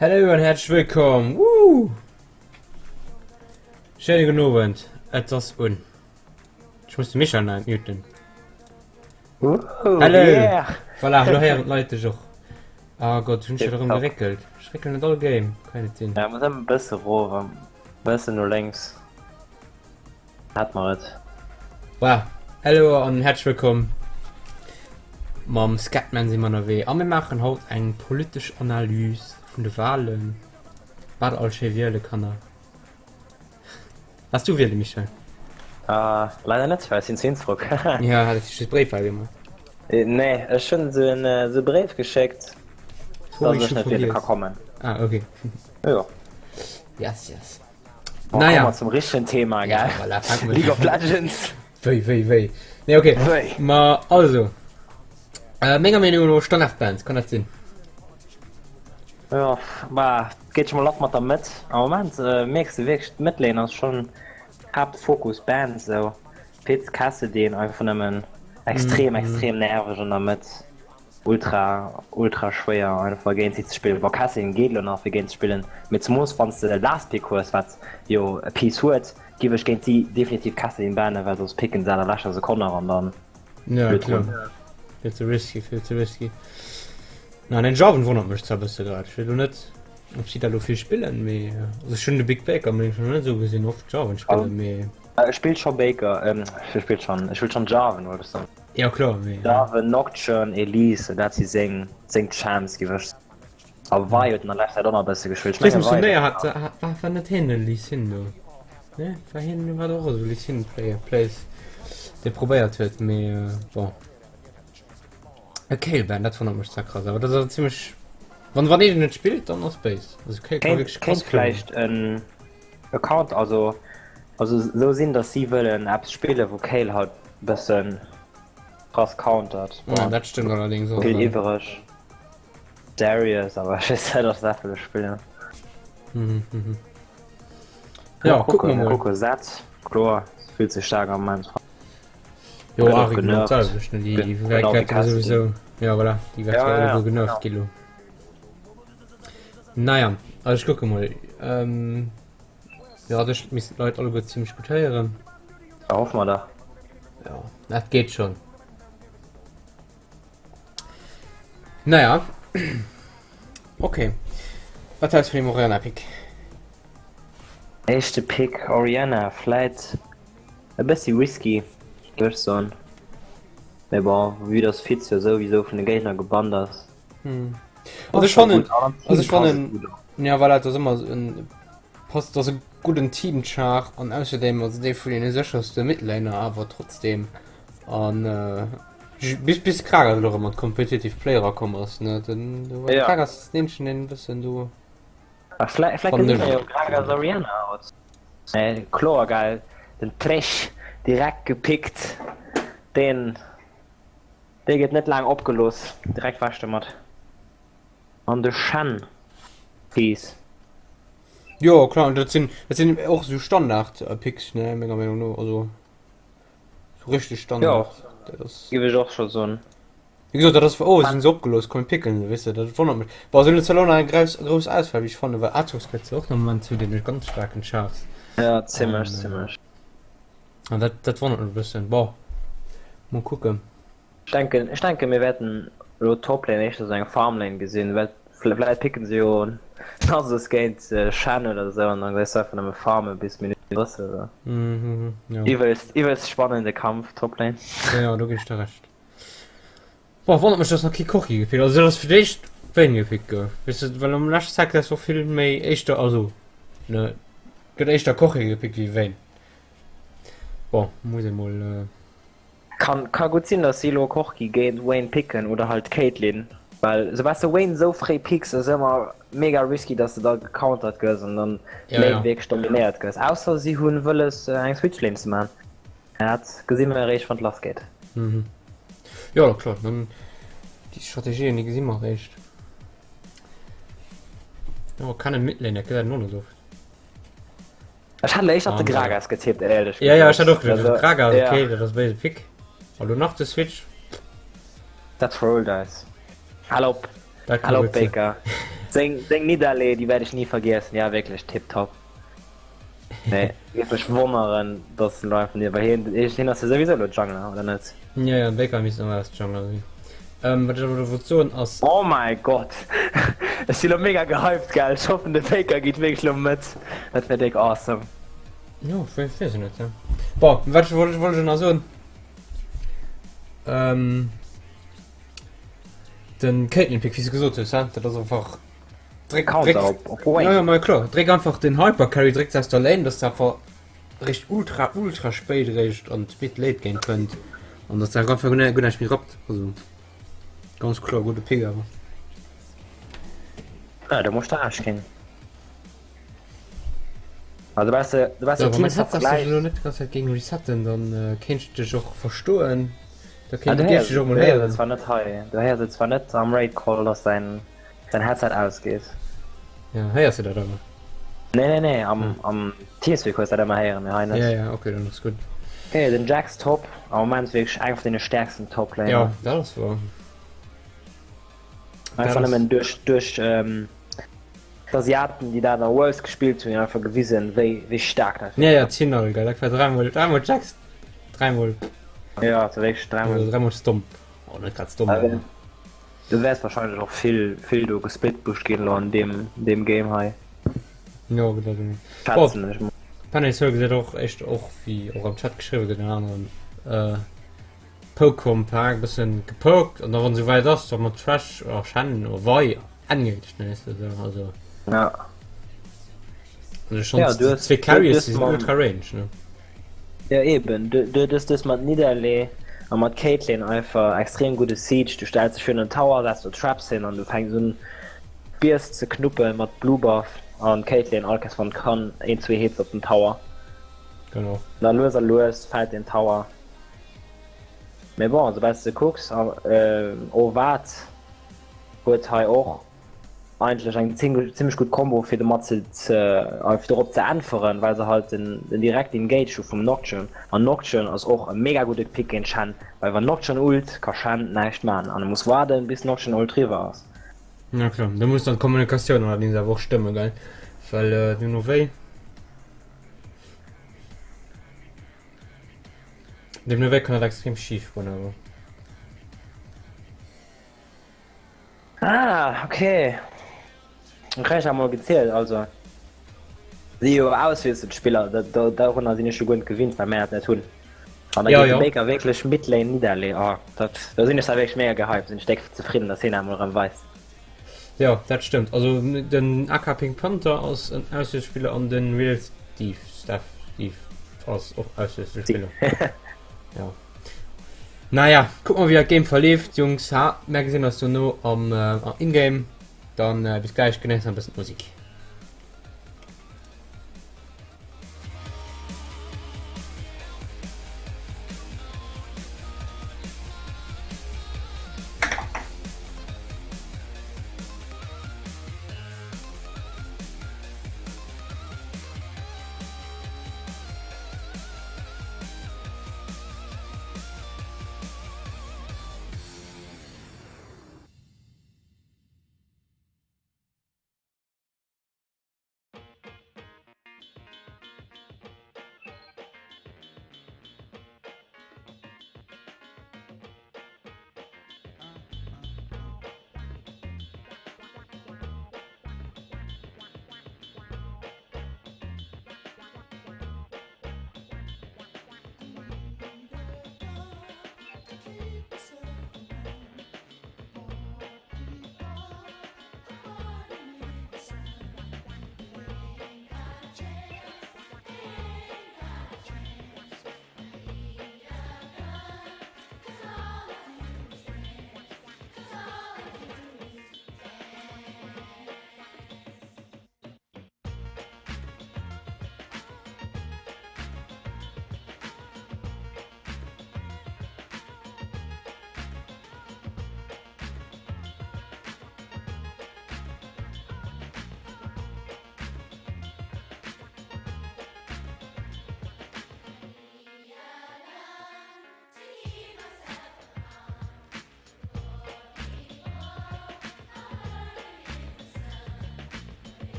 Hello an häerzlech wëllkomm! Woo! Schéine gudden Owend, et ass un. Ech muss de Michel nach muten. Hello! Yeah. Voilà, lo héieren d'Leit dech och. Ah Gott, hunn ech dat erëm geréckelt. Ech réckelen net all Game, kann net sinn. Ja, muss ëmmer e bësse rof, e bëssen no lénks. Hat mer et. Voilà. Hello an häerzlech wëllkomm. Mam Scatman si mer ënnerwee a mir maachen haut eng politesch Analys vun de Wahlen. Waart all schéi wiele, Kanner. Waars du wiele, Michel? Ah, leider net, well ech sinn zu Innsbruck. Ja, hat ech just Bréifwahl gemaach. Nee, ech hunn se en se Bréif geschéckt, Oh, dass ich ech hun net wiele ka vergiess. kommen. Ah, okay. Jo. Yes, yes. Bon, Naja. kommen wir zum richtigen Thema, Ja, gell? voilà, fangen wir League of Legends. Wéi, wéi, wéi. Nee, okay. Wéi. Ma also. Äh, menger Meenung no Standardbands, kann dat sinn? Ja, ma geht schon mal lass mat der Mëtt. Am Moment äh, merkst du wirklich, d'Mëttlane ass schon Hauptfokus Band so. Fitz Kassadin einfach nëmmen extrem, mm, extrem nerveg an der Mëtt. Ultra ultra schwéier einfach géint si ze spillen. Bon Kassadin geet elo nach fir géint ze spillen, mee zemoos wann s de Last Pick hues, wat jo e Piece huet, giff ech géint si definitiv Kassadin bannen, well soss picken se an der leschter Sekonn nach an dann Ja blöd klar. drun. Vill ze risky, vill ze risky. Na den Jarvan wonnert mech zwar bësse grad. Ech weess elo net ob si dat elo vill spillen, mee also ech hunn de Big Baker mengen ech nach net esou gesinn oft Jarvan spillen, mee. Ech spillt scho Baker, ech spillt schonn, ech spillt schonn Jarvan wollt ech soen. Ja kloer, mee. Jarvan, Nocturne, Elise, dat si seng seng Champs giff ech soen. A Vi huet en an leschter Zäit och nach e bësse gespillt. Ech Ech weess menge net, Vi Turnéier hat war war net hien den Lee Sin do? Ne war hien war och esou Lee Sin Player Plays dee probéiert huet, mee bon. E Kayle Ban, dat wonnert mech zwar krass, awer dat ass awer zimmlech wann wann een net spillt, dann ass béis. Also Kayle ka Kéint wierklech krass kéint vläicht en Account also also sou sinn dass si wëllen eppes spillen wou Kayle halt bëssen krass countert. Ja, dat stëmmt allerdings och. Vill iwwereg Darius awer ech weess net ob se dat wëlle spillen. Mhm, mhm. Ja, kucke mer mol. Kucke Zed kloer fillt sech staark am Moment. Jo Gëtt och Ari genau genervt. d'selwecht, ne? Déi Genau wäert wéi wäert Kassadin. souwisou ja voilà, déi wäert Ja, jo ja, alleguer genervt genau. gi lo. Naja, also ech kucke mol. Ähm, ja, dech missten d'Leit alleguer zimmlech gutt héieren. Da hoffe mer dach. Ja, dat geet schon. Naja. Okay. Wat hältst vun dem Orianna Pick? Éischte Pick Orianna, vläit e bëssi risky, géif ech soen. Mee bon, vue dass Fitz jo souwisou vun de Géigner gebannt ass. Hm. Also ech fannen, also ech fannen, ja voilà, dat ass ëmmer en passt, dat ass e gudden Teamchar an ausserdem ass dee vun deene sécherste Midlaner awer trotzdem an äh, bis bis Gragas elo erëm an d'Competitive Play erakomm ass, ne, den do war Ja. Gragas den eenzegen deen e bëssen do A vläicht vläicht Fannen gesinn ech mer jo Gragas Orianna haut. Äh, kloer geil, den Thresh direkt gepickt, deen. Dee gëtt net laang opgelooss, direkt weg domat. An de Shen Peace. Jo klar, dat sinn dat sinn och sou Standard Picks ne menger Meenung no, also sou richteg Standard. Jo, Dat ass géif ech och scho soen. Wéi gesot, dat ass oh sinn se opgelooss, komm mir picken se, weess de, dat wonnert mech. Bon, se hunn zwar elo nach eng grouss grouss Auswahl, wéi ech fannen, well Aatrox gëtt se och am Moment zu deene ganz staarken Chars. Jo, zimmlech, An zimmlech. An dat dat wonnert mech e bëssen. Bon, mol kucken. Ech denken, ech denken mir wäerten elo Toplane éischter sou eng Farmlane gesinn, well vläit picken se jo Nasus géint Shen oder esou an dann gesäis du einfach nëmme farmen bis Minutt 30 oder. Mhm, jo. Iwwelst, iwwelst spannende Kampf Toplane. Jo, jo, do ginn ech der Recht. Bon, wonnert mech dass nach kee Corki gepickt, also dass fir d'éischt Vayne gepickt gouf, weess de, well am leschte Cycle ass och vill méi éischter, also ne, gëtt éischter Corki gepickt wéi Vayne. Bon, muss ee mol. Kann ka gutt sinn dass si elo Corki géint Vayne picken oder halt Caitlyn, well soubal s de Vayne esou fréi picks ass ëmmer mega risky dass de da gecountert gëss an dann Ja, d'Lane ja. wierklech dominéiert gëss, ausser si hunn wëlles eng Switch Lane ze man. Dat gesi mer eréischt wann et lass geet. Mhm. Jo, kloer, dann déi Strategien déi gesi mer eréischt. Jo, Kennen Midlane, dat gesäit een och net oft. Ech hat éischter op de An, äh, Gragas getippt, éierlech Ja, ja, ech hat och gesot. geduecht, Also, Gragas, ja. okay, dat ass béise Pick. A lo nach de Switch. Dat trollt eis. Hal op, Dat hal kann op gutt sinn. Baker. Seng, seng Nidalee, déi wäert ech ni vergiessen. Ja, wierklech tiptop. Nee, géif mech wonneren, dass en lo einfach nie, well hien, hien ass jo souwisou lo Jungler, oder net? Ja, ja, Baker misst normalerweis Jungler sinn. Ähm, wat ech awer lo wollt soen ass. Oh mäi Gott! Ech si lo mega gehypt, gell? Ech hoffen de Baker geet wierklech lo mat. Dat wär déck awesome. Jo, ech weess et net, ja. Bon, wat wollt ech, wollt ech nach soen? Ähm, den Caitlyn Pick, wéi s du gesot hues, hä? Dat ass einfach. Dréck, Counter dréck, op, op Wayne. Ja, ja, ma klar. Dréck einfach den Hypercarry, dréck aus der Lane, dass der einfach réischt ultra, ultra spéit réischt an d'Mid Late Game kënnt. An dass der einfach guer guer näischt méi rappt. Also, ganz kloer gudde Pick awer. Ja, da muss der Recht ginn. Also weißt du, du weißt So, du, wann mein Teams Headset sech vergleicht. elo net die ganze Zeit géing resetten, dann äh, kéint ech dech och verstoen. Da Ah, kéint du géif héiers ech dech och du mol héiers et héieren. zwar net hei. Du héiers et zwar net am Raid Call, dass dein dein Headset ausgeet. Ja, héiers du dat awer? Nee, nee, nee, am, am Teamspeak hues dat ëmmer héieren, mee hei net. Ja, ja, okay, dann ass gutt. Okay, den Jax Top, am Moment wierklech eng vun deene stärksten Toplaner. Ja, dat ass wahr. Einfach Dat ass- nëmmen duerch, duerch ähm, d'Asiaten, déi dat a Worlds gespillt hunn, einfach gewisen, wéi, wéi staark dat Ja, ja, Zinal, gell, dat war dräimol, dräimol Jax, dräimol, Ja, dat war wierklech dräimol. also dräimol Stomp. Oh, net grad Stomp, Also, awer. Du wäers wahrscheinlech och vill, vill do gesplitpusht ginn elo an deem, deem Game hei. Jo, gesäit een. Schätzen ech mol. Penny Soul gesäit och echt och wéi och am Chat geschriwwe gëtt en aneren äh, Pocom-Pack, bëssen gepokt an da wann esouwäit ass, da mat Thresh oder Shen oder Wei engaged, ne, weißt du, so, also. Ja. Also schon Ja, du die hast- zwee du Carries, hast die sind mam- ultra range, ne. Ja eben, du, du hues dës mat Nidalee a mat Caitlyn einfach extrem gudde Siege. Du stells dech virun den Tower, setz do Traps hin an du fänks un Biers ze knuppen mat Blue Buff an Caitlyn all Kéiers wann kann een zwee Hits op den Tower. Genau. Da lues a lues fält den Tower. Mee bon, soubal s de kucks, oh wat huet hei och eigentlech eng zimmlech gutt Combo fir domat ze fir dorop ze äntweren, well se halt den den direkten Engage hu vum Nocturne an Nocturne ass och e mega gudde Pick géint Shen, well wann Nocturne ult ka Shen näischt man an e muss waarden bis Nocturne Ult riwwer ass. Ja kloer, do muss dann d'Kommunikatioun allerdings awer och stëmme gell, well deemno wéi deemno wéi kann dat extrem schif goen awer. Ah, okay. Dann kréich ech emol gezielt, also si jo Auswiesselspiller, dorunner sinn ech jo guer net gewinnt, well mär dat net hunn. An da Ja, geet de ja. Baker wierklech Midlane Nidalee, oh dat, do sinn ech da wierklech mega gehypt, sinn ech déck zefridden, dass hien emol erëm weist. Jo, dat stëmmt. Also den AK Pink Panther ass en Auswiesselspiller an den Real Steve, Steph, Steve ass och Auswiesselspiller. Ja. Naja, kucke mer wéi dat Game verleeft Jungs ha. Mär gesinn eis dono am Ingame. Dann bis gläich, genéisst nach e bëssen d'Musik.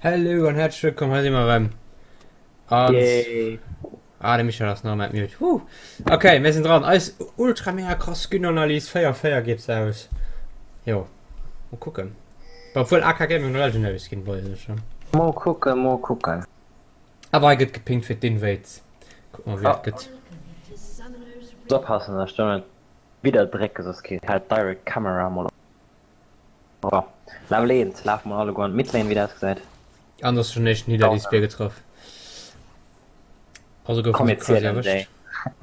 Hello an häerzlech wëllkomm, hei si mer erëm. An Yay. Ah, de Michel ass nach ëmmer mute. Huh. Okay, mir sinn dran. Eis ultra mega krass Skin-Analys 4 4 geet se aus. Jo, mol kucken. Obwuel AK Gaming no Legendary Skin weise ech schon. Mol kucken, mol kucken. Awer hei gëtt gepingt fir d'Invades. Kuck mol wéi dat gëtt. Muss oppassen, dass ech do net widder drécken, soss kritt hält d'Direct Camera mol op. Bon, Level 1, lafe mol alleguer an d'Midlane, wéi dat ausgesäit. An ass schon éischten Nidalee Spear getraff. Also gouf Komm, mir quasi zielen déi.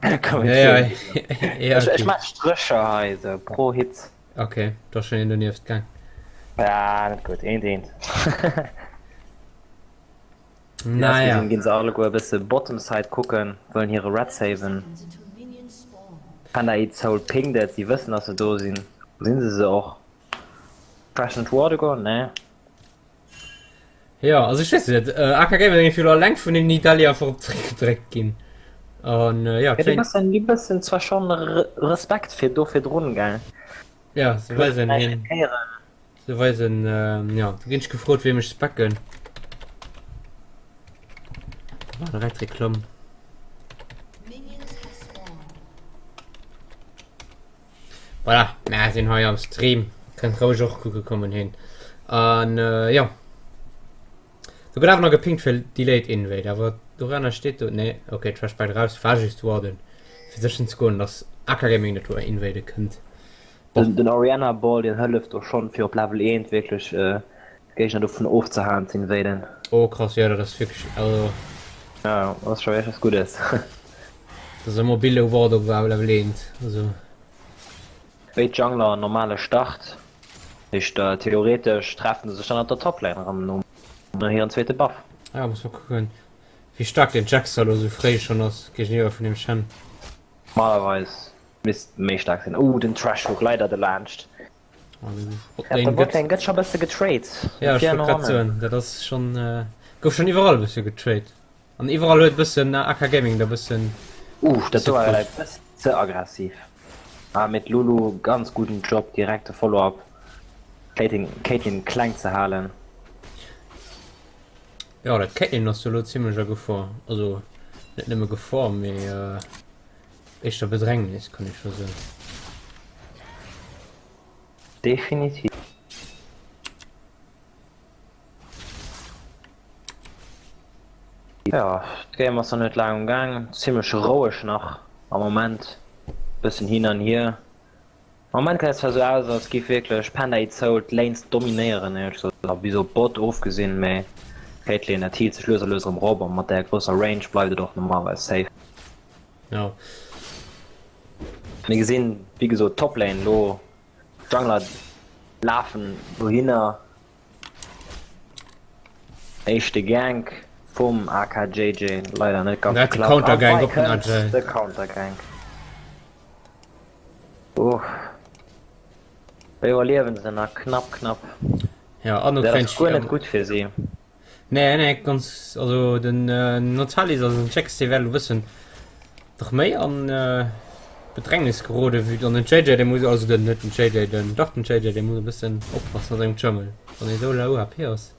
erwëscht. Komm, mir Ja, ja, zielen déi. ja, Ech, ech okay. maach Strécher hei, sou pro Hit. Okay, do ass schon een donieft gaang. Ah, net gutt, eent, eent. Naja. Ausgesinn ginn se alleguer e bësse Bottom Side kucken, wëllen hire Red saven. Panda Eat Soul pingt et, si wëssen dass se do sinn. Sinn se se och? Crescent Ward goen? Nee. Jo, also ech weess net, AK Gaming ass elo alleng vun den Nidalee einfach op zeréckgedréckt ginn. An jo, Ja, déi bëssen, déi bëssen zwar schonn Respekt fir do virdrun, gell? Ja, se weisen hien. Se weisen, jo, do ginn ech gefrot, wéi mech specken. War direkt Reklamm. Voilà, mär sinn hei am Stream. Kënnt roueg och kucke kommen hin. An äh, jo. Do gëtt awer nach gepingt fir Delayed Invade, awer doranner steet do, nee, okay, Trash Bite raus, war just Warden, fir sécher ze goen, dass AK Gaming net do invade kënnt. Den, den Orianna Ball, deen hëlleft do schonn, fir op Level 1 wierklech äh, d'Géigner dovun ofzehalen ze invaden. Oh krass, jo dat ass wierklech, also. Ja, dat ass scho wierklech was Guddes. Dat ass e mobile Ward op Level 1, also. Béid Jungler en normale Start, heescht theoretesch treffen se sech dann op der Toplane erëm nom hiren zweete Buff. Ja, muss mal kucken wéi staark den Jax da lo sou fréi schonn ass géigeniwwer vun dem Shen. Normalerweis misst méi staark sinn. Oh den Thresh Hook leider delaanscht. Botlane gëtt Botlane gëtt scho bësse getrade. Ja ech wollt grad soen, dat ass schonn gouf schonn iwwerall bësse getrade. An iwwerall huet bëssen AK Gaming da bëssen. Uh, dat do war vläit bëssen ze aggressiv. Ah, mee d'Lulu ganz gudden Job, direkte Follow-up Caitlyn, Caitlyn kleng ze halen. Jo, dat Caitlyn ass jo elo zimlech a Gefor. Also net nëmme Gefor, mee éischter Bedrängnis, kann ee scho soen. Definitiv. Jo, d'Game ass nach net laang um Gaang, zimlech roueg nach am Moment, bëssen hin an hier. Am Moment gesäit et zwar sou aus, als giff wierklech Panda Eat Soul d'Lanes dominéieren, éierlech gesot, bis op Bot ofgesinn, mee Caitlyn dat healt sech lues a lues erëm rop a mat där grousser Range bleift et och normalerweis safe. Jo. Mir gesinn wéi gesot Toplane lo, Jungler lafen dohinner. Éischte Gank vum AKJJ leider net ganz geklappt. Countergank op den AJ. De Countergank. Uff. Wéi iwwerliewen se nach knapp knapp. Ja, an Dat ass guer net gutt fir si. Nee, nee, ganz also den äh, Notalis also den Jax dee wäert elo bëssen nach méi an äh, Bedrängnis gerode wéi an den JJ dee muss also den net den JJ den dach den JJ dee muss e bëssen oppassen a sengem Jungle wann ee sou low HP ass.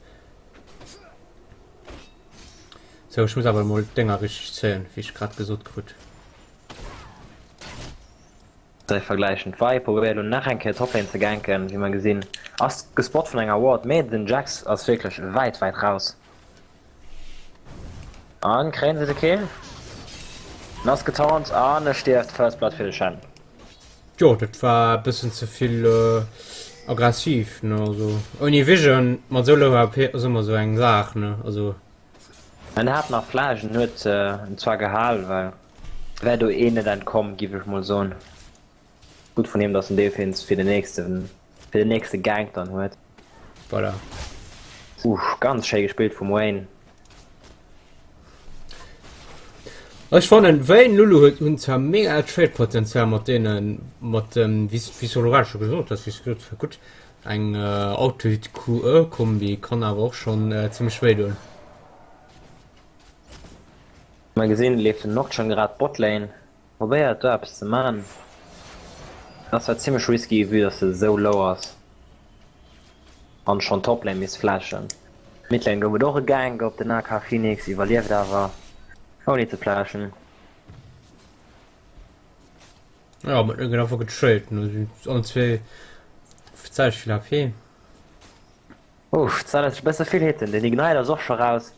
Sou ech muss awer emol d'Dénger richteg zéien wéi ech grad gesot krut. Dei vergläichen d'Vi probéiert elo nach eng Kéier Toplane ze ganken, wéi mer gesinn ass gespot vun enger Ward, mee den Jax ass wierklech wäit wäit raus. An kréien se de Kill? En ass getaunt an e stierft, First Blood fir de Shen. Jo dat war e bëssen ze vill aggressiv ne, also ouni Vision mat sou low HP ass ëmmer sou eng Saach ne, also. En hat nach Flash, en huet en zwar gehal, well wär do een net entkomm, giff ech mol soen. Gutt vun him, dass en Defense fir den nächsten, fir den nächste Gank dann huet. Voilà. Uff, ganz schéi gespillt vum Wayne. Ech fannen Wayne Lulu huet hunn zwar mega Trade Potenzial mat deenen mat dem wéi s wéi s du elo grad scho gesot hues, wéi s du gesot hues, gutt eng Auto-Hit QE Kombi kann awer och schonn zimmlech wéi doen. Mer gesinn leeft den Nocturne grad Botlane. Probéiert do eppes ze man. Ass zwar zimlech risky vue dass se sou low ass an schon Toplane misst flashen. Midlane gouf et och e Gank op den AK Phoenix, iwwerlieft awer ouni ze flashen. Jo, mat gëtt einfach getrailt, ne? Allen zwee zäiteg vill HP. Uff, dat ass e bësse vill Hitten. Den Ignite ass och scho raus.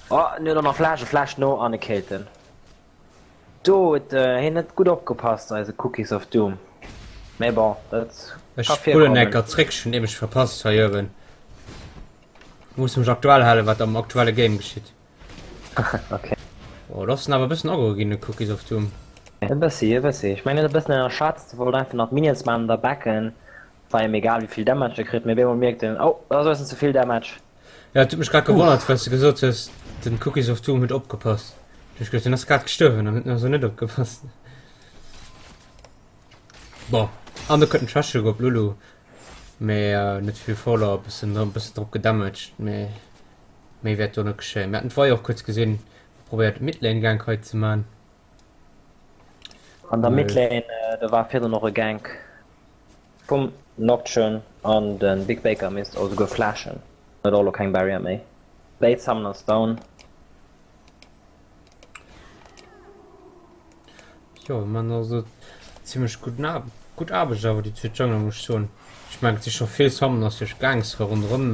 Oh, en huet och nach Flash, e flasht no an e killt en. Do huet hien net gutt opgepasst, eise Cookies of Doom. Mee bon, dat Ech ka spullen virkommen. enker zréck, ech hunn nämlech verpasst hei uewen. Muss mech aktuell halen, wat am aktuelle Game geschitt. Okay. Oh, do ass en awer e bëssen aggro ginn, de Cookies of Doom. E bëssi, e bëssi. Ech mengen, en huet e bëssen ënnerschätzt, wollt einfach nach d'Minions maachen an da backen. War him egal, wéi vill Damage e kritt, mee op eemol mierkt en, oh, dat ass e bëssen ze vill Damage. Ja, et huet mech grad gewonnert, well s de gesot hues, den Cookies of Doom huet opgepasst. Du hues geduecht, den ass grad gestuerwen an huet also net opgepasst. Bon, an do kënnt den Trash Hook op Lulu, mee äh, net vill Follow-up, bëssen, e bëssen drop gedamaged, mee méi wäert do net geschéien. Mir haten d'Vi och kuerz gesinn, probéiert Midlane Gank hei ze man. An der Midlane, äh, do war virdrun och e Gank. Vum Nocturne an den Big Baker misst och esouguer flashen, huet och elo keng Barrier méi. Béid Summoners down. Jo man also zimmlech gutt gutt Aarbecht awer déi zweet Jungler muss ech soen. Ech mengen et si scho vill Summoners duerch Ganks ronderëm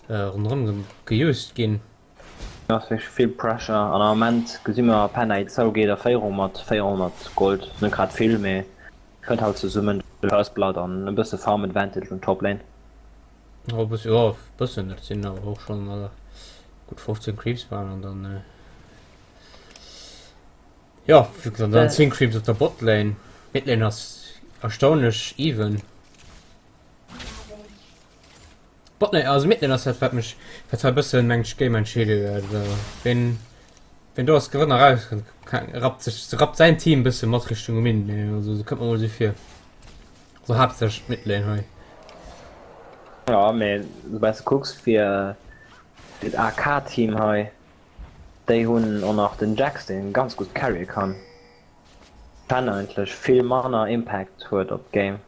ronderëm geused ginn. Ass wierklech vill Pressure an am Ament gesi mer Penna zou geet a Féierung mat 400 Gold, net grad vill, mee kënnt halt zesummen de First Blood an e bësse Farm Advantage un Top Lane. Jo e bësse, jo e bëssen, dat sinn awer och schonn gutt 15 Creeps bal an dann jo wéi gesot dann 10 Creeps op der Bot Lane. Mid Lane ass erstaunlech even. Botlane, also Midlane ass dat wat mech wat hei bëssen meng ech Game entscheede wäert. Also ween ween do als Gewënner rauskënnt, rappt sech rappt säin Team bësse mat Richtung Min, also sou kënnt mer mol sou vir. Also haaptsächlech d'Midlane hei. Ja mee soubal s de kucks fir fir d'AK-Team hei, déi hunn och nach den Jax deen ganz gutt carrye kann, Chen eigentlech vill manner Impact huet op d'Game.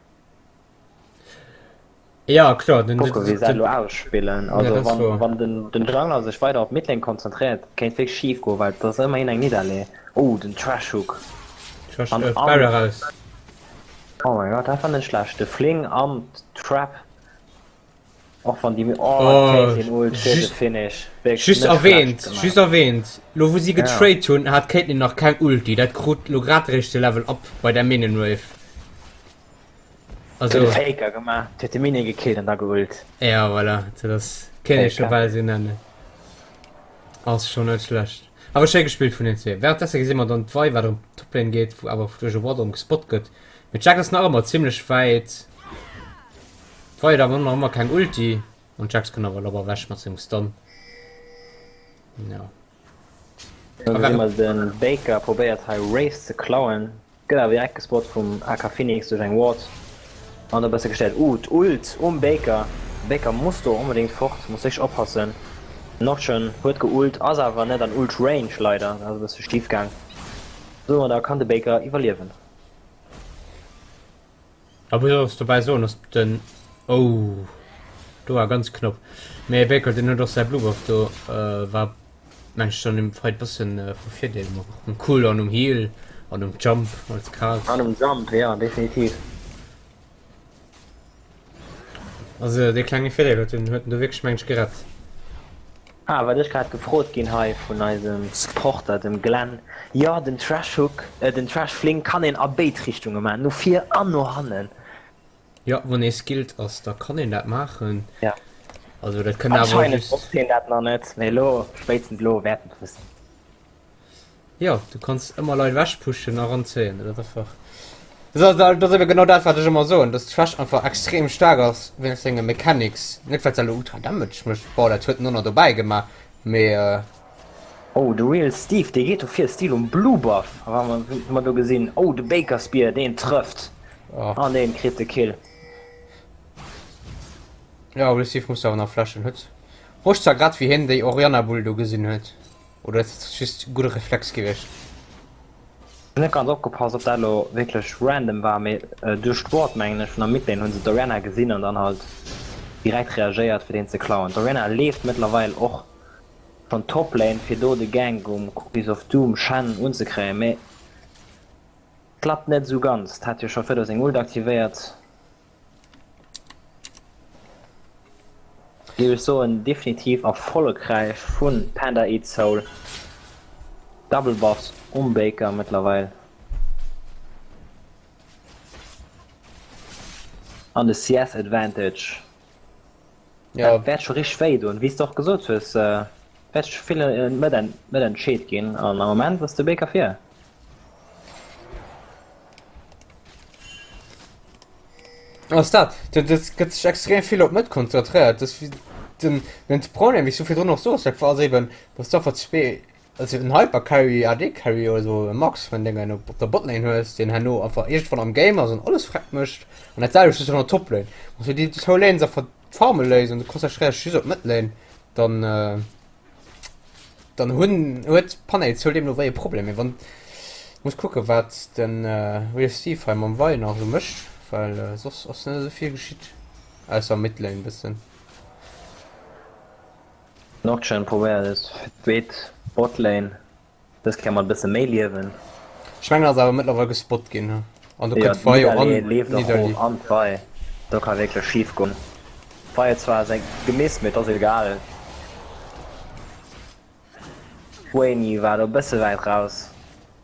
Ja kloer den, Kucke wéi se elo ausspillen. Also ja, wann, wann den, den Jungler sech weider op Midlane konzentréiert, kéint wéi schief goen, well dat ass ëmmerhin eng Nidalee. Oh den Trash Hook. Trash, an, äh, an, raus. Oh mein Gott, dat war net schlecht. De Fling an Trap. Och wann déi oh, oh Caitlyn Ult fir de Finish. Just erwähnt, just erwähnt. Lo wou si getrade hunn, hat Caitlyn nach keng Ulti. Dat krut lo grad eréischt de Level up bei der Minion Wave. Also. Huet e Faker gemaach, huet de Minion gekillt an da geult. Ja voilà, dat ass kéint ee scho bal esou nennen. Ass scho net schlecht. Awer schéi gespillt vun den zwee. Währenddessen gesi mer dann d'Vi wat erëm Toplane geet, wou awer duerch e Ward erëm gespot gëtt. Mee d'Jax ass nach ëmmer zimlech wäit. D'Vi huet awer nach ëmmer keng Ulti an d'Jax kënnt awer labber ewech mat sengem Stun. Ja. Do gesi mer den Baker probéiert hei Wraith ze klauen. Gëtt awer direkt gespot vum AK Phoenix duerch eng Ward an e bësse gestéiert. Ooh d'Ult um Baker, de Baker muss do onbedéngt fort, muss wierklech oppassen. Nocturne huet geult, ass awer net an Ult Range leider, dat ass e bësse schif gaang. Domadder kann de Baker iwwerliewen. A muss och dobäi soen, dass den oh do war ganz knapp. Mee Baker den huet och säi Blue Buff do äh, war meng ech dann im Fight bëssen äh, vu Virdeel och um Cooldown um Heal an um Jump als Kaz. An um Jump, ja definitiv. Also dee klenge Virdeel huet den huet den do wierklech meng ech gerett. Ah, wat ech grad gefrot ginn hei vun eisem Supporter, dem Glenn, jo den Trash Hook, den Trash Fling kann een a béid Richtunge maachen, no vir an no hannen. Jo, wann ee skilled ass, da kann een dat maachen. Ja. Also dat kënnt awer Anscheinend just. wosst hien dat nach net, mee elo, spéitstens elo wäert en et wëssen. Jo, du kanns ëmmer Leit ewechpushen a ranzéien. Dat ass einfach. Dat ass, dat ass ebe genau dat, wat ech ëmmer soen, dass Thresh einfach extrem staark ass wéinst senge Mechanics. Net well se elo ultra Damage mécht, bon dat huet en och nach dobäi gemaach, mee. Oh, de Real Steve, dee geet do fir Steal um Blue Buff, wa mer do gesinn. Oh, de Baker Spear, deen trëfft an deen kritt de Kill. Jo, Real Steve muss awer nach flashen. Huet Rosch zwar grad wéi hien déi Orianna Bull do gesinn huet, oder ass dat just e gudde Reflex gewiescht? Hun net ganz opgepasst op dat elo wierklech random war, mee duerch d'Ward mengen ech vun der Midlane hunn se d'Orianna gesinn an dann halt direkt reagéiert fir deen ze klauen. D'Orianna leeft mëttlerweil och Schon Top Lane fir do de Gank um Cookies of Doom Shen unzekréien, mee klappt net esou ganz. Hat jo scho virdu seng Ult aktivéiert. Géif ech soen definitiv erfollegräich vun Panda Eat Soul. Double Buffs um Baker mëttlerweil. An de CS Advantage. Ja. Dat wäert scho richteg wéi doen. Wéi s de och gesot hues, wäert scho vill mat entscheet ginn an am Moment ass de Baker vir. Ass dat, dat gëtt sech extrem vill op d'Mëtt konzentréiert. Dat ass den, den Problem, wéi s du virdrun och soos, dat war ass eben, datt s du einfach zwee Also en Hyper Carry, AD Carry oder sou e Max wann deng en op der Botlane hues, deen herno einfach iergendwann am Game ass an alles freck mécht an dat selwecht hues du an der Toplane. Wann du déi zwou Lanes einfach farme léiss an du konzentréiers dech just op d'Mëttlane, dann dann hunn huet d'Panel zou deemno wéi e Problem. Mee wann muss kucke wat den Real Steve hei mam Vi nach esou mécht, well soss ass net esou vill geschitt ausser Midlane bëssen. Nocturne probéiert et fir d'zweet Botlane, dës Kéier mat e bësse méi Liewen. Ech mengen ass awer mëttlerweil gespot ginn an do Jo, kënnt d'Vi och an d'Nidalee leeft och Nidalee. erof an d'Vi, do ka wierklech schif goen. D'Vi huet zwar seng gemisst, mee et ass egal. D'Vayne war do e bësse wäit raus,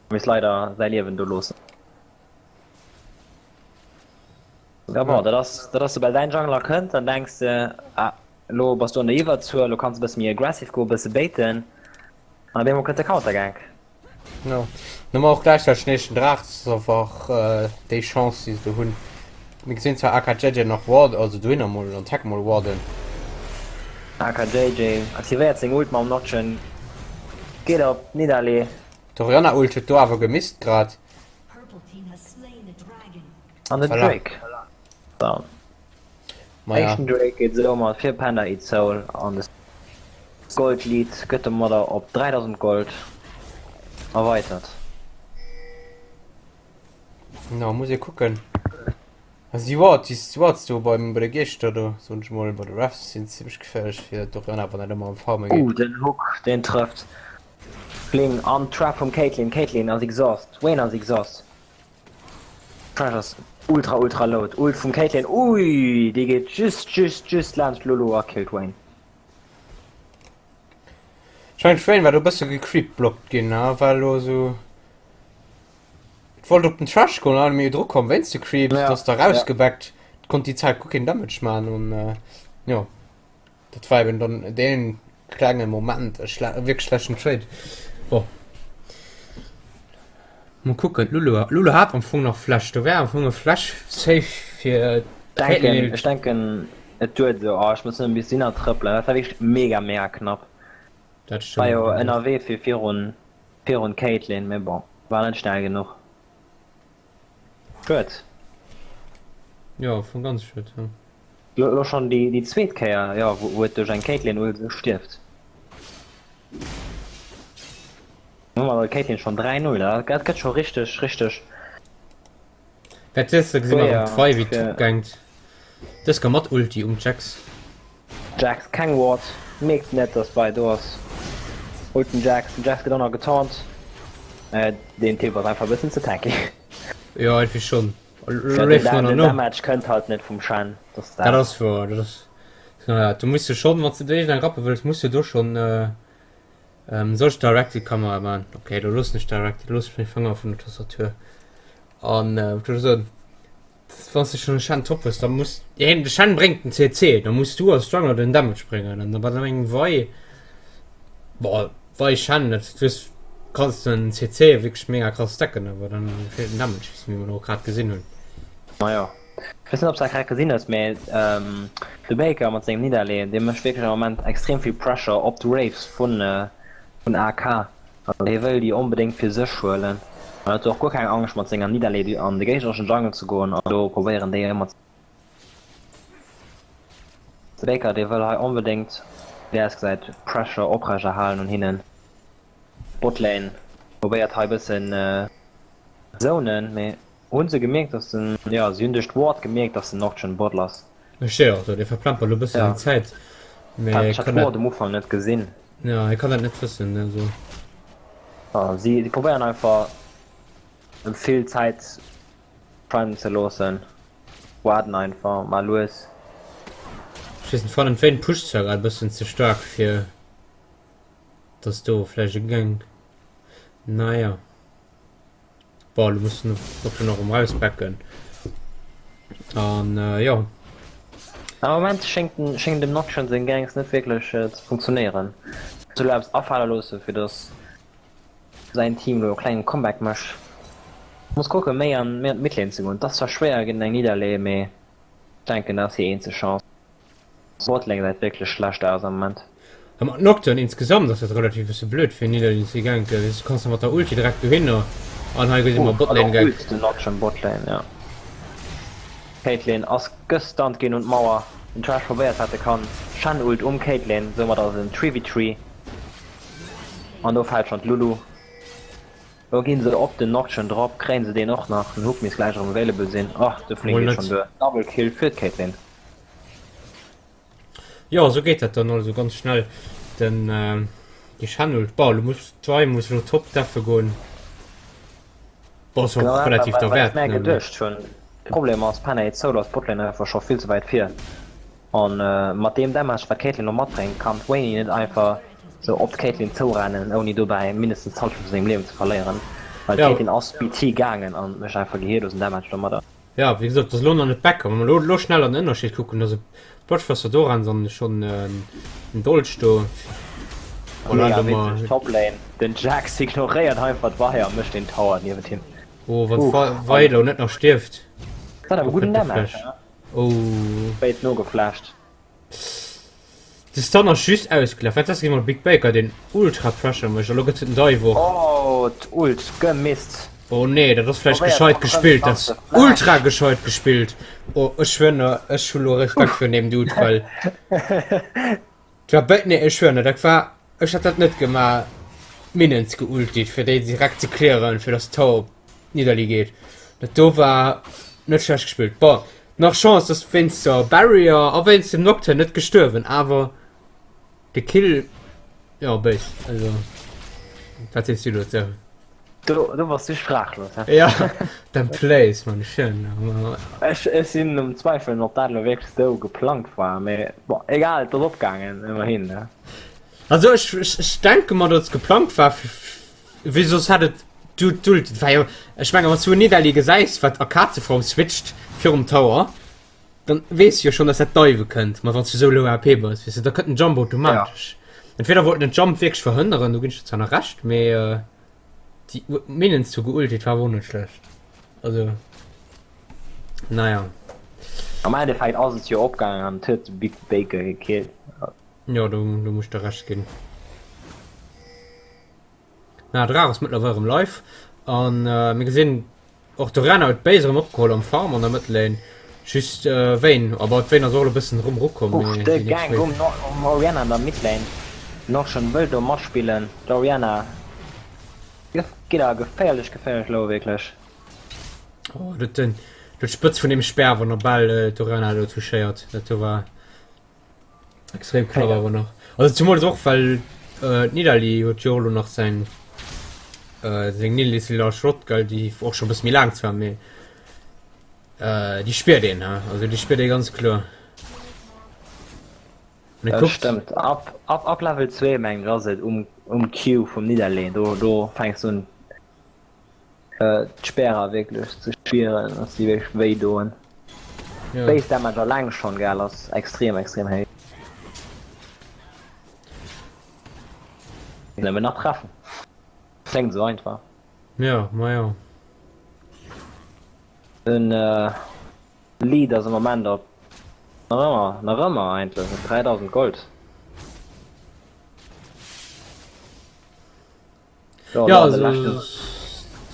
misst leider säi Liewen do loossen. Ja bon, dat ass, dat ass soubal däin Jungler kënnt, dann denks de, ah, elo bass du an der Iwwerzuel, elo kanns de e bësse méi aggressive goen, e bësse baiten, an op eemol kënnt de Countergank. Jo, dann hu mer och gläichzäiteg den éischten Draach, dat ass einfach déi Chance, déi se do hunn. Mir gesinn zwar AKJJ nach ward, also dohinner mol an d'Heck mol warden. AKJJ aktivéiert seng Ult mam Notchen, geet op d'Nidalee. D'Orianna Ult huet do awer gemisst grad. An den Voilà. Drake. Down. Ma ja. Éischten Drake geet soumat fir Panda Eat Soul an de Gold Lead gëtt domadder op 3000 Gold erweitert. Na, muss ee kucken. Also déi Ward, déi Wards do beim, bei de Geeschter do, soen ech mol, bei de Refs sinn zimmlech geféierlech fir d'Orianna, wann dat ëmmer am Farme geet. Uh, den Hook, deen trëfft. Fling an d'Trap vum Caitlyn. Caitlyn ass exhaust. Vayne ass exhaust. Thresh ass ultra ultra low. D'Ult vum Caitlyn, ui, déi geet just just just laanscht Lulu a killt Vayne. Ech mengen d'Vayne war do e bësse gecreepblockt ginn, ha, war elo esou. Et wollt op den Thresh goen an méi dru komm wéinst de Creeps, Ja, dass da ja. rausgebackt, konnt déi Zäit guer keen Damage man an äh, jo dat war eben dann deen klenge Moment e schle wierklech schlechten Trade. Bon. Mol kucken, d'Lulu Lulu hat am Fong nach Flash, do wär am Fong e Flash safe fir Denken, d'Caitlyn. ech denken et duert esou, oh ech muss nëmmen bis hinner trëppelen, dat war wierklech mega mega knapp. Dat War stëmmt jo allerdéngs. ënnerwee fir virun Virun Caitlyn, mee bon, war net schnell genuch. Schued. Jo, am Fong ganz schued, jo. Lo schon déi déi zweet Kéier, jo, wou et duerch eng Caitlyn Ult esou stierft. Hu mer der Caitlyn schon 3 0, dat gëtt scho richteg richteg. Dat dës gesi mer erëm schwéier d'Vei wéi fir. top gankt. Dës ka mat Ulti um Jax. Jax keng Ward, mierkt net dass d'Vei do ass. Ult den Jax, den Jax gëtt och nach getaunt. Deen Typ ass einfach e bëssen ze tanky. Jo irgendwie schon. Ja, den, Leeft mer nach den no. Damage kënnt halt net vum Shen, das Dat dat. ass woer, dat ass ja, du muss du schon, wann du iergend eng rappe wëlls, muss du do schon äh, ähm, soll ech Directed Kamera man? Okay, do loossen ech Directed, looss ech meng Fanger vun der Tastatur. An äh, wat soll ech soen? Wann s de schonn e Shen top hues, da muss hien, de Shen bréngt den CC, da muss du als Jungler den Damage bréngen an da bei engem Vi, boah, Vi Shen, dat du hues, kanns den CC wierklech mega krass stacken, awer dann feelt den Damage, wéi mer och grad gesinn hunn. Majo, ech weess net ob s dat grad gesinn hues, mee de Baker mat sengem Nidalee, dee mécht wierklech am Moment extrem vill Pressure op d'Wraves vun vun AK. An hie wëll déi onbedéngt fir sech huelen. An huet och guer keng Angscht mat senger Nidalee an de géignereschen Jungle ze goen an do probéieren déi ëmmer ze. De Baker dee wëll hei onbedéngt, wéi ausgesäit, Pressure oprecht erhalen un hinnen. Botlane probéiert hei bëssen zonen, mee Hunn se gemierkt dass den, jo si hunn duerch d'Ward gemierkt dass den Nocturne Bot ass. Ech steet och do, dee verplempert elo bëssen seng Zäit, mee hie kann dat, um Ufank net gesinn. Jo, hie kann dat net wëssen, also. Jo, si si probéieren einfach em vill Zäit spenden ze loossen, waarden einfach mar lues. Ech weess net, fannen d'Vayne pusht zwar grad e bëssen ze staark fir dass do vläicht e Gank, naja. Bon, lo muss den Dokter nach erëm rausbecken. An äh, jo. Am Moment schéngt den, schéngen dem Nocturne seng Ganks net wierklech äh, ze funktionéieren. Soll eppes afale loosse fir dass säin Team lo e klengen Comeback mécht. Muss kucken méi an méi an d'Midlane ze goen. Et ass zwar schwéier géint eng Nidalee, mee ech denken dat ass hir eenzeg Chance. Botlane gesäit wierklech schlecht aus am Moment. A mat Nocturne insgesamt ass dat relativ bësse blöd fir Nidalee ze ganken, du kanns da mat der Ulti direkt dohinner an hei gesi mer Botlane Gank. Ult den Nocturne Botlane, ja. Caitlyn ass gestunt ginn un d'Mauer, den Thresh probéiert wat e kann, Shen Ult um Caitlyn, soumat ass et en 3v3 an do fält schonn d'Lulu. Lo ginn se op den Nocturne drop, kréien se deen och nach, den Hook misst gläich erëm available sinn, oh de Flink geet schonn duer, Double Kill fir d'Caitlyn. Jo, esou geet dat dann also ganz schnell. Den äh, die Channel, boah, du musst zwei muss lo top dafür goen. Boah, so Genau, relativ wat, der wat Wert. ich mir ne? geduecht hunn. De Problem ass, Penny Solo ass Botlane einfach scho vill ze wäit vir. An äh, mat deem Damage, wat Caitlyn lo matbréngt, kann d'Vayne net einfach sou op d'Caitlyn zourennen, ouni dobäi mindestens d'Hallschent vu sengem Liewen ze verléieren. Well Ja. d'Caitlyn ass BT gaangen an mécht einfach gehiirlosen Damage domadder. Ja, wéi gesot, ass elo nach net back. Wa mer elo, elo schnell an den Ënnerscheed kucken, also Bloodthirster do rennt an schonn en Dolch do. Voilà, Mega do mer. witzeg, Toplane, den Jax ignoréiert einfach d'Vi a mécht den Tower niewent him. Oh, wann d'Vi elo net nach stierft. Dat awer gudden Damage, ne? Oh. Spéit nogeflasht. De Stun ass just ausgelaf. Wat ass mat Big Baker deen ultra Pressure mécht? A lo gëtt et en Dive och. Oh d'Ult gemisst. Oh nee, dat ass vläicht gescheit gespillt. Dat ass ultra gescheit gespillt. Oh ech schwören der, ech hu lo Respekt virun deem Dude, well dat war be nee ech schwören der, dat war ech hätt dat net gemaach Minions geultit fir déi direkt ze clearen, fir dass d'Tower op Nidalee geet. Dat do war net schlecht gespillt. Bon, Nach Chance dass wéinst der Barrier a wéinst dem Nocturne net gestuerwen, awer de Kill jo béis, also wat sees du dozou? Do do bass du sprachlos he? Ja den Plays man schön. Ech ech sinn um Zweifelen ob dat elo wierklech sou geplangt war, mee bon egal, et ass opgaangen ëmmerhin ne. Also ech ech denke mer datt et geplangt war fir Wéi soss hätt et du d'Ult war jo ech menge wanns du en Nidalee gesäis wat a Kazeform switcht virum Tower dann weess du jo schonn dass dat dive kënnt ma wanns du sou low AP bass weess du da kënnt den Jump automatesch. Entweder wollt en den Jump wierklech verhënneren do ginn ech der zwar nach Recht mee déi Minions zu geultet war awer och net schlecht also naja. Am Endeffekt ass et jo opgaangen an et huet de Big Baker gekillt. Jo do do muss ech der Recht ginn. Na, Draach ass mëttlerweil erëm live an äh, mir gesinn och de Renner huet d'Base erëm opgeholl am Farm an der Mëttlane. Just äh, Vayne, aber d'Vayne ass och elo e bëssen erëm erukomm, Uff, mee de déi nächst Gank Wave. um, no um Orianna an der Midlane. Noxion wëll do matspillen. D'Orianna geet awer geféierlech, geféierlech low wierklech. Oh, dat den, dat d'Spëtz vun deem Speer, wann er bal äh, d'Orianna do touchéiert. Dat do war. Extrem knapp awer nach. Also zumols och well äh, d'Nidalee huet jo och lo nach seng äh, seng Nidalee Schrott gell, déi och schon bësse méi laang zwar, mee äh, déi spiert een he, also déi spiert ee ganz kloer. An Dat kuckt, stëmmt. Ab, ab, ab Level 2 mengen ech ass et um, um Q vum Nidalee, do, do fänks du un äh, d'Spärer wierklech ze. Spieren, dass déi wierklech wéi doen. Ja. Base Damage alleng schonn, gell, ass extrem, extrem héich. Nëmmen nach treffen. Kléngt esou einfach. Ja, ma jo. Den Lead ass am Moment op nach ëmmer, nach ëmmer eigentlech op 3000 Gold. Jo, ja, also,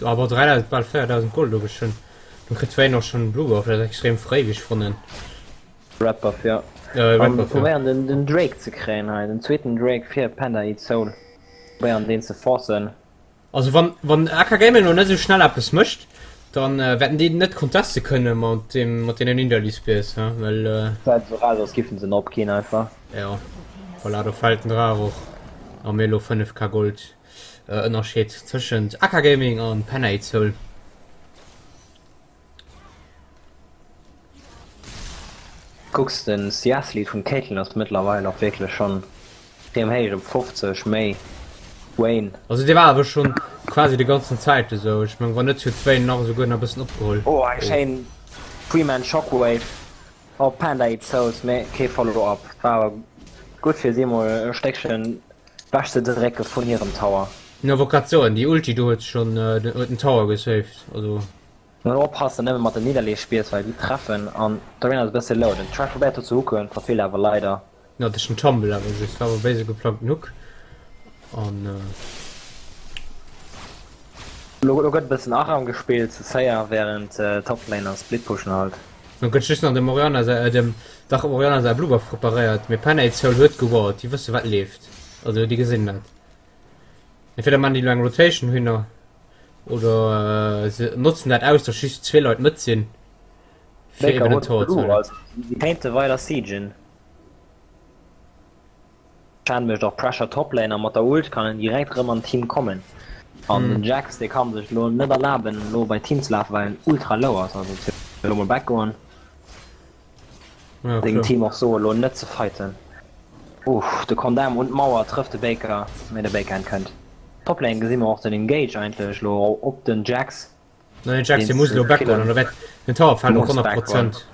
aber 3000, bal 4000 Gold hu ech schon. Du kritt Vayne och schon Blue Buff, dat ass extrem fréi, wéi ech fannen. Red Buff, ja. Äh, Red Buff, ja. Probéieren den, den Drake ze kréien hei, den zweeten Drake fir Panda Eat Soul. Probéieren deen ze forcen. Also wann, wann AK Gaming lo net esou schnell eppes mécht, dann äh, wäerten déi net conteste kënne mat dem, mat deenen Nidalee Spears, hä? Well, äh, Gesäit esou aus, als giffen se en opginn einfach. Ja, voilà, do fällt den Draach och. A mir elo 5k Gold äh, Ënnerscheed tëschent AK Gaming an Penate Soul. Kucks den CS Lead vum Caitlyn ass mëttlerweil och wierklech schonn extrem héich op 50 méi Vayne. Also dee war awer schonn quasi de ganzen Zäit esou. Ech meng wann net huet d'Vayne nach esouguer nach e bëssen opgeholl. Oh eng schéin Three-Man Shockwave op Panda Eat Souls, mee kee Follow-up. War awer gutt fir si mol e Stéckchen wech ze drécke vun hirem Tower. Jo wollt grad soen, déi Ulti do huet schonn huet den Tower gesaved, also. Mol oppassen nëmme mat den Nidalee Spears well déi treffen an d'Arena ass e bësse low. Den Thresh probéiert do ze hooken, verfeelt awer leider. Jo duerch den Tumble awer just, war awer béise geplangten Hook an. Lo gëtt e bëssen Aram gespillt zu 4 während Toplaner Split pushen halt. Lo gëtt just nach dem Orianna säi, dem dach Orianna säi Blue Buff preparéiert, mee Penate Soul huet geward, déi wësse wat leeft, also déi gesinn dat. Entweder man déi lo eng Rotation hinner oder se notzen dat aus, dass just zwee Leit mëtt sinn fir Baker eben den huet Tower ze Blue, huelen. also si kéinte weider siegen. Shen mécht och Pressure Toplane a mat der Ult kann en direkt erëm an d'Team kommen. An den Jax dee kann sech lo net erlaben lo bei d'Team ze lafen, well en ultra low ass, also elo mol back goen. Ja, Sengem klar. Team och soe lo net ze fighten. Uff, de Condemn un d'Mauer trëfft de Baker, mee de Baker entkënnt. Toplane gesi mer och den Engage eigentlech lo op den Jax. Nein, den Jax Den dee muss ze lo back goen killen. an da wäert den Tower fällt och Muss 100 back goen. Prozent.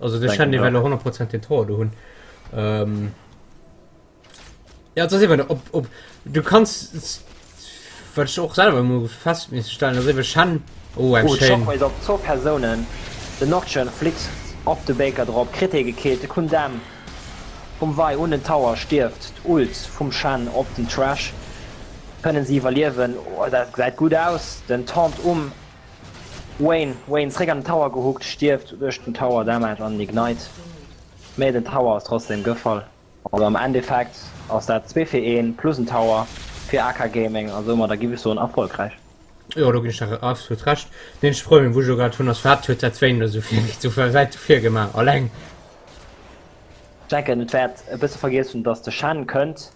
Also de Denken Shen dee ech wäert och. lo 100 Prozent den Tower do hunn. Ähm, Ja, et ass eben op, op du kanns wat ech och selwer emol fest misse stellen, ass eben Shen, oh eng Oh, schéin. d'Shockwave op zwou Persounen. Den Nocturne flitt op de Baker drop, kritt hie gekillt. De Kundam vum Vi un den Tower stierft. D'Ult vum Shen op den Thresh. Kënnen si iwwerliewen? Oh, dat gesäit gutt aus. Den Taunt um Vayne. Vayne zréck an den Tower gehookt, stierft duerch den Tower Damage an den Ignite. Mee den Tower ass trotzdem gefall. Also am Endeffekt ass dat zwee fir een plus en Tower fir AK Gaming a soumadder giff ech soen erfolgräich. Jo do ginn ech der absolut Recht. Den eenzege Problem wou ech elo grad hunn ass firwat huet dat Vayne do esou vill wäit dofir gemaach alleng? Ech denken et wäert e bësse vergiess hunn dass de Shen kënnt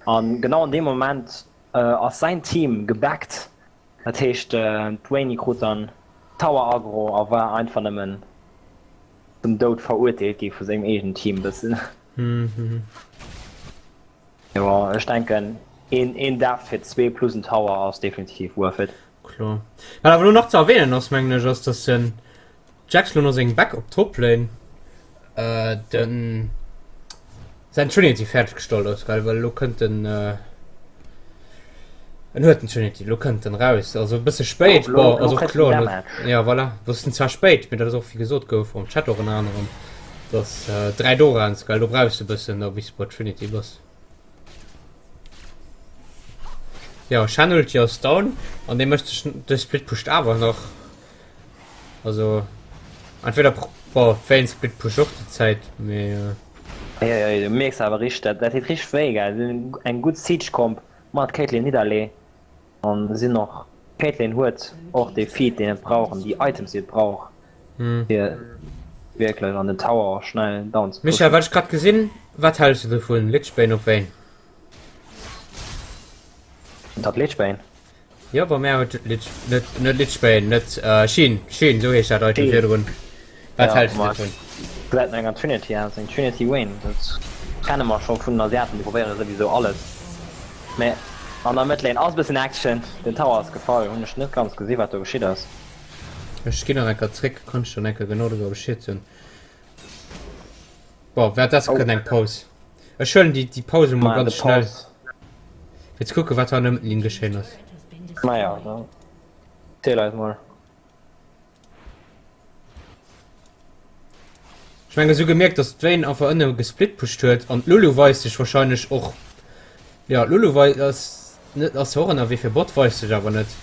an genau an deem Moment ass säin Team gebackt, dat heescht d'Vayne krut dann Tower Aggro a war einfach nëmmen zum Doud verurteelt gi vu sengem eegenen Team bëssen. Jo ech denken een een Death fir zwee plus en Tower ass definitiv worth it. Kloer. Wat awer elo nach ze erwähnen ass mengen ech ass dass den Jax lo no sengem Back op Toplane den säin Trinity fäerdeg gestallt ass well well elo kënnt den en huet den Trinity lo kënnt den raus also e bësse spéit Lo, bon lo ass och kritt kloer den no Damage. ja voilà dat ass zwar spéit mee dat ass och wéi gesot gouf am Chat och ënner anerem dass 3 Dorans gell do brauchs de bëssen da bis de bei Trinity bass. Jo Shen Ulti ass down an dee mécht sech de Split pusht awer nach. Also entweder bon Vayne Split push och déi Zäit mee. Jo jo du mierks awer richteg dat deet richteg wéi gell, eng gutt Siege Comp mat Caitlyn Nidalee an sinn och Caitlyn huet och dee Feed deen et brauch an déi Items déi et brauch fir wierklech an den Tower och schnell down ze Michel pushen. wat ech grad gesinn, wat häls de dovun Lich Bane op Vayne? Dat Lich Bane? Jo bei mär huet Lich, net net Lich Bane, net Sheen, Sheen sou heescht dat Item virdrun. Wat häls de dovun? Gesäit no enger Trinity aus, eng Trinity Wayne, dat kenne mer scho vun den Asiaten, déi probéiere souwisou alles. Mä an der Mëttlane ass e bëssen Action, den Tower ass gefall, hunn ech net ganz gesi wat do geschitt ass. Ech ginn nach enker zréck, kann ech dann enker genau doriwwer Bescheed soen. Bon, währenddessen oh. kënnt eng Paus. Ech huelen déi, déi Paus emol ganz schnell. Fir ze kucken, wat an der Mëttlinn geschéien ass. Naja, dann ziel eis mol. Ech mengen esou gemierkt, dass d'Vayne einfach ënne gesplitpusht huet an d'Lulu weist sech wahrscheinlech och. Ja d'Lulu wei ass net ass och ënnerwee fir Bot, weist sech awer net.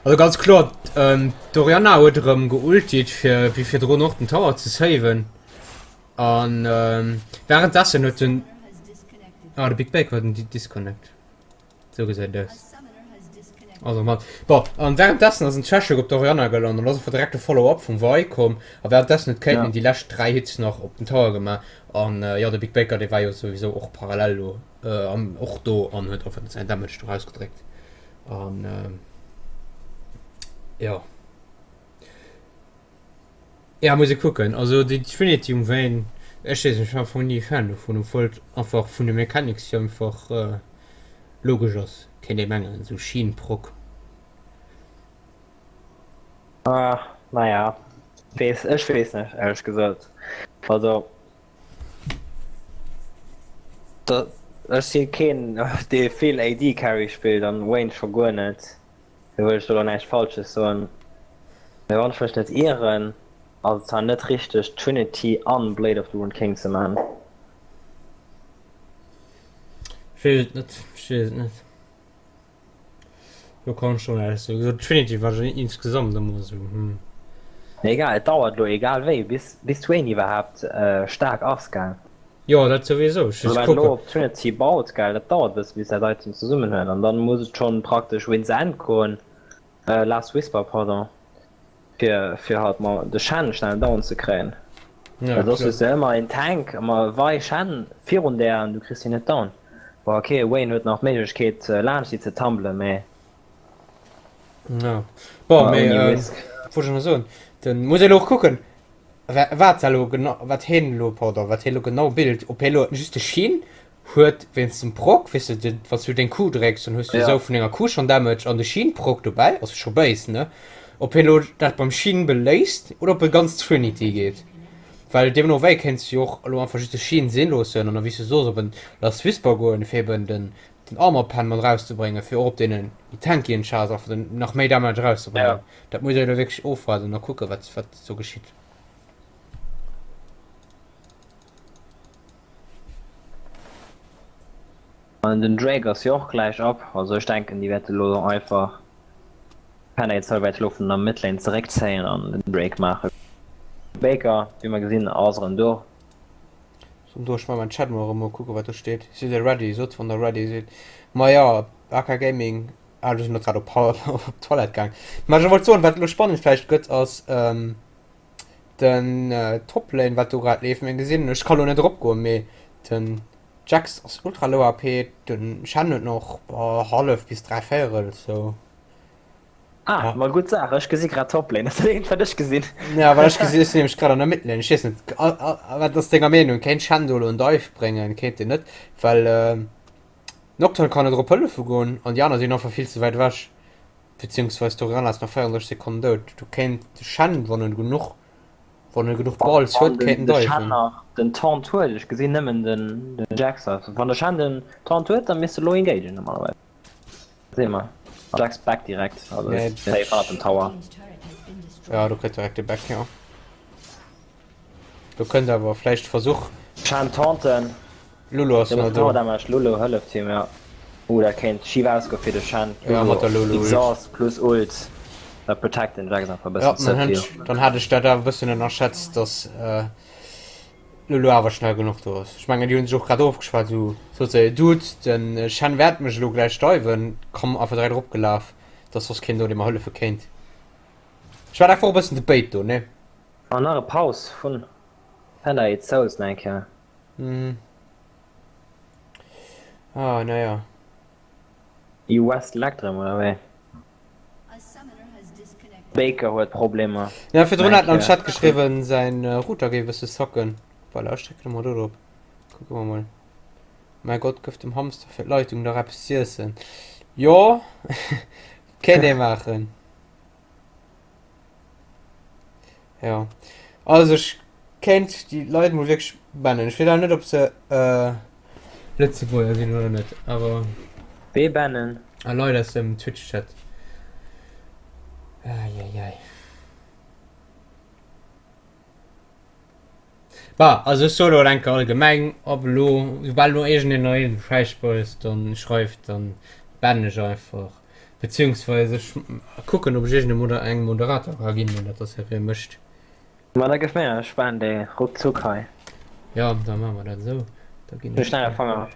Also ganz kloer, ähm, d'Orianna huet erëm geultit fir wéi virdrun och den Tower ze saven. An ähm, währenddessen huet den ah, de Big Baker huet den Disconnect. So gesäit et aus. Also mat bon an währenddessen ass en Trashhook op d'Orianna gelant an ass einfach direkt de Follow-up vum Vi komm a währenddessen huet d'Caitlyn ja. déi lescht 3 Hits nach op den Tower gemaach an äh, ja de Big Baker dee war jo sowieso och parallel lo äh, an och do an huet einfach säin Damage do rausgedréckt an äh, ja. Ja muss ee kucken, also déi Trinity um Vayne, ech weess net, ech war am Fong ni e Fan dovun, obwuel et einfach vun de Mechanics hier einfach logesch ass, kéint ee mengen, esou Sheen Proc. Ah naja, weess, ech weess net éierlech gesot, also da ech si keen dee vill AD Carry spillt an Vayne scho guer net. Do wëll ech elo näischt Falsches soen, mee wann ech mech net ieren, ass et zwar net richteg Trinity an Blade of the Ruined King ze man. Ech weess et net, ech weess et net. Do kann ech schon näischt soen. Wéi gesot, Trinity war schon insgesamt ëmmer esou, hm. Mee egal, et dauert elo egal wéi bis bis d'Vayne iwwerhaapt staark ass, gell? Jo, dat souwisou. Ech just kucken. Elo op Trinity baut, gell, dat dauert e bësse bis dat Item zesummen huet an dann muss et schon praktesch Wind's End goen, Last Whisper, pardon, fir fir halt ma de Shen schnell down ze kréien. Ja, well soss hues de ëmmer een Tank ëmmer wei Shen virun där an du kriss hien net down. Bon ok, Vayne huet nach d'Méiglechkeet laanscht si ze tumblen, mee. Ja. Bon, mee wollt ech nach soen, den muss ee lo och kucken. Wat elo genau, wat hien elo, pardon, wat hien elo genau bild, ob hien elo just de Sheen huet wéinst dem Proc, weess de, de, wann s du deng Q drécks, dann hues du Ja. esou vun denger Q schonn Damage an de Sheen Proc dobäi, ass scho béis, ne? Ob hien elo dat beim Sheen beléisst oder ob e ganz Trinity geet. Well deemno wéi kéints du jo och elo einfach just de Sheen sinn loossen an da wéi s du soos op en Last Whisper goen, fir eben den, den Armor Pen mat erauszebréngen, fir och op deenen méi tankyen Chars einfach den nach méi Damage erauszebréngen. Ja. Dat muss ee elo wierklech ofwaarden a kucken, wat, wat do geschitt. An den Drake ass jo och gläich op, also ech denken déi wäerte lo einfach Penny Zoll wäert elo vun der Midlane zeréckzéien an den Drake maachen. Baker, wéi mer gesinn, ass erëm do. Soen do, ech man mein Chat mol erëm mol kucken wat do steet. Sidd der ready? Sot wann der ready sidd. Ma jo, AK Gaming, ah do sinn der grad op op d'Toilette gaang. Ma ech wollt soen, wat elo spannend vläicht gëtt ass den Toplane wat do grad leeft. Mir gesinn, ech ka lo net erop goen, mee den Jax ass ultra low AP, den Shen huet nach hallef bis dräivéierel sou. Ah, ma gutt Saach, ech gesi grad Toplane, dat ass dat eenzegt wat ech gesinn. Ja, well ech gesi, ech sinn nämlech grad an der Midlane, ech weess net, wat ass denger Meenung, kéint Shen do elo en Dive bréngen, kéint en net, well Nocturne kann net erop hëllefe goen an déi aner sinn einfach vill ze wäit ewech, beziehungsweis d'Orianna ass nach 34 Sekonnen dout, do kéint de Shen, wann en genuch, wann en genuch Balls huet, kéint en diven. Wann de Shen nach den Taunt huet, ech gesinn nëmmen den Jax, wann de Shen den Taunt huet, da misst e lo engagen normalerweis. Seh mal. Jax back direkt. Also nee, safe hannert dem Tower. Ja, du kritt direkt de Back, ja. Du könnt awer vläicht Versuch. Shan taunten. Lulu ass nach do. Damage. Lulu hëlleft him, ja. Oh, dat kéint schief ausgoen fir de Shen. Ja, mat der Lulu. Exhaust plus Ult. Dat protect den Jax einfach e bëssen ze vill. Dann hat ech dat awer e bëssen ënnerschätzt, dass äh, Lulu awer schnell genuch do ass. Ech mengen déi hunn sech och grad ofgeschwat, esou sot se, Dude, den Shen wäert mech elo gläich diven, komm einfach direkt eropgelaf, et ass soss keen do dee mer hëllefe kéint. Ech war einfach och e bëssen de Bait do, ne? An nach e Paus vun Panda Eat Souls nach eng Kéier. Mhm. Ah, naja. EU West leckt rem, oder wéi? Baker huet Problemer. Ja, virdrun hat en am Chat geschriwwen, säin Router géif e bësse sacken. Voilà, ech drécken emol do drop. Kucke mer mol. Mäi Gott, gëff dem Hamster fir d'Leitung dach eppes z'iessen. Jo, kéint ee maachen. Jo, also ech kéint déi Leit mol wierklech bannen. Ech weess awer net, ob se Lëtzebuerger sinn oder net, awer. Wee bannen? Ah, Leit aus dem Twitch-Chat. Eieiei. Bah, also ech soe lo enke allgemeng, ob elo, soubal elo iergendeen nach iergend e Schäiss post dann schreift, dann bannen ech einfach. Beziehungsweise ech kucken, ob ech iergend e Moder engem Moderator ka ginn, deen dat da seriö mécht. Ma da gëff mir, ech bannen déi ruckzuck hei. Jo, da maache mer dat esou. Da ginn ech. Schnelle Fanger.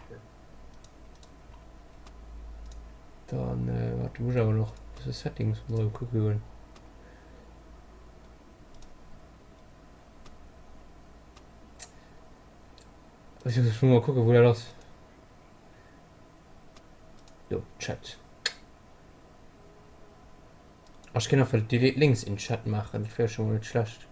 Dann, warte, muss ech awer nach e bësse Settings mol kucke goen. Ech muss mol kucken wou dat ass. Do, Chat. Ah, ech kéint einfach delete links in Chat maachen, dat wär scho mol net schlecht.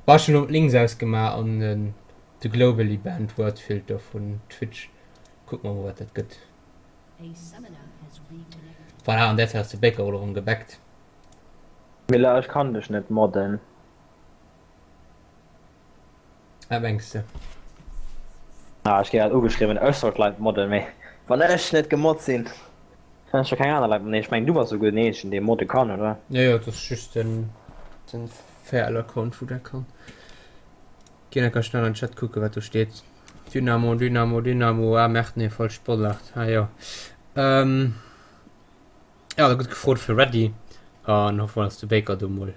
Bah, ech hunn elo d'Links ausgemaach an den de Globally Banned Word Filter vun Twitch. Kucke mer mol wat dat gëtt. Voilà, an där Zäit ass de Baker och erëm gebackt. Miller, ech kann dech net modden. Wat mengs de? Ah, ech gi grad ugeschriwwen, ech soll d'Leit modden, mee wann ech net gemoddt sinn, kann ech jo keng aner Leit modden. Nee, ech mengen du bass souguer den eenzegen, dee modde kann, oder? Jo, jo, et ass just den den VL-Account, wou dat kann. Ginn enker schnell an den Chat kucken, wat do steet. Dynamo, Dynamo, Dynamo, ah merde, nee, falsch Sportart, ah jo. Ähm. Ja, da gëtt gefrot fir Ready an hoffe mer, dass de Baker do mol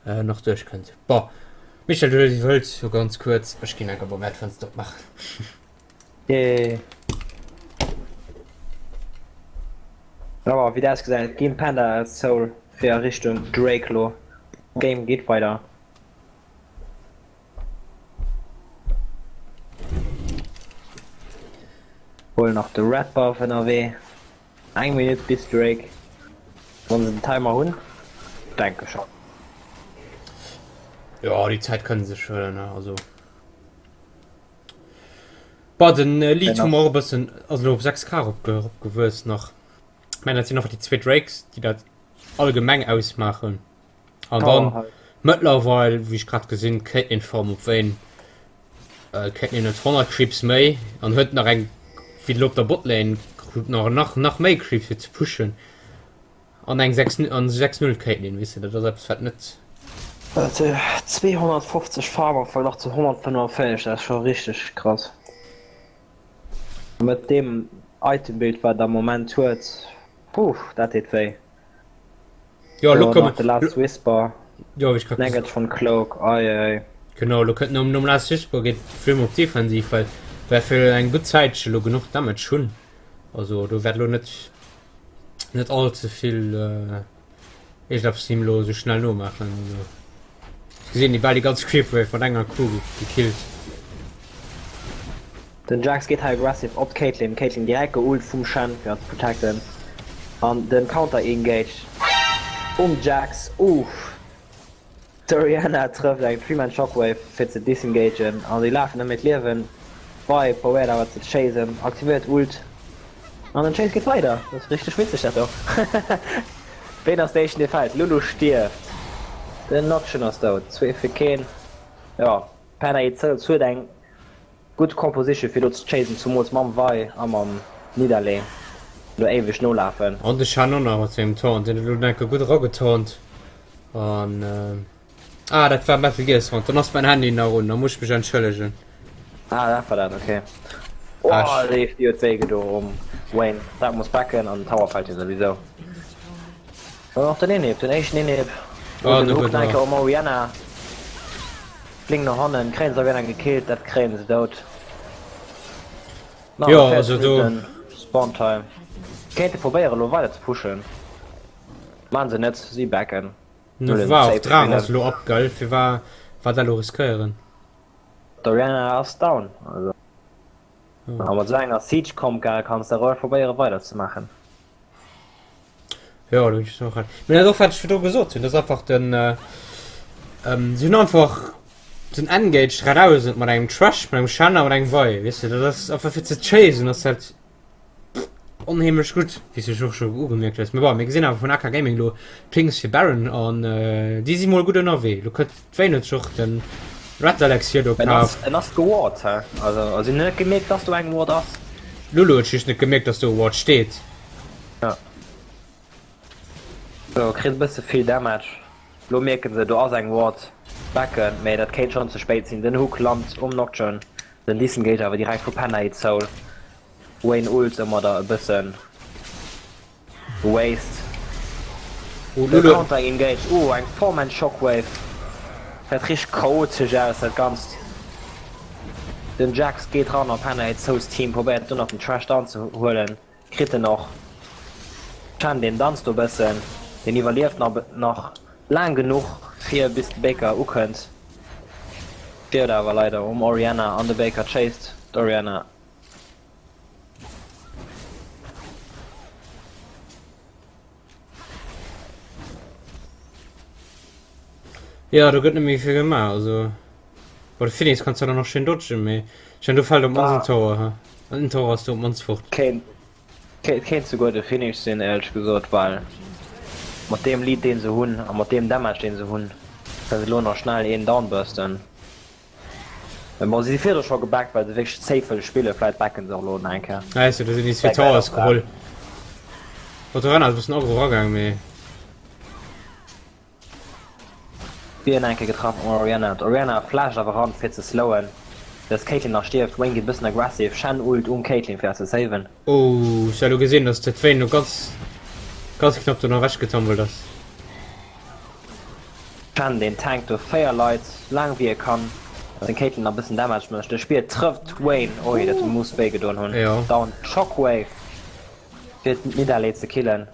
äh, nach duerchkënnt. Bon, Michel, du iwwerhëls jo ganz kuerz. Ech ginn enker beim Adfenster opmaachen. Yay. Awer wéi dat ausgesäit, ginn Panda als Soul fir a Richtung Drake lo. Game geet weider. Huelen nach de Red Buff ënnerwee. Eng Minutt bis Drake, wann se den Timer hunn, denke schon. Ja, déi Zäit kënne se sech huelen, ne? Also. Bah, den äh, Lead hu mer och e bëssen, ass elo op 6K eropge eropgewuess nach. Ech mengen, dat sinn einfach déi zwee Drakes, déi dat allgemeng ausmaachen. An dann mëttlerweil, wéi ech grad gesinn, Caitlyn Farm op Vayne. Äh, Caitlyn huet 100 Creeps méi an huet nach eng wéi elo op der Botlane krut nach nach nach méi Creeps fir ze pushen. An eng 6 an 6-0 Caitlyn, weess de, dat ass eppes wat net. 250 Farm am Verglach zu 145, dat ass scho richteg krass. Mat deem Itembild wat am Moment huet, puh, dat deet wéi. Jo, lo kommen. The Last Whisper. Jo, wéi ech grad. Negatron Cloak, ei ei. Genau, lo kënnt nom, nom Last Whisper geet vill op d'Defensiv, well well fir eng gutt Zäitche lo genuch Damage hunn. Also do wäert lo net net all ze vill äh, iergendeppes him lo sou schnell nomaachen. Also ech gesinn déi bal déi ganz Creep Wave mat enger Q gekillt. Den Jax geet hei aggressive op d'Caitlyn, Caitlyn direkt geult vum Shen fir hatt ze protecten an den Counter Engage um Jax, uuff d'Orianna trëfft eng Three Man Shockwave fir ze disengagen an si lafen ëm hiert Liewen. Vi probéiert awer ze chasen, aktivéiert Ult an den Chase geet weider, dat ass richteg witzeg dat do. Ween ass de éischten dee fält? Lulu stierft, den Nocturne ass dout, zwee fir keen, jo Panda Itzels huet eng Gudd Composition fir do ze chasen, zumools mam Vi a mam Nidalee do éiweg nolafen. An de Shen och nach mat sengem Taunt, deen huet elo enke gutt eragetaunt an ah dat war Metal Gear Sound, dann ass mäin Handy nach un, da muss ech mech entschëllegen. Ah dat war dat, ok. Oh déi huet wéi gedo um Wayne, dat muss backen an den Tower fällt jo souwisou. An och den Inhib, den éischten Inhib. Oh, den Hook nach eng Kéier um Orianna. Bling no hannen, kréien se Orianna gekillt, dat kréien se dout. Jo, also do. Spawn Time. Kéinte probéieren elo weider ze pushen. Maan se net, si backen. No war och Draach ass elo up, gell? Fir war war dat elo riskéieren? D'Orianna ass down, also. A mat esou enger Siege Comp, gell, kanns de roueg probéieren weider ze maachen. Jo, do hunn ech och recht. Mee dat och wat ech virdru gesot hunn, dat ass einfach den ähm, si hunn einfach den Engage 3000 mat engem Thresh, mat engem Shen a mat engem Vi, weess de, dat ass einfach fir ze chasen ass dat onheemlech gutt, wéi s du och scho ugemierkt hues. Mee bon, mir gesinn awer vun AK Gaming elo Pings fir Baron an déi si mol gutt ënnerwee. Lo kënnt d'Vayne huet sech och den Red Elixir do En ass, kaf. en ass geward, hä? Also, also hunn net gemierkt, dass do eng Ward ass. Lulu huet just net gemierkt, dass do e Ward steet. Ja. So, kritt e bësse vill Damage. Lo mierken se, do ass eng Ward. Backen, mee dat kéint schonn ze spéit sinn. Den Hook lant um Nocturne. Den Disengage awer direkt vu Penna Soul. Wayne Ult domadder e bëssen gewaste. Oh, De Lulu. Counter Engage, oh eng Four-Man Shockwave. Dat richt chaotesch aus dat Ganzt. Den Jax geet ran op Penna Souls Team, probéiert do nach den Thresh down ze huelen. Kritt en och. Chen deen danzt do bëssen, deen iwwerlieft nach laang genuch fir bis de Baker ukënnt. Stierft awer leider um Orianna an de Baker chased d'Orianna. Ja, do gëtt net méi vill gemaach, also. Bei de Phoenix kannst du dann nach schön dodgen, mee ich mein, du fällt um ah. Tower, ha? An den Tower ass du um mannst fort. Kéint, kéint souguer de Finish sinn, éierlech gesot, well mat deem Lead deen se hunn a mat deem Damage deen se hunn, kënne se lo nach schnell een downbursten. Mä bon, si si virdru scho gebackt, well se wierklech safe wëlle spillen. Vläit backen se och elo nach eng Kéier. Ah, du, do sinn déi zwee Towers geholl. Bon, d'Orianna ass e bëssen aggro eragaang, mee. Wien eng Kéier getraff um Orianna. D'Orianna flasht awer ran fir ze slowen, dass d'Caitlyn nach stierft. Wayne geet e bëssen aggressive. Shen ult um Caitlyn fir hatt ze saven. Oh, ech hat elo gesinn, dass de d'Vayne elo ganz, ganz knapp do nach ewechgetumbelt ass. Chen deen tankt do 4 Leit laang wéi e kann, dass den Caitlyn nach bëssen Damage mécht. De Spear trëfft d'Vayne, oi dat muss wéi gedoen hunn. Down Shockwave fir d'Nidalee ze killen,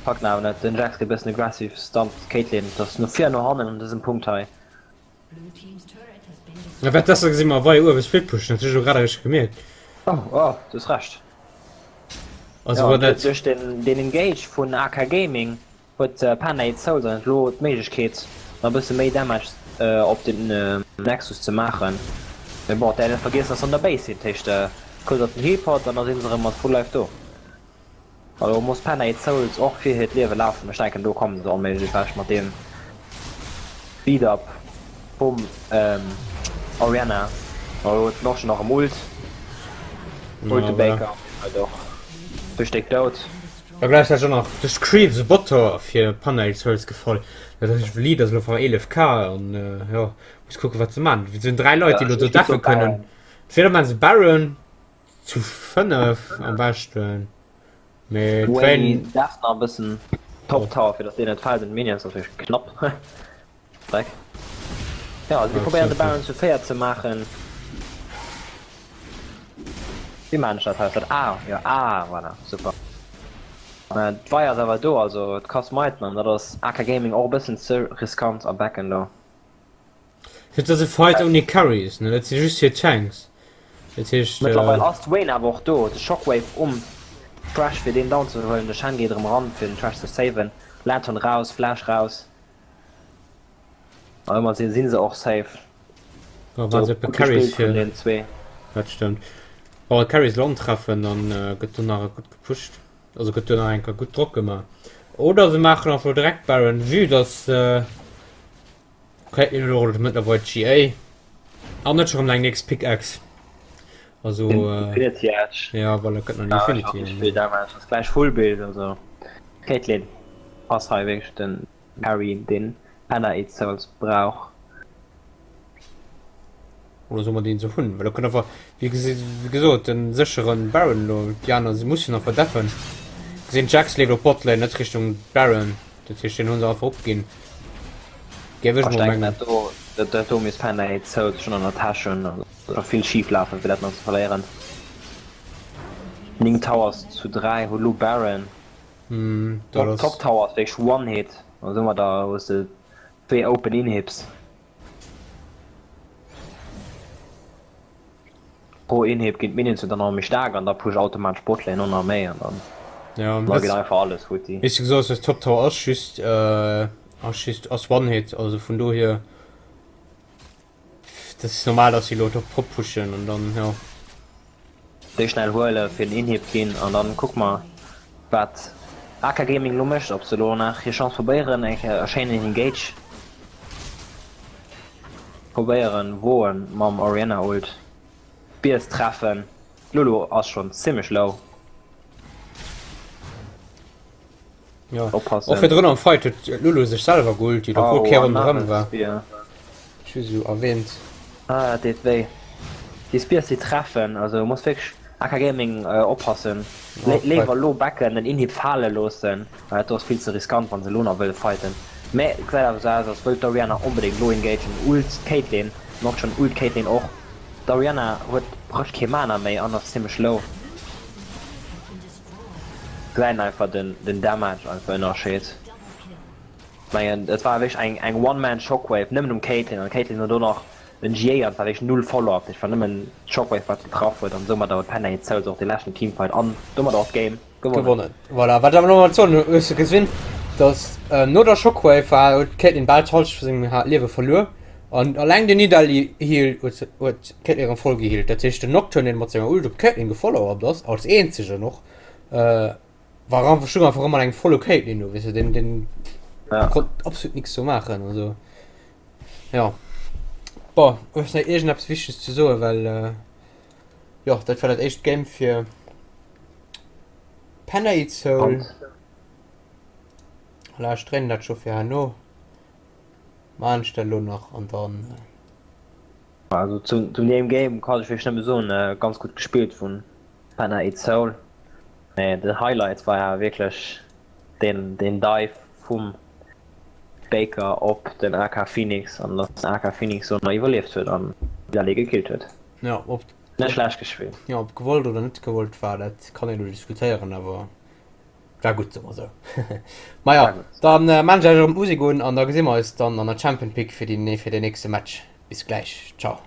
packt en awer net. Den Jax geet bëssen aggressive, stunt d'Caitlyn, dass no vir an no hannen an dësem Punkt hei. Na wat besser gesinn mer wei uewe Split pushen, dat hu ech elo grad eréischt gemierkt. Oh oh du hues Recht. Also Jo war dat. duerch den den Engage vun AK Gaming Huet Panda Eight Souls an elo d'Méiglechkeet nach e bësse méi Damage op den Nexus ze maachen. Mee bon, däerf net vergiessen dass se an der Base sinn, dat heescht kuerz op den Healpot an da sinn se erëm mat Full Life do. Also muss Panda Eight Souls och fir hiert Liewe lafen. Ech denken do kommen se onméiglech ewech mat deem Speed Up vum Orianna. Elo huet den och schon nach em Ult. Ult de Baker och duerch déck dout. A gläichzäiteg och nach duerch d'Creeps e Bot-Tower fir Panel Souls gefall. Dat heescht, de Lead ass elo vor 11 K an jo, muss kucken wat se man. Et sinn 3 Leit déi elo do deffen kënnen. Entweder man se Baron zu 5 am beschten, mee d'Vayne deft nach e bëssen Top Tower fir datt deen net fält un d'Minions ass wierklech knapp. Dreck. Jo, also mir probéieren de Baron zu 4 ze maachen. Wéi maan ech dat hei? Ass dat A? Jo, A, voilà, super. Mä d'Weier ass awer do, also et ka smiten an dat ass AK Gaming och e bëssen ze riskant a backen do. Dat ass e Fight ouni Carries, ne? Dat si just hir Tanks. Dat heescht. Mëttlerweil ass d'Vayne awer och do, de Shockwave um Thresh fir deen down ze huelen, de Shen geet erëm eran fir den Thresh ze saven, Lantern raus, Flash raus. An ëmmer sinn se och safe. Ja, wann se op Carries fir. Dat stëmmt. Wa Carries lo antreffen, dann gëtt do nach gutt gepusht. Also gëtt do nach eng Kéier gutt Drock gemaach. Oder se maachen einfach direkt Baron, vue dass Caitlyn elo och mëttlerweil GA an net schon eng nächst Pickaxe. Also Infinity Edge. Ja, voilà, gëtt nach Infinity. Vill Damage, ass gläich Full Build, also Caitlyn ass hei wierklech den Carry deen Panda Eight Souls brauch. Oder soll mer deen se hunn? Well da kënnt einfach, wéi gesot, den sécheren Baron elo. Déi aner se mussen einfach deffen. Gesinn Jax leeft op Botlane, net Richtung Baron. Dat heescht deen hu se einfach opginn. Géif ech Ech mol denken mengen. dat do, dat do misst Panda Eight Souls schonn an der Täsch hunn. Also scho vill schif lafen fir dat nach ze verléieren. 9 Towers zu 3 hu lo Baron. Hm, dat ass. Top Tower ass wierklech one hit. Also domadder hues de zwee open Inhibs. Pro Inhib ginn d'Minions jo dann och méi staark an da push automatesch Botlane och nach méi an dann. Ja, Da geet einfach alles futti. Wéi s du gesot hues, Top Tower ass just ass just ass One Hit, also vun dohier dat ass normal, dass si elo top top pushen an dann jo. Déi schnell huele fir den Inhib ginn an dann kucke mer wat AK Gaming elo mécht, ob se elo nach hir Chance probéieren eng Kéier e schéinen Engage probéieren woen mam Orianna Ult. D'Bies treffen. D'Lulu ass schon zimmlech low. Ja. Oppassen. Och virdrun am Fight huet d'Lulu sech selwer geulti, obwuel Oh, kee an ronderëm nach war. e Spear. Just esou erwähnt. Ah, dat deet wéi. Déi Spears déi treffen, also muss wierklech AK Gaming äh, oppassen. Oh, Le léiwer fuck. lo backen, den Inhib fale loossen, well dat do ass vill ze riskant, wann se lo nach wëlle fighten. Mä et gesäit awer sou aus, als wëllt d'Orianna onbedéngt lo engagen. Ult d'Caitlyn, Nocturne ult d'Caitlyn och. D'Orianna huet praktesch kee Mana méi an ass zimmlech low. Gesäit einfach den den Damage einfach Ënnerscheed. Mengen et war wierklech eng eng One Man Shockwave nëmmen um Caitlyn an d'Caitlyn huet och nach en GA an et war wierklech null Follow-up, dat war nëmmen d'Shockwave wat getraff huet an soumadder huet Penna Souls och de leschten Teamfight an domadder och d'Game. Gewonnen. Gewonnen. Voilà. Wat awer nochmal zoen, hues du gesinn, dass äh, no der Shockwave war huet d'Caitlyn bal d'Halschent vu sengem Liewe verluer. An alleng den Nidalee Heal huet huet d'Caitlyn erëm voll gehealt. Dat heescht den Nocturne, deen mat senger Ult op d'Caitlyn gefollowupt ass, als eenzegen och, äh, war einfach stung einfach ëmmer an engem volle Caitlyn do, weess de, deen deen Ja. konnt absolut nix do maachen. Also ja. Bon, hues nach iergendeppes Wichteges ze soen, well äh, Jo, dat war dat éischt Game fir Penny Soul. Voilà, ech dréinen dat scho fir herno. Maan ech dat elo nach an dann. Also zu, zu deem Game kann ech wierklech nëmme soen, ganz gutt gespillt vun Penna Eat Soul. Mee den Highlight war ja wierklech deen, deen Dive vum Baker op den AK Phoenix an dass den AK Phoenix do nach iwwerlieft huet an Nidalee gekillt huet. Ja, ob Net schlecht gespillt. Ja, ob gewollt oder net gewollt war, dat kann een elo diskutéieren, awer war gutt, soe mer esou. Maja, dann äh, maan ech eis erëm d'Musek un an da gesi mer eis dann an der Champion Pick fir déi, fir den nächste Match. Bis gläich, ciao.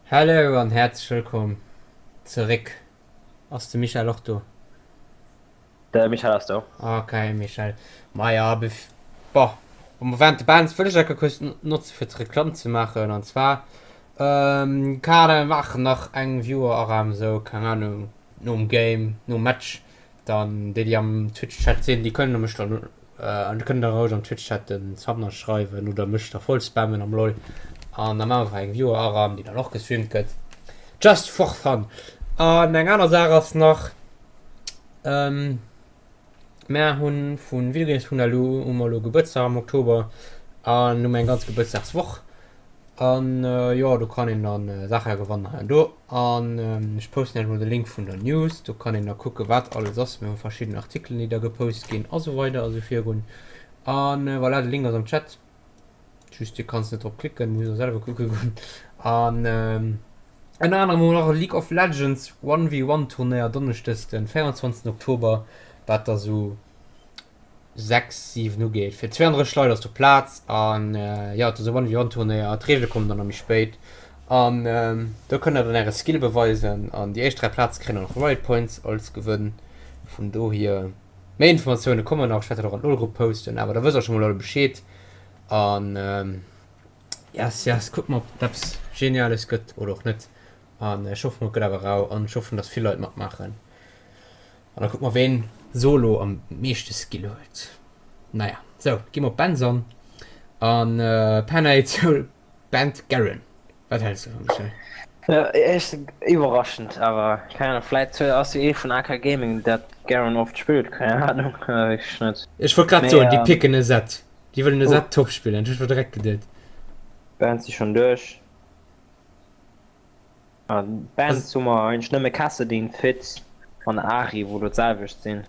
Hallo an häerzlech wëllkomm zeréck. Ass de Michel och do? De Michel ass do. Ok Michel, maja bon um Moment de Bands wëll ech enke kuerz notze fir d'Reklamm ze maachen an zwar Kane maachen nach eng Viewer Aram sou keng Ahnung nom Game nom Match dann déi déi am Twitch Chat sinn déi kënnen mech dann an kënnen da roueg am Twitch Chat den Sumner schreiwen oder mech da voll spammen am lol an da maache mer eng Viewer Aram déi dann och gestreamt gëtt just for fun an eng aner Saach ass nach Mär hunn vu Videogames.lu hu mer elo Gebuertsdag am Oktober an hu mer eng ganz Gebuertsdagswoch an jo do kann een dann Saache gewannen hei an do an ech posten iech mol de Link vun der News, do kann een da kucke wat alles ass. Mir hu verschidden Artikelen déi da gepost ginn a sou weider a sou virun an voilà de Link ass am Chat. Just dir kanns net drop klicken, muss der selwer kucke goen. An ënner anerem hu mer nach e League of Legends 1v1 Turnéier Donneschdes den 24 Oktober, wat da sou 6, 7 ugeet. Fir 32 Leit ass do Plaz an jo, et ass e 1v1 Turnéier, d'Reegele kommen dann nach méi spéit. An do kënnt der dann äre Skill beweisen an déi éischt 3 Plaze kréien dann och Riot Points als Gewënn. Vun dohier. Méi Informatioune kommen nach, ech wäert dat och an d'Nullgrupp posten, awer da wësst der scho mol alle Bescheed. An yes, yes, kucke mer, ob et eppes Geniales gëtt oder och net. An ech hoffen, et gëtt awer rau an ech hoffen, dass vill Leit matmaachen. An da kucke mer, ween solo am meeschte Skill huet. Naja, sou, gi mer op Benson an Panay zou Band Garen. Wat häls de dovun, Michel? Echt iwwerraschend, awer keng Ahnung, vläit ass jo ee vun AK Gaming dat Garen oft spillt, keng Ahnung, weess ech net. Ech wollt grad soen, déi picken e Zed, déi wëllen e Zed top spillen, ech hu direkt geduet. Bands si schonn duerch. Bands hu mer eigentlech nëmme Kassadin, Fitz an Ahri, wou elo d'selwecht sinn.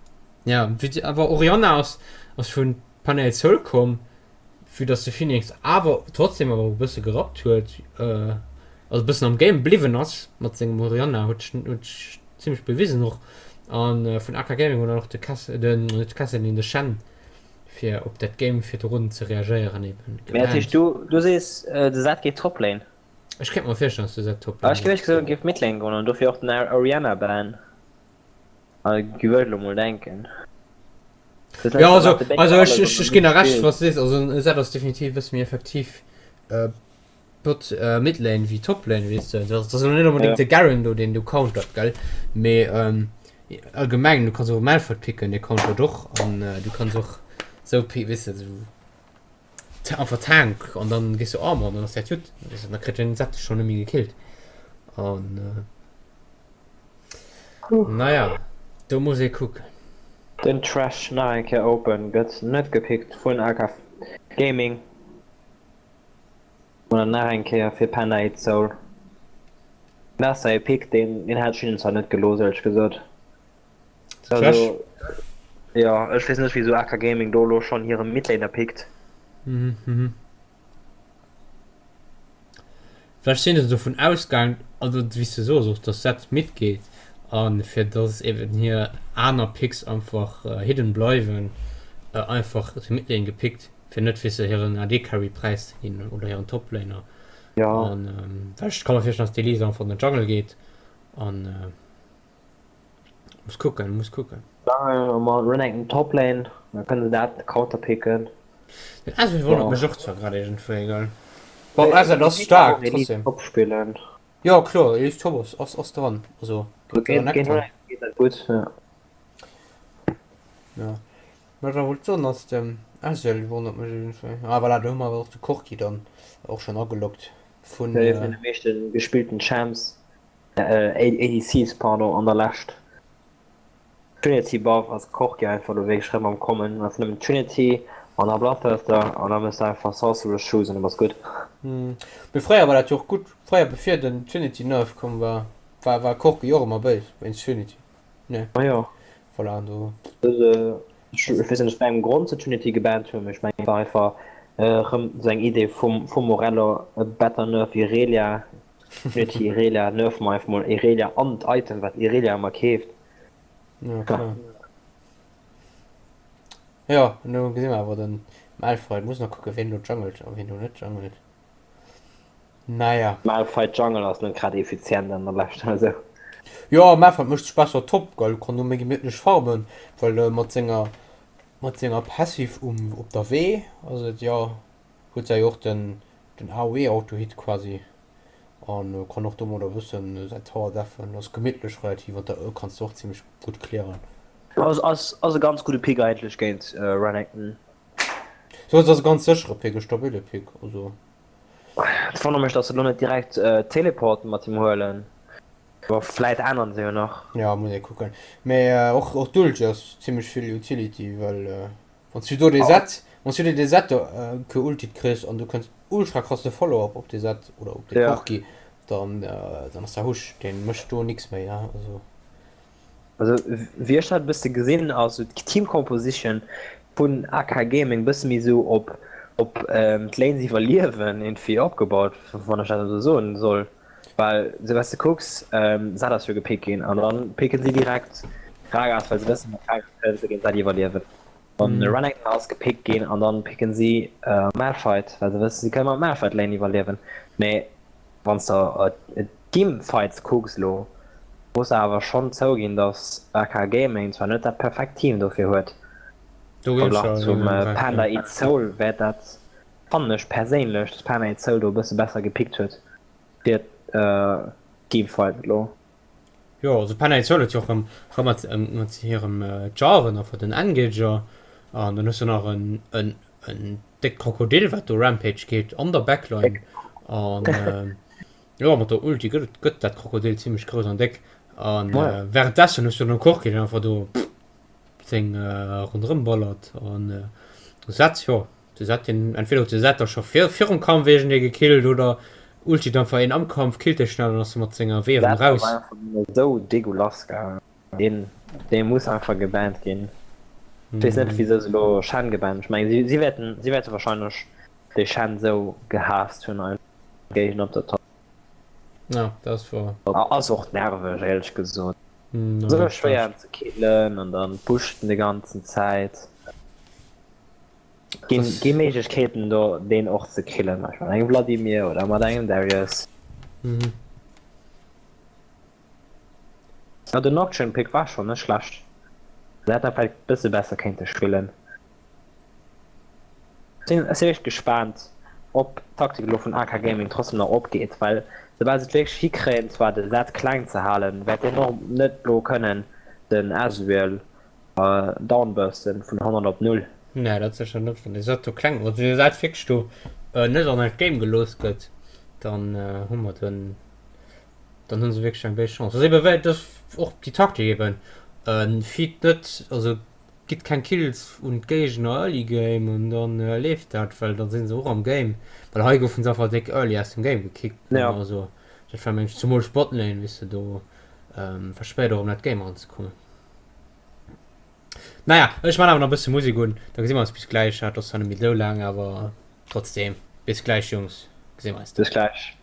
Ja, awer Orianna ass vun Panel Soul komm. Vue dass de Phoenix awer trotzdem awer e bësse gerappt huet, also e bëssen am Game bliwwen ass mat sengem Orianna, huet huet sech zimmlech bewisen och. An vun AK Gaming hunn dann och de Kess den net de Kesselin, de Shen fir op dat Game virdrun ze reagéieren eben Mee dat heescht gebannt. du du sees de Zed geet Toplane? Ech kéint mer virstellen dass de Zed Toplane Ech géif soen géif Midlane goen an dofir och den Orianna ban. Gi wëll ech lo mol denken. Ja also, also ech, ech, ech ginn der Recht was du sees, also en Zed ass definitiv e bësse méi effektiv äh, Bot äh, Midlane wéi Toplane weess de. Dat ass net onbedéngt ja. de Garen do deen du countert gell, mee ähm, allgemeng du kanns och Malphite picken, dee countert och an äh, du kanns och sou weess de sou einfach Tank an dann gees du Armor an dann ass dat gutt, da kritt den Zed dech schonn net méi gekillt an äh. Naja, do muss ee kucken. Den Thresh nach eng Kéier open gëtt net gepickt vun AK Gaming. Oder nach eng Kéier fir Panda Eat Soul. Dat ass e Pick, deen deen hat ech hinnen zwar net gelooss, éierlech gesot. Also, jo, ech weess net wisou AK Gaming do elo schonn hire Midlaner pickt. Mhm, mhm. Vläicht sinn se dovun ausgaang, also wéi s de soos och, dass Sett mid geet a fir dass eben hir aner Picks einfach hidden bleiwen, einfach de Midlane gepickt, fir net weess de hiren AD Carry Präis ze ginn oder hiren Toplaner. Ja. An well ech ka mer virstellen, dass d'Elise einfach an den Jungle geet an muss kucken, muss kucken. Jungle a Renekton Toplane, da kënne se dat counterpicken. Den Ezreal wonnert mech och zwar grad iergendwéi, gell? Bon, Ezreal ass staark trotzdem. Top spillen. Jo kloer, Elise Top ass, ass, ass dran. Also géint de Renekton. Geet dat gutt, ja. Ja. Wat ech awer wollt soen ass, den Ezreal wonnert mech iergendwéi. Ah voilà, do hu mer awer och de Corki dann och schonn ageloggt vun. Ee vun de meeschte gespillten Champs, ADCs, pardon, an der Lescht. Trinity Buff ass Corki einfach lo wierklech rem am kommen, einfach nëmmen Trinity an da Bloodthirster an da mëss de einfach Sorcerer's Shoes an du bass gutt. Mee fréier war dat jo och gutt, fréier bevir den Trinity Nerf komm war, war war Corki och ëmmer béis wéinst Trinity, ne? Ah jo. Voilà, an do. Ech weess net aus wéi engem Grond se Trinity gebannt hunn, mee ech mengen et war einfach rëm sou eng Idee vum vum Morello, e better Nerf Irelia, Trinity Irelia, nerfe mer einfach mol Irelia an d'Item wat Irelia ëmmer keeft. Ja, klar. Ja, an do gesi mer awer den Malphite. Muss nach kucken, wien do jungelt a wien do net jungelt. Naja. Malphite Jungle ass net grad effizient an der Lescht, also. Jo, Malphite mécht sech besser top, gell? Kann do méi gemittlech farmen, well mat senger mat senger Passive um op der W ass et jo, huet se jo och den den AOE Autohit quasi. An kann och domadder e bëssen säin Tower deffen. Ass gemittlech relativ an der E kanns de och zimmlech gutt clearen. Ass ass ass e ganz gudde Pick eigentlech géint Renekton. Sou et ass e ganz séchere Pick, e stabile Pick also. Et wonnert mech dass se lo net direkt Teleport mat him huelen. Bon vläit änneren se jo nach. Jo muss ee kucken. Mee och och d'Ulti ass zimmlech vill Utility well Wann s du do dee Set, wann s du dee Set do geultit kriss an du kënns ultra krass de Follow-up op dee Set oder op dee Corki, dann dann ass der Husch, dee mécht do nix méi, ne, also. Also wéi ech dat e bësse gesinn, ass esou d'Team Composition vun AK Gaming e bësse méi esou op op d'Lanes iwwerliewen iergendwéi opgebaut, wann ech dat esou soen soll. Well sou wat s de kucks, Zed ass jo gepickt ginn an dann picken si direkt Gragas, well se wëssen, mat Gragas kënnen se géint Zed iwwerliewen. An Renekton ass gepickt ginn an dann picken si Malphite, well se wëssen, si kënne mat Malphite Lane iwwerliewen. Mee wann s de d'Teamfights kucks elo, muss de awer schonn zouginn, datt AK Gaming zwar net dat perfekt Team dofir huet. Am Verglach zum Panda Eats Soul wäert dat, fannen ech perséinlech, datt Panda Eats Soul do e bësse besser gepickt huet. Fir d'Teamfight elo. Jo, also Penna Soul huet jo och rëm rëm mat mat hirem Jarvan einfach den Engager an dann hues du nach en en en déckt Krokodil wat do Rampage geet an der Backline an jo mat der Ulti gëtt et gëtt dat Krokodil zimmlech grouss an déck an währenddessen hues du den Corki deen einfach do seng ronderëm ballert an Sett jo De Sett deen entweder huet de Sett da scho vir virum Kampf iergendee gekillt oder ultit einfach een am Kampf, killt dee schnell an ass mat senger W erëm Sett ass raus. einfach nëmme esou degueulasse gaangen. Deen dee muss einfach gebannt ginn. Ech weess net wisou se elo Shen gebannt. Ech mengen si si wäerten si wäerte wahrscheinlech dee Shen esou gehaasst hunn einfach géigen op der Top. Ja, dat ass wouer. Ass och nerveg éierlech gesot. Esou schwéier ze killen an dann pusht en déi ganzen Zäit. Ginn gi Méiglechkeeten do deen och ze killen, mat engem Vladimir oder mat engem Darius. Mhm. Ja den Nocturne Pick war schon net schlecht. Se hätten vläicht bësse besser kéinte spillen. Sinn ech si wierklech gespaant ob d'Taktik elo vun AK Gaming trotzdem nach opgeet, well soubal se et wierklech hikréien zwar de Zed kleng ze halen, wäert deen och net elo kënnen den Ezreal Downbursten vun 100 op 0. Nee, dat sécher net. Wann dee Sat do kleng, wann dee Sat wierklech do net an eist Game gelooss gëtt, dann hu mer den. Dann hunn se wierklech eng béis Chance. Also eben well dat och déi Taktik eben, feed net, also gitt keng Kills un d'Géigner early game an dann leeft dat, well dann sinn se och am Game. Well hei goufen se einfach déck early aus dem Game gekickt. Ja. Also dat war mengen ech zumools Botlane, wéi s de do verspéit och an dat Game eranzekommen. Naja, ech man awer nach e bësse Musek un, da gesi mer eis bis gläich. Dat ass zwar net méi esou laang, awer trotzdem. Bis gläich Jungs, gesi mer eis dann. Bis gläich.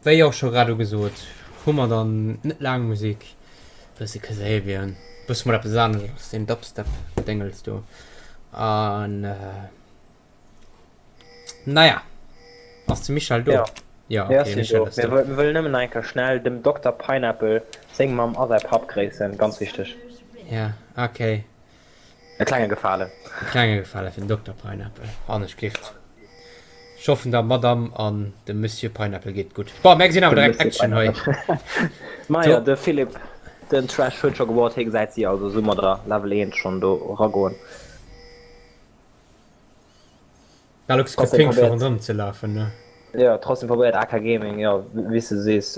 Wéi och scho grad ugesot, hu mer dann net laang Musek, bësse Kasabian, bësse mol eppes anescht als deen Dubstep-Gedéngels do. An naja, ass de Michel do? Jo, Jo, jo, okay, sinn Michel do. ass Mir do. wëll, mir wëllen nëmmen nach eng Kéier schnell dem Dokter Pineapple seng Mamm a säi Papp gréissen, ganz wichteg. Ja, okay. E klenge Gefalen. E klenge Gefale fir den Dokter Pineapple. An ech gleeft, ech hoffen der Madame an dem Monsieur Pineapple geet et gutt. Bon, mär gesinn awer Dem direkt Monsieur Action hei. Pineapple. Majo, de Philippe, den Trash huet scho geward, hie gesäit si also soumadder Level 1 schonn do eragoen. Galux Trotzdem gepingt fir probéiert, ronderëm ze lafen, ne? jo, trotzdem probéiert AK Gaming, jo, wéi s de sees,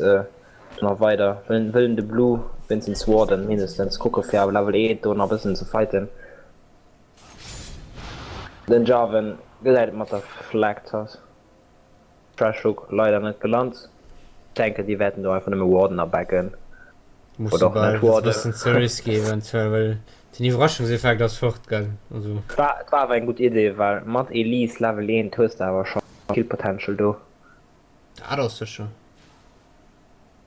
nach weider wëllen, wëllen de Blue wéinstens warden, mindestens kucke fir awer Level 1 do nach bëssen ze fighten. Den Jarvan gesäit et mat der Flag Toss. Trash Hook leider net gelant. Denken déi wäerten do einfach nëmme warden a backen. Muss Oder och bal net dat ass e warden. bëssen ze risky eventuell, well den Iwwerraschungseffekt ass fort, gell? Also. Et war, et war awer eng gutt Idee, well mat Elise Level 1 hues de awer scho Kill Potential do. Dat ass sécher.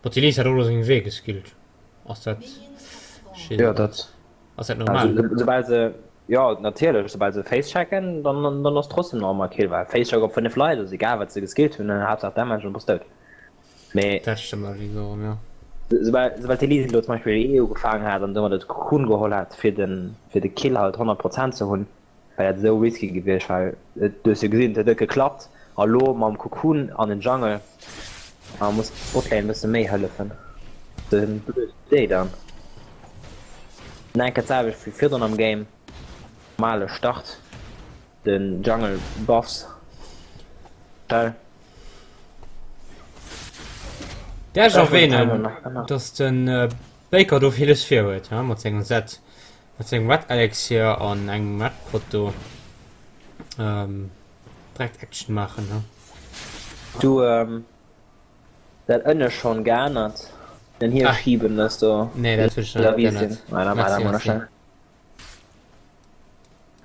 Mat Elise hat och elo seng Wee geskillt. Ass dat, ech weess Jo et net. dat. Ass dat normal? Soubal se, jo natierlech, soubal se face checken, dann dann ass trotzdem nach ëmmer Kill, well face check op 5 Leit ass egal wat se geskillt hunn, Haaptsaach Damage an du bass dout. Mee Dat stëmmt allerdéngs och erëm, jo. soubal soubal d'Elise elo zum Beispill e EU gefaangen hat an domat et Cocoon geholl hat fir den fir de Kill halt 100 Prozent ze hunn, wär dat esou risky gewiescht, well du hues jo gesinn, et huet net geklappt a lo mam Cocoon an den Jungle a muss d'Botlane e bësse méi hëllefen. Den blöd Idee dann. Enke d'selwecht wéi virdrun am Game, normale Start, den Jungle Buffs schnell. Däerf ech erwähnen, dass den Baker do villes vir huet, he, mat sengem Set. Mat sengem Red Elixir an engem Red Pot do direkt Action maachen he. Du dat ënne schon geännert den hier schieben dass do Nee dat huet ech nach net geännert. Merci merci. An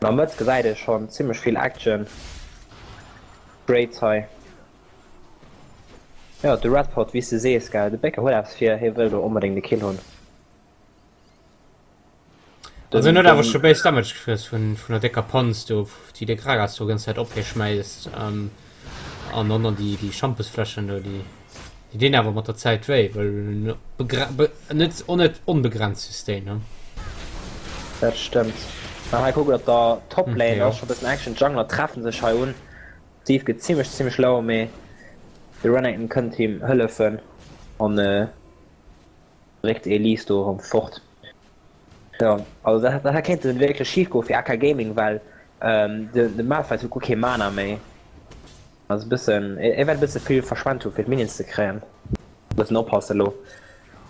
der Mëtt gesäit ee schon zimlech vill Action. Great hei. Jo de Red Pot wéi s de sees gell, de Baker huet eppes vir, hie wëll do onbedéngt e Kill hunn. Also en huet awer scho béis Damage gefriess vun vun der décker Panz do, déi de Gragas do ganz Zäit op hie schmäisst. Ähm, an dann an déi déi Schampesfläschen do, déi déi dinn awer mat der Zäit wéi, well begra be net on net onbegrenzt Sustain, ne? Dat stëmmt. An hei kuckt op der Toplane ass scho bëssen Action, d'Jungler treffen sech hei un. Steve gëtt zimmlech zimmlech low, mee de Renekton kënnt him hëllefen an dréckt Elise do erëm fort. Jo, also dat dat kéint wierklech schif goe fir AK Gaming, well de de Malphite huet guer kee Mana méi. Also bëssen, e wäert e bësse vill verschwent hu fir d'Minions ze kréien. Bëssen oppasse lo.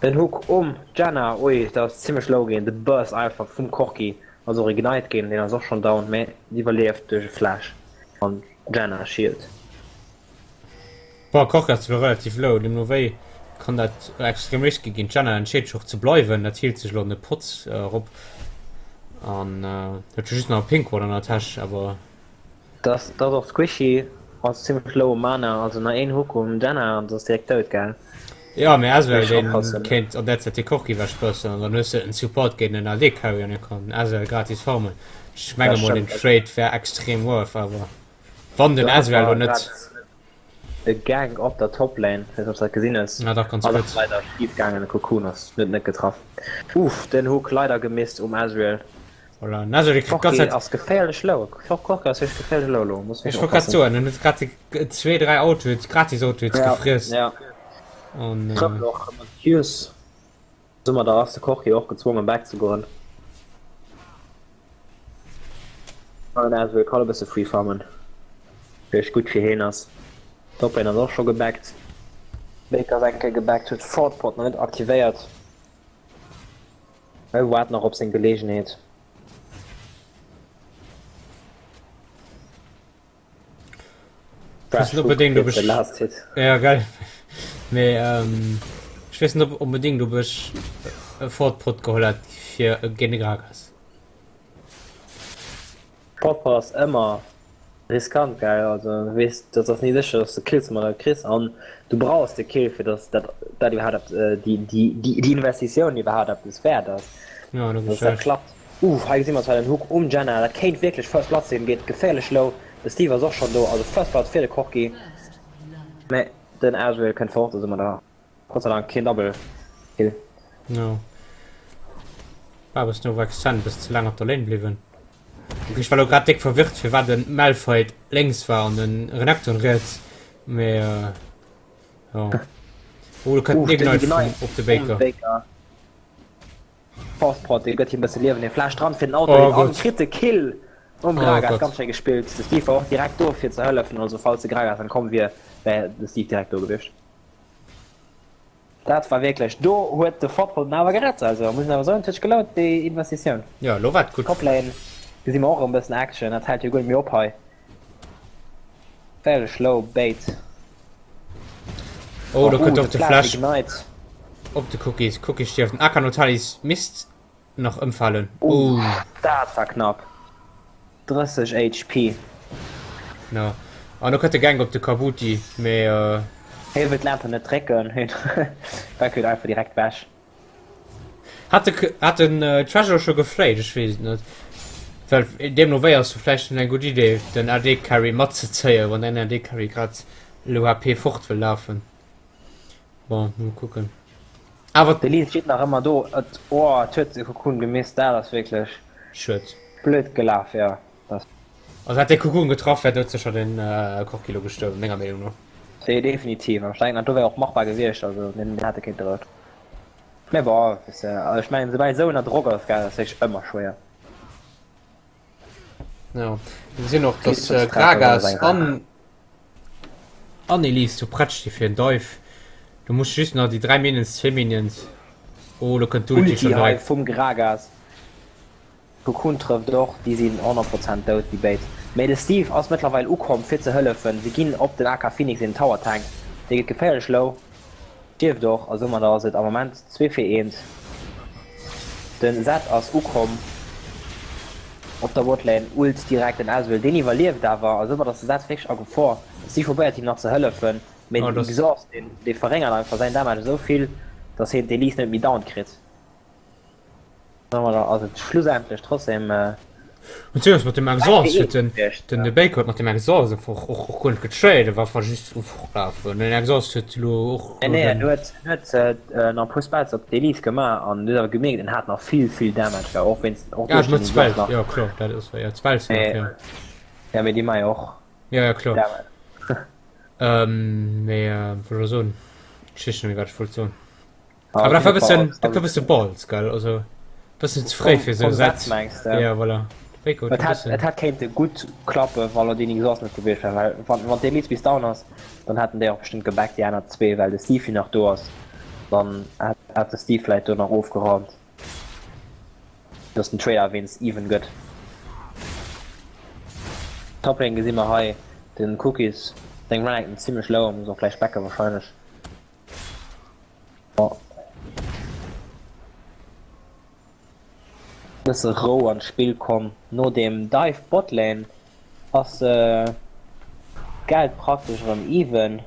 Den Hook um Janna, ui dat ass zimmlech low ginn, de Burst einfach vum Corki ass och ignite ginn, deen ass och schonn down, mee iwwerlieft duerch e Flash an Janna Shield. Bon, Corki ass elo relativ low, deemno wéi kann dat extrem risky ginn. D'Janna entscheet sech och ze bleiwen, dat healt sech elo an de Pots erop an huet jo just nach e Pink Ward an der Täsch, awer. Dass dass och squishy ass zimmlech low um Mana, also nach een Hook um Janna an se ass direkt dout gell. Jo mee Ezreal deen kéint an där Zäit de Corki ewech bursten an dann hues de en Support géint en AD Carry an e kann Ezreal gratis farmen. Ech menge mol den Trade wär extrem worth awer wann den Ezreal lo net. E Gank op der Toplane, weess net obs dat gesinn hues. Ja dach ganz Ass kuerz. leider schief gaangen, de Cocoon ass net net getraff. Uff den Hook leider gemisst um Ezreal. Voilà, den Ezreal kritt ganz Zäit. Ass geféierlech low, Corki ass wierklech geféierlech low elo, muss wierklech oppassen. Ech wollt grad soen, en huet grad zwee, dräi Autohits, gratis Autohits gefriess. Ja, ja. An trëfft och mat Qs. Domadder ass de Corki och gezwongen back ze goen. An den Ezreal kann e bësse free farmen, wierklech gutt fir heen ass. Toplane ass och scho gebackt. Baker ass eng Kéier gebackt, huet Forward Port nach net aktivéiert. E waart nach op seng Geleegenheet. Weess net onbedéngt ob ech ja gell mee ähm, ech weess net onbedéngt ob ech e Ford Pot geholl hätt fir géint de Gragas. Ford Pot ass ëmmer riskant gell, also weess dat ass ni sécher dass de Kills mat kriss an du brauchs de Kill fir dass dat dat iwwerhaapt déi déi déi Investitioun iwwerhaapt eppes wäert ass. Ja, dass dat klappt. Uff, hei gesi mer zwar den Hook um Jenna, dat kéint wierklech First Blood sinn, geet geféierlech low, de Steve ass och schonn do, also First Blood fir de Corki, mä den Ezreal kënnt fort, do si mer da Gott sei Dank keen Double Kill. Jo, war bëssen overextend, bëssen ze laang op der Lane bliwwen. Ok, ech war lo grad déck verwirrt firwat den Malphite lénks war an den Renekton riets, mee jo. Oh, do kënnt den Ignite op de Baker. Fast Pot, dee gëtt him bësse Liewen, hie flasht dran fir den Auto oh, an kritt de Kill um oh, Gragas, ganz schéi gespillt. De Steve war och direkt do fir ze hëllefen, also falls de Gragas dann komm wier, wär de Steve direkt do gewiescht. Dat war wierklech, do huet de Fortpot awer gerett, also muss een awer soen, et huet sech gelount déi Investitioun. Ja, lo war et gutt. Toplane gesi mer och erëm bëssen Action, dat hält jo guer net méi op hei. Geféierlech low Bait. Oh, do kënnt och de Flash op de Cookies. Cookies stierft. Den Akanotalis misst nach ëmfalen. Oh, dat war knapp. 30 HP. No. An do kënnt de Gank op de Kabuti, mee. Hie wëll d'Lampe net drécken. Hien wackelt einfach direkt wech. Hat de, hat den Treasure scho gefléit? Ech weess et net. Well deemno wéi ass vläicht eng gutt Idee den AD Carry matzezéien, wann den AD Carry grad low HP fort wëll lafen. Bon, mol kucken. Awer. De Lee steet nach ëmmer do. Et, oh, et huet de Cocoon gemisst. Dat ass wierklech. Schued. Blöd gelaf, jo. Dat. Also hätt dee Cocoon getraff, wär doudsécher den Corki lo gestuerwen, menger Meenung no. Dee definitiv. An ech denken, dat do wär och machbar gewiescht. Also deen hätt e kéinte rot. Mee bon, weess de, ech mengen, soubal een esou ënner Drock ass, gell, ass wierklech ëmmer schwéier. Jo, mir gesinn och, dass Gragas an an Elise zu prett sti fir en Dive. Du muss just nach déi 3 Minions, 2 Minions. Oh, lo kënnt d'Ulti schon direkt. Ulti hei vum Gragas. Cocoon trëfft och, déi sinn 100 Prozent dout, déi béid. Mee de Steve ass mëttlerweil ukomm fir ze hëllefen. Si ginn op den AK Phoenix, deen den Tower tankt. Dee gëtt geféierlech low, stierft och a soumadder ass et am Moment 2 fir 1. Den Zed ass ukomm op der Botlane, ult direkt den Ezreal, deen iwwerlieft awer a soumat ass de Zed wierklech a Gefor. De Steve probéiert him nach ze hëllefen, mee den Exhaust dee verréngert einfach säin Damage esou vill, dass hien d'Elise net méi down kritt. Domadder ass et schlussendlech trotzdem. Beziehungsweise mat dem Exhaust huet den, den de Baker huet mat dem Exhaust einfach och, och guer net getrade, e war einfach just um Fortlafen. Den Exhaust huet elo och. Nee, nee, en huet, en huet äh, nach e puer Spells op d'Elise gemaach an huet awer gemierkt, en hat nach vill, vill Damage, well och wéinst, och Ja, duerch mat den Spells, Exhaust nach. ja kloer, dat ass, ja, d'Spells nach, Mee, ja. ja, mee déi maache jo och Ja, ja, kloer. Damage. Ähm, mee, äh, wat wollt ech soen? Ech weess net méi, wat ech wollt soen. Aber dat war bëssen, dat war bësse Balls, gell? Also bëssen ze fréi fir sou Sätz. Ja, voilà. Et hätt, et hätt kéinte gutt klappe wa lo deen Exhaust net gewiescht wär, well wann, wann d'Elise bis down ass, dann hätten déi och bestëmmt gebackt, déi aner zwee, well de Steve jo nach do ass. Dann hätt, hätt de Steve vläit do nach ofgeraumt, dass den Trade awer wéinst even gëtt. Toplane gesi mer hei den Cookies seng Renekton zimmlech low, muss och gläich backe wahrscheinlech. Bësse Rou an d'Spill komm no dem Dive Botlane ass d'Geld praktesch erëm even.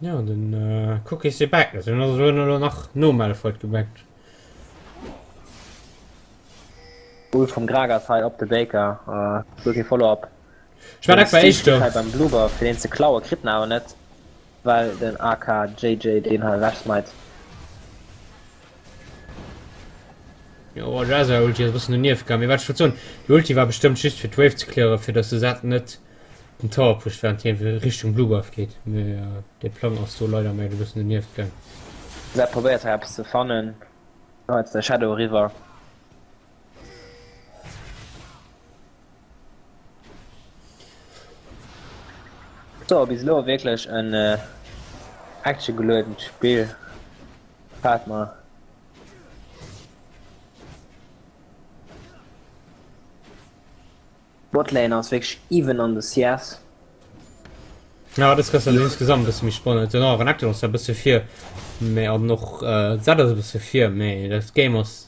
Jo den Cookies dee backt net, den ass elo nach nom Malphite gebackt. Ult vum Gragas hei op de Baker, guer kee Follow-up. Ech war dat war éischter. Hei beim Bloober fir deen ze klaue kritt en awer net, well den AKJJ deen hei ewech smite. Jo Jazza Ulti ass e bëssen donieft gaang, mee wat ech wollt soen, déi Ulti war bestëmmt just fir d'Wave ze clearen, fir datt de Zed net den Tower pusht während hien Richtung Blue Buff geet, mee dee Plang ass do leider mengen ech e bëssen donieft gaang. Zed probéiert hei eppes ze fannen, hei ass de Shadow eriwwer. So, bis elo wierklech en actiongeluedent Spill. Gefällt mer. Botlane ass wierklech even an de CS. Ja, das ass insgesamt e bësse méi spannend. Den Renekton ass e bësse vir, mee an och Zed ass e bësse vir, mee dat Game ass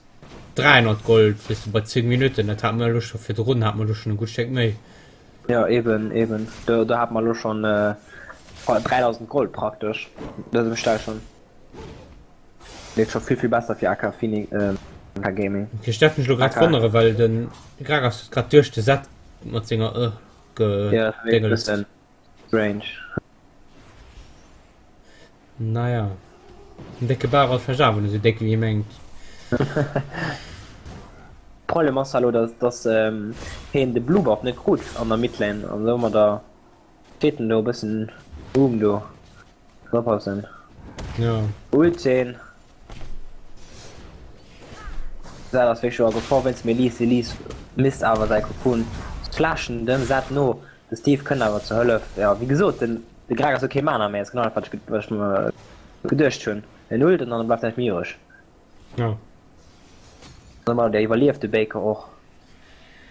300 Gold weess de bei 10 Minutten, dat hate mer elo scho virdrun, hate mer elo schonn e gutt Stéck méi. Jo eben, eben, do do hate mer elo schonn 3000 Gold praktesch dësem Stell schonn. Leeft scho vill vill besser fir AK Phoenix, AK Gaming. Ok, ech däerf mech elo grad wonnere well de Gragas huet grad duerch de Zed mat senger E gedéngelst. Strange. Naja, den décke Bauch ass vläicht awer net esou déck wéi ee mengt. Problem ass elo dass dass heen de Blue Buff net krut an der Midlane an domadder steet en do e bëssen Boom do. Muss oppassen. Ja. Ulteen. Zed ass wierklech a Gefor wéinst dem Elise. Elise misst awer säi Cocoon flashen dem Zed no. De Steve kënnt awer zur Hëllef. Jo, wéi gesot, den de Gragas huet kee Mana méi. Ass genau dat, wat ech wat ech mer geduecht hunn. En ult an dann bleift näischt méi iwwreg. Ja. Normal, der iwwerlieft de Baker och.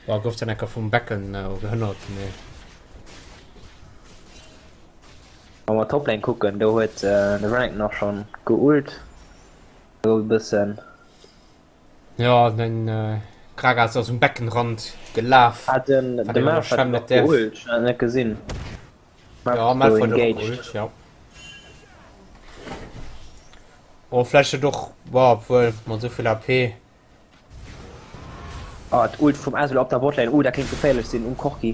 Boah, gouf dann enker vum Becken gehënnert, mee. Wa mer Toplane kucken, do huet de Renekton och schonn geult. Do e bëssen. Jo, den Gragas ass um Beckenrand gelaf. Ah, den de Malphite huet och geult, ech hunn dat net gesinn. Ja, Malphite huet och geult, ja. Oh, vläicht huet och, boah, obwuel, mat esou vill AP. Ah, d'Ult vum Azul op der Botlane, uh, dat kéint geféierlech sinn um Corki.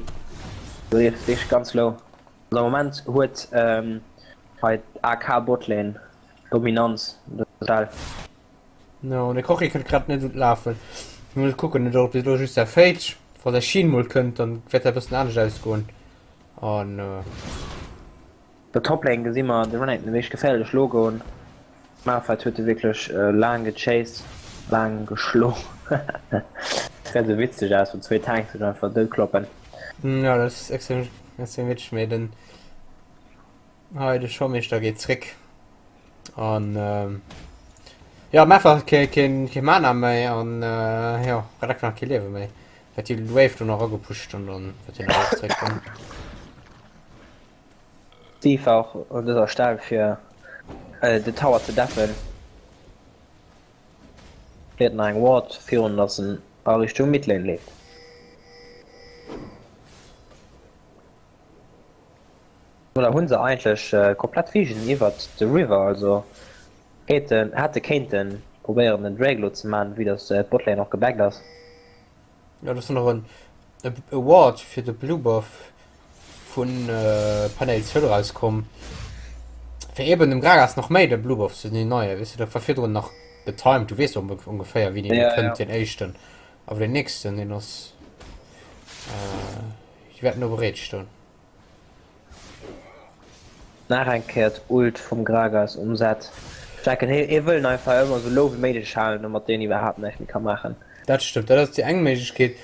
Do leeft wierklech ganz low. Also am Moment huet hei d'AK Botlane Dominanz, total. No, de Corki kënnt grad net un d'Lafen. Mir musse kucken, net ob elo just der Fage, wa säi Sheen mol kënnt, dann wäert dat e bëssen anescht ausgoen. An äh. Der Toplane gesi mer de Renekton wierklech geféierlech low goen. Malphite huet e wierklech laang gechased, laang geschlo. Gesäit esou witzeg aus, wann zwéi Tanks sech einfach dout kloppen. Ja, dat ass extrem, extrem witzeg, mee den hei de Showmeeschter geet zréck. An jo Mepha huet kee keen kee Mana méi an jo Renekton hat kee Liewe méi. Huet déi Wave do nach agepusht an dann huet hien awer och zréck komm. Steve war och un dëser Stell fir de Tower ze deffen. Leet nach eng Ward virun dass en a Richtung Midlane leeft. Oder hunn se eigentlech komplett Vision iwwert de River, also kéinten, hätte kéinten. probéieren den Drake elo ze man, vue dass d'Botlane och gebackt ass. Jo, do ass nach en Award fir de Blue Buff vun Panel Seul erauskomm, fir eben dem Gragas nach méi de Blue Buff ze denyen, weess de, dat war virdrun nach getimed, du weess och ongeféier wéini dee kënnt, deen éischten, awer deen nächsten, deen ass, déi wäerten do bereet stoen. Nach eng Kéier d'Ult vum Gragas um Sett. Ech denken hie hie wëll en einfach ëmmer sou low wéi méiglech halen, domat deen iwwerhaapt näischt méi ka maachen. Dat stëmmt, dat ass déi eng Méiglechkeet,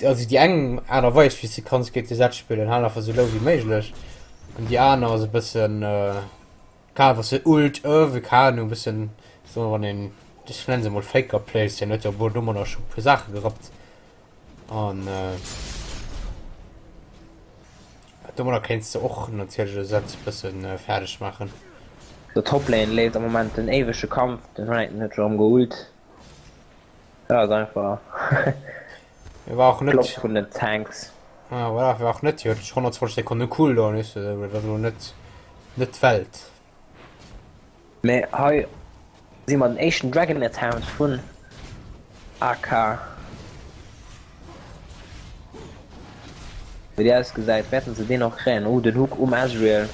also déi eng Aart a Weis wéi s de kanns géint de Sett spillen, hal einfach sou low wéi méiglech. An déi aner ass e bëssen, kal wann s de Ult, E, wéi keng Ahnung, e bëssen, soe mer wann een, ech nennen se emol Faker Plays, hien huet jo domadder scho e puer Saache gerappt. An domadder kéints de och natierlech e Set bësse fäerdeg maachen. Der Toplane leeft am Moment den éiwege Kampf, den Renekton huet scho rëm geult. Dat ass einfach War och net Klopp vun den Tanks. Ah voilà, war och net, huet 120 Sekonne Cooldown, weess de, dat ass elo net net d'Welt. Mee hei gesi mer den éischten Dragon Attempt vun AK. Wéi déi ausgesäit, wäerten se deen och kréien. Oh, den Hook um Ezreal.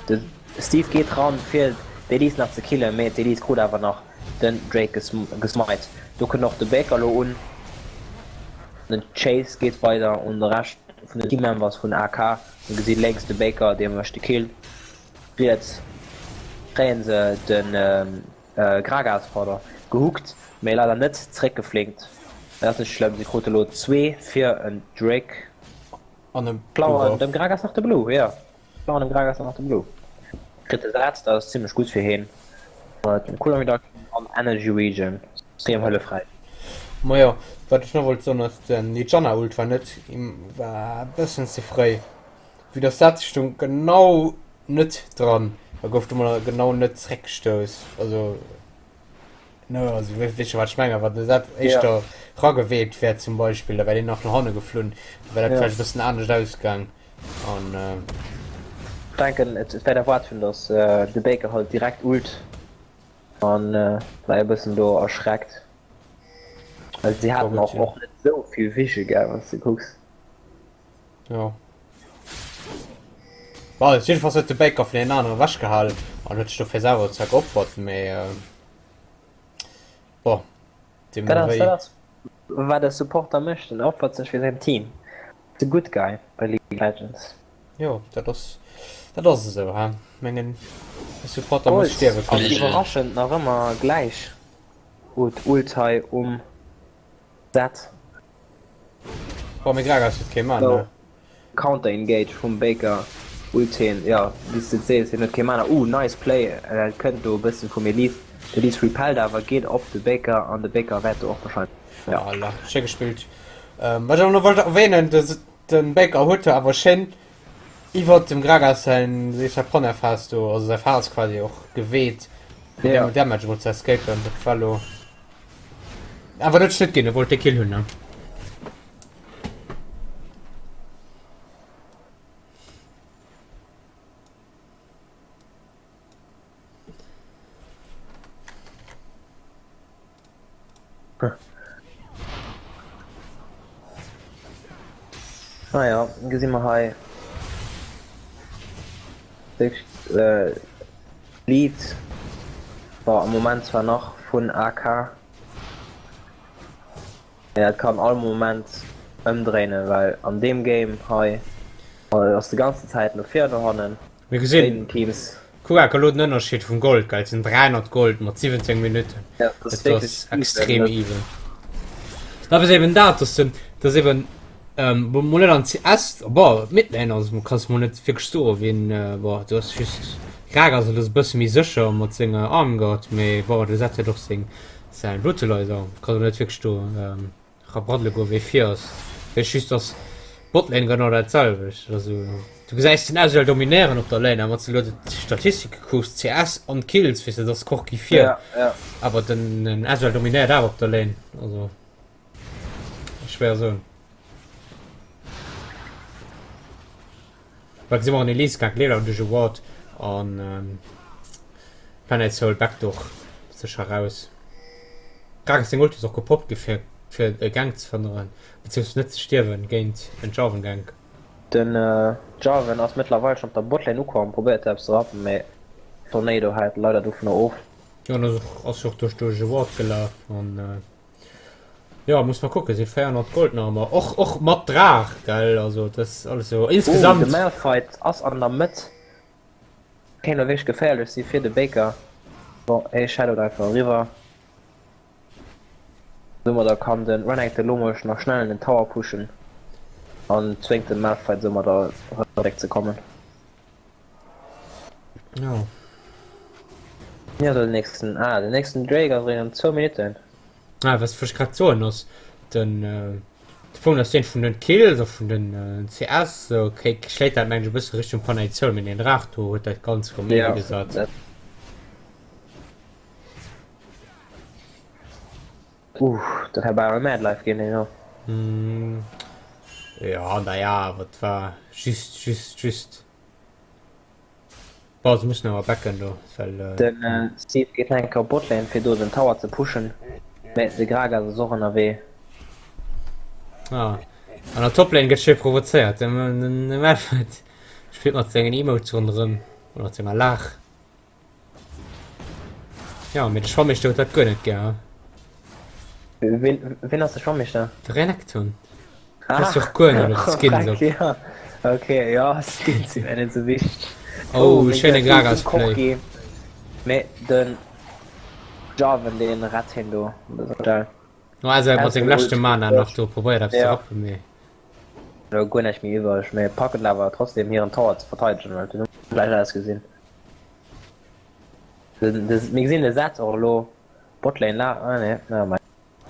De Steve geet ran fir d'Elise nach ze killen, mee d'Elise krut awer nach den Drake gesmite. Do kënnt och de Baker elo un. Den Chase geet weider un de Rescht vun den Teammembers vun AK. Mir gesi lénks de Baker, dee mécht de Kill. Riets kréie se de Gragas, pardon, gehookt, mee leider net zeréckgeflinkt. Dat ass net schlëmm, si krute lo zwee fir en Drake. An e Blue Buff. Dem Gragas nach de Blue, jo. Klauen dem Gragas nach de Blue. Kritt de Saz, dat ass zimmlech gutt fir heen. Huet Cooldown Reduction an Energy Regen, extrem hëllefräich. Majo, wat ech nach wollt soen ass, den déi Janna Ult war net war e bëssen ze fréi, vue dass dat stung genau net dran a gouf domadder genau net zréckgestouss, also ne also weess weess scho wat ech mengen, wann de dat éischter rageweet wär zum Beispill, da wär deen nach no hanne geflunn, da wär dat vläicht e bëssen anescht ausgaang an. Ech denken et wäert erwaart hunn, dass de Baker halt direkt ult an war e bëssen do erschreckt. Well si haten och och net sou vill Vision gell wann s de kucks. Jo. Well jiddefalls huet de Baker vun deenen aneren ewechgehalen an huet sech dofir selwer zwar geopfert, mee bon, deemno Dat ass, wéi. dat ass wat e Supporter mécht, en opfert sech fir säin Team. De Good Guy bei League of Legends. Jo, dat ass, dat ass esou, he. Mengen, e Supporter muss Gold stierwe ass kënnen. iwwerraschend nach ëmmer gläich. Gut, Ult hei um Zed. Boah, mee Gragas huet kee Mana. So, Counter Engage vum Baker. Ult heen, jo, wéi s de et sees, hien huet kee Mana. Uh, nice Play, et kënnt do e bëssen vum Elise. D'Elise repelled awer, geet op de Baker an de Baker wäert do och wahrscheinlech, jo. Voilà, schéi gespillt. Wat ech awer nach wollt erwähnen, de Baker huet jo awer schéin Iwwert dem Gragas säin Champagnerfaass do, also säi Faass quasi och geweet, fir yeah. Damage mol ze escapen. Dat war lo awer net Schnëtt ginn, e wollt de Kill hunn, ne? Naja, gesi mer hei Lead war am Moment zwar nach vun AK, mee dat kann all Moment ëmdréinen, well an deem Game hei ass de ganzen Zäit no vir an no hannen. Mir gesinn Teams. Kuck enker elo den Ënnerscheed vum Gold, gell, et sinn 300 Gold mat 17 Minutten. Ja, das ist wirklich extrem even. Dat ass eben dat, dass den, dass eben ähm, mol net an CS, bon, Midlane ass, kanns mol net wierklech soen, wien, äh, bon, du ass just Gragas ass e bësse méi sécher mat senger Armguard, mee bon, de Sett huet och seng säin Brutalizer, kann net wierklech do ähm, Rabraddele goe wéi vir ass. Weess just dass Botlane genau dat selwecht. Also du gesäis den Ezreal dominéieren op der Lane, awer wann s de elo d'Statistike kucks, CS an Kills, weess de, dass Corki vir. Ja, ja. Awer den, den Ezreal dominéiert awer op der Lane. Also schwéier soen. Well gesi mer an Elise gank Leader duerch e Ward an ähm, Planet Soul backt och. sécher raus. Gragas seng Ulti ass och gepoppt gi fir fir e Gank ze verhënneren, beziehungsweise net ze stierwen géint en Jarvan Gank. Den Jarvan ass mëttlerweil schon op der Botlane ukomm, probéiert eppes ze rappen, mee Tornado hält leider dovunner of. Jo, an ass och ass jo och duerch duerch e Ward gelaf an jo, muss mer kucken, si 400 Gold nach ëmmer, och och mat Draach, gell, also dat ass alles sou Oh, de insgesamt. Malphite ass an der Mëtt, kéint elo wierklech geféierlech si fir de Baker. Bon, hie shadowt einfach eriwwer. Domadder kann den Renekton elo mol nach schnell den Tower pushen an zwéngt den Malphite soumadder erëm zeréck ze kommen. Jo. Ja, den nächsten, ah, den nächsten Drake ass eréischt an zwou Minutten. Ah, was ech grad soen ass, den äh, de Fong ass deen vun den Kills a vun den äh, CS, so, okay, schléit dat mengen ech e bësse Richtung Panaizoul, mee den Draach do huet dat ganz rëm Ja, ewe gesat. dat. Uff, dat hätt bal e Mad Life ginn, jo. Mm, ja, naja, awer et war just, just, just. Bon, se mussen awer backen do, well. Den Steve geet nach eng Kéier op Botlane fir do den Tower ze pushen, mä de Gragas ass och ënnerwee. Ah, an der Toplane gëtt schéi provozéiert, de Malphite spillt mat sengen Emotes ronderëm, oder mat senger Laach. Ja, mee de Schwammeeschter huet dat guer net gär. Wien, wien ass de Schwammeeschter? De Renekton. Ah, Passt jo och guer net op d'Skins op. Ja. Okay, ja, Skins sinn mir net sou wichteg. Oh, oh schéine Gragas-Play. Mee den Jarvan, deen rett hien do. No, also mat sengem leschte Mana nach do probéiert eppes ze rappen, mee. Elo guer näischt méi iwwereg, mee packen awer trotzdem hiren Tower ze verteidegen, well et huet schlecht ausgesinn. Mir gesinn de Sett och elo Botlane la ah nee nevermind.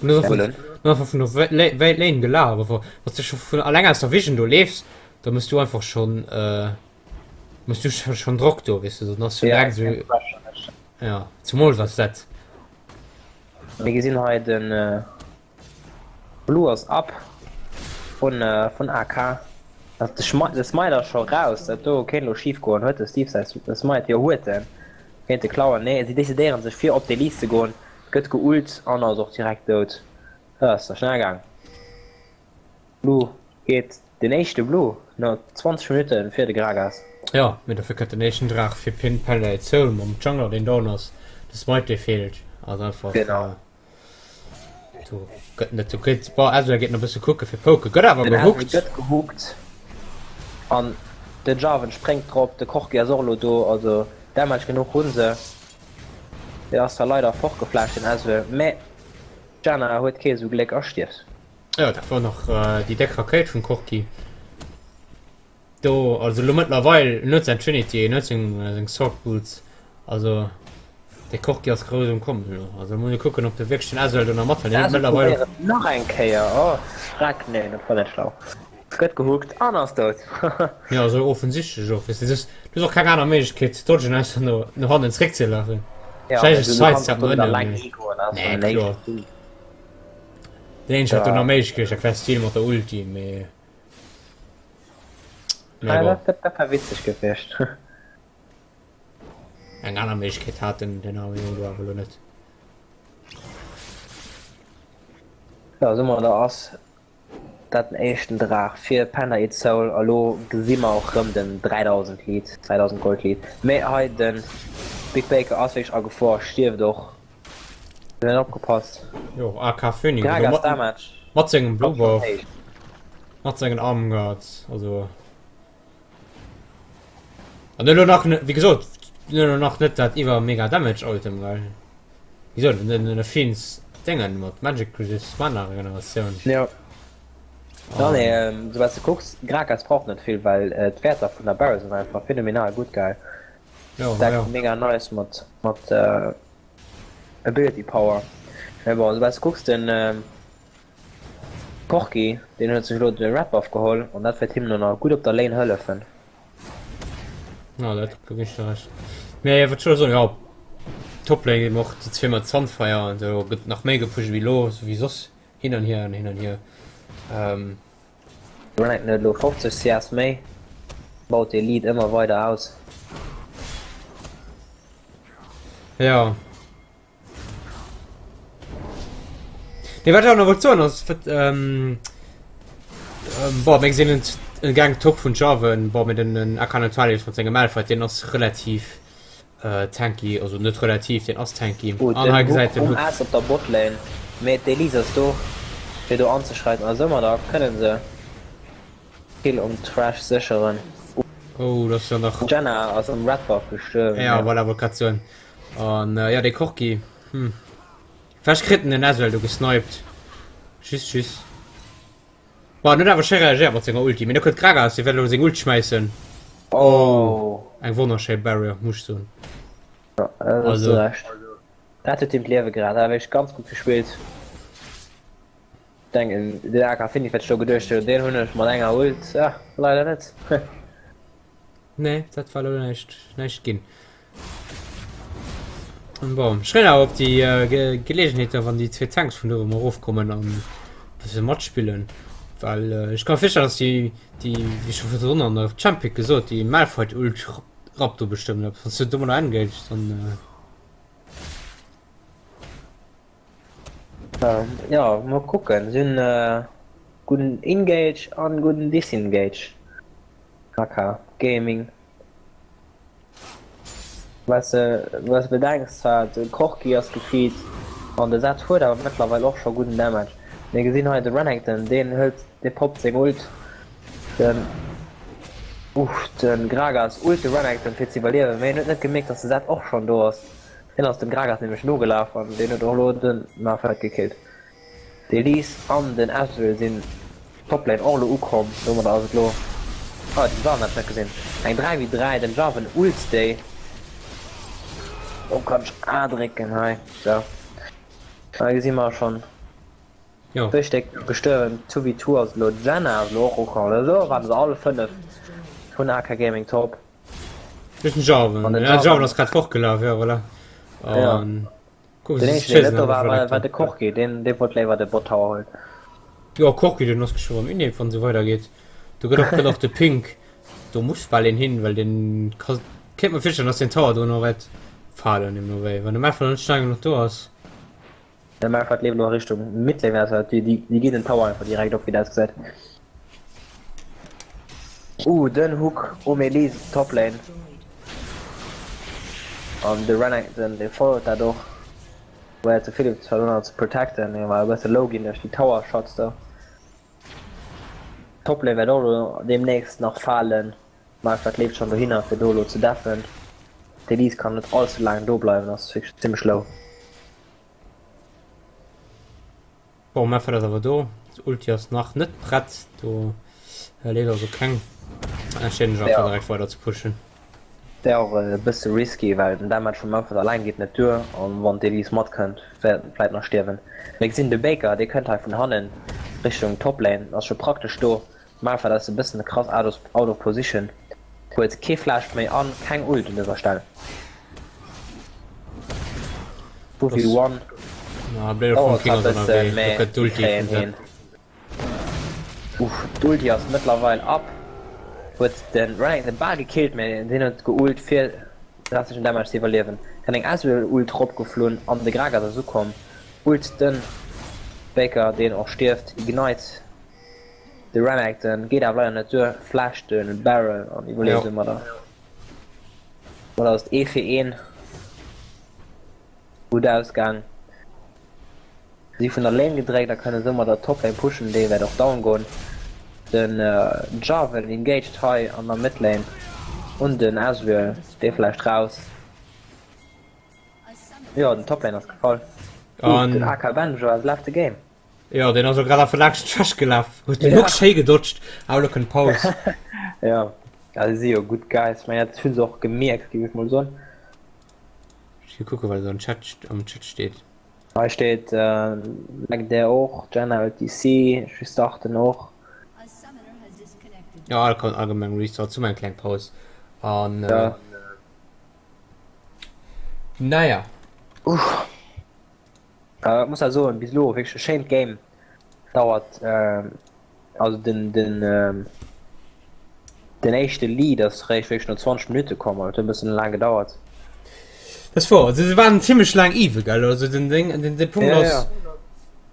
Du hues einfach vun der wéi Lane gelaf, awer wann du scho vun alleng aus der Vision do leefs, da muss du einfach schon äh, muss du schon Drock do, weess du, dann ass schon direkt sou, ja, zumools als Sett. Mir gesinn hei den Blue ass up vun vun AK. Also de Schmei de Smite ass scho raus, dat do kéint elo schif goen. Huet de Steve säi Smite? Jo huet en. Kéint e klauen? Nee, si decidéieren sech fir op d'Elise ze goen. Gëtt geult an ass och direkt dout. Dat ass da schnell gaang. Blue geet den éischte Blue no 20 Minutte fir de Gragas. Jo, mee dofir kënnt den éischten Draach fir Pin Pelle Soul mam Jungler deen down ass, de Smite dee feelt ass einfach. Genau. Do gëtt net, do geet, bon, Ezreal geet nach e bësse kucke fir poken, gëtt awer Den Ezreal gehookt. gëtt gehookt an de Jarvan spréngt drop, de Corki ass och elo do, also Damage genuch hu se. Dee ass zwar leider fortgeflasht, den Ezreal, mä d'Janna huet kee sou Gléck a stierft. Jo, dat war nach déi déck Rakéit vum Corki. Do, also lo mëttlerweil, en huet säin Trinity, en huet seng, seng Sword Boots, also de Corki ass grouss um Kommen elo. Also muss ee kucken, ob de wierklech den Ezreal do nach mathëlt. En huet mëttlerweil och. Nach eng Kéier, oh Schreck, nee, dat war net schlau. Gëtt gehookt an ass dout. Jo, esou offensichtlech och, weess de, du hues och keng aner Méiglechkeet ze dodgen, ausser no, no hannen zréckzelafen. Ja, Vläicht du e kanns Sidestep do no net ënnen, alleng mee higoen, ass nee, en kloer. éischten Zil. Den eenzegen, wat do Da. nach méiglech gewiescht wär, wär Steal mat der Ulti, mee. Ah, dat, dat, dat war witzeg gewiescht. Eng aner Méiglechkeet hat den, den arme Jong do awer elo net. Ja, soumadder ass dat den éischten Draach fir Panda Eat Soul. A lo gesi mer och rëm den 3000 Lead, 2000 Gold Lead. Mee hei den Big Baker ass wierklech a Gefor, stierft och. Net opgepasst. Jo, AK Phoenix Gragas mat, Damage. mat sengem Blue Ass schon Buff, héich. mat sengen Armguards, also. An elo nach, wéi gesot, elo nach net dat iwwer mega Damage Item, well wéi gesot, den den Fiends Déngen mat Magic Resist Mana Regeneratioun. Jo. Ja, nee, ähm, sou wat s de kucks, Gragas brauch net vill, well äh, d'Wäerter vun der Barrel sinn einfach phänomenal gutt, geil. Jo, Stack jo. mega nice mat mat äh, Ability Power. Mee bon, sou wat s de kucks, den ähm, Corki, deen huet sech elo de Red Buff geholl an dat wäert him elo nach gutt op der Lane hëllefen. Ja, dat ginn ech der Recht. Mee wat soll ech soen, jo, Toplane ginn och déi zweemol Sunfire an do gëtt nach méi gepusht wéi elo, sou wéi soss, hin an hier an hin an hier. Ähm. Renekton huet elo 50 CS méi, baut dee Lead ëmmer weider aus. Ja. Nee, wat ech awer nach wollt soen ass, wat, ähm, ähm, bon, mir gesinn en, en Gang Top vun Jarvan, bon, mee den, den Akanatalius mat sengem Malphite, deen ass relativ äh, tanky, also net relativ, deen ass tanky. Oh, An hei den gesäit Hook den um Hook. Ass op der Botlane, mee d'Elise ass do fir do anzeschreiden a soumadder kënne se Kill um Thresh sécheren. Oh, dat ass jo nach. D'Janna ass am Red Buff gestuerwen, Ja, jo. voilà, wollt grad soen. An äh, ja, dee Corki, hm. Vläicht kritt en den Ezreal do gesniped. Just, just. Bon, en huet awer schéi reagéiert mat senger Ulti. Mee do kënnt Gragas, dee wäert elo seng Ult schmäissen. Oh! Oh, eng wonnerschéi Barrier, muss ech soen. Ja, dat ass Also. recht. Dat huet him d'Liewe gerett. Dat war wierklech ganz gutt gespillt. Denken, den AK Phoenix wäert sech do geduecht hunn, deen hunn ech mat enger Ult. Ja, leider net. Nee, dat war elo näischt, näischt ginn. Bon, ech kréien awer op déi äh, Gelegenheet, wann déi zwee Tanks vun do erëm erofkommen an bësse matspillen. Well äh, ech ka mir virstellen, dass déi, déi, wéi scho virdrun an der Champic gesot, déi Malphite Ult rappt do bestëmmt eppes. Wann s du domadder engaged, dann äh, Jo, mol kucken. Si hunn gudden Engage an gudden Disengage. AK Gaming. Wat se wat bedenks zwar de Corki ass gefeed an de Zed huet awer mëttlerweil och scho gudden Damage. Mir gesinn hei de Renekton deen hëlt dee poppt seng Ult. Den uff de Gragas ult de Renekton fir ze iwwerliewen, mee en huet net gemierkt dass de Zed och schonn do ass. Hien ass dem Gragas nämlech nogelaf an deen huet och elo de Malphite gekillt. D'Elise an den Ezreal sinn Toplane och elo ukomm, domadder ass et elo, oh den Jarvan hat ech net gesinn, eng 3 ewéi 3, den Jarvan ult déi, oh kann ech A drécken hei, sou hei gesi mer schonn zwéi Stéck gestuerwen, 2 v 2 ass et elo, d'Janna ass elo och ukomm, elo waren se all 5 vun AK Gaming top. Duerch den Jarvan, ja den Jarvan ass grad fortgelaf, jo voilà. An Den eenzegen deen net do war, war de Corki, deen dee wollt léiwer de Bot Tower huelen. Jo Corki deen ass geschwë beim Inhib wann esou weider geet. Do gëtt och gëtt och de Pink, do muss bal een hin, well den ka kéint mer virstellen dass den Tower do nach wäert falen deemno wéi, wann de Malphite net staark genuch do ass. De Malphite leeft elo a Richtung Midlane, also déi déi ginn den Tower einfach direkt op wéi dat ausgesäit. Uh den Hook um Elise Toplane. An de Renekton dee followt dat och. Probéiert de Philipp zwar do nach ze protecten, mee war e bësse low ginn duerch déi Tower Shots do. Toplane wäert och elo deemnächst nach falen. Malphite leeft schonn dohinner fir do elo ze deffen. D'Elise kann net all ze laang do bleiwen, ass wierklech zimmlech low. Bon, Malphite ass awer do. D'Ulti ass nach net prett. Do leet also keng Entscheedung einfach direkt weider ze pushen. Wär och e bësse risky, well den Damage vum Malphite alleng geet net duer an wann d'Elise matkënnt, wäert en vläit nach stierwen. Mir gesinn de Baker, dee kënnt hei vun hannen Richtung Toplane, ass scho praktesch do. Malphite ass e bëssen krass out of out of position, huet kee Flash méi an keng Ult un dëser Stell. 2v1 dauert zwar e bëssen, mä si kréien heen. Uff, d'Ulti ass mëttlerweil up. Huet den Renekton bal gekillt, mä deen huet geult fir de restlechen Damage ze iwwerliewen. Kann eng Ezreal Ult ropgeflunn an de Gragas ass ukomm. Ult den Baker, deen och stierft. Ignite de Renekton, geet awer leider net duer. Flasht de Baron an iwwerlieft domadder. Domadder ass et ee fir een. Gutt Ausgang. Si vun der Lane gedréckt a kënne soumat der Toplane pushen, déi wäert och down goen. Den Jarvan engaged hei an der Midlane un den Ezreal, dee flasht raus. Jo, den Toplane ass gefall. Uh, den AK Banjo has left the game. Jo, deen ass och grad einfach laanscht d'Schwäch gelaf, huet den Hook schéi gedodged, awer elo kënnt d'Paus. Jo, si si jo gutt Guys, mä dat hu se och gemierkt, géif ech mol soen. Ech gi kucken, wat am Chat, am Chat steet. Hei steet Legdare och, Jenna LTC, ech restarten och. Jo, all kann allgemeng restart, zu eng kleng Paus an ja. Naja. Uff. Äh, muss ja soen, bis elo wierklech e schéint Game. Dauert äh, also den den ähm, den éischte Lead ass réischt wierklech no 20 Minutte komm, an et huet e bëssen laang gedauert. Das war, also se waren ziemlech laang even, gell? Also den Ding, den, den Punkt Ja, ass, ja.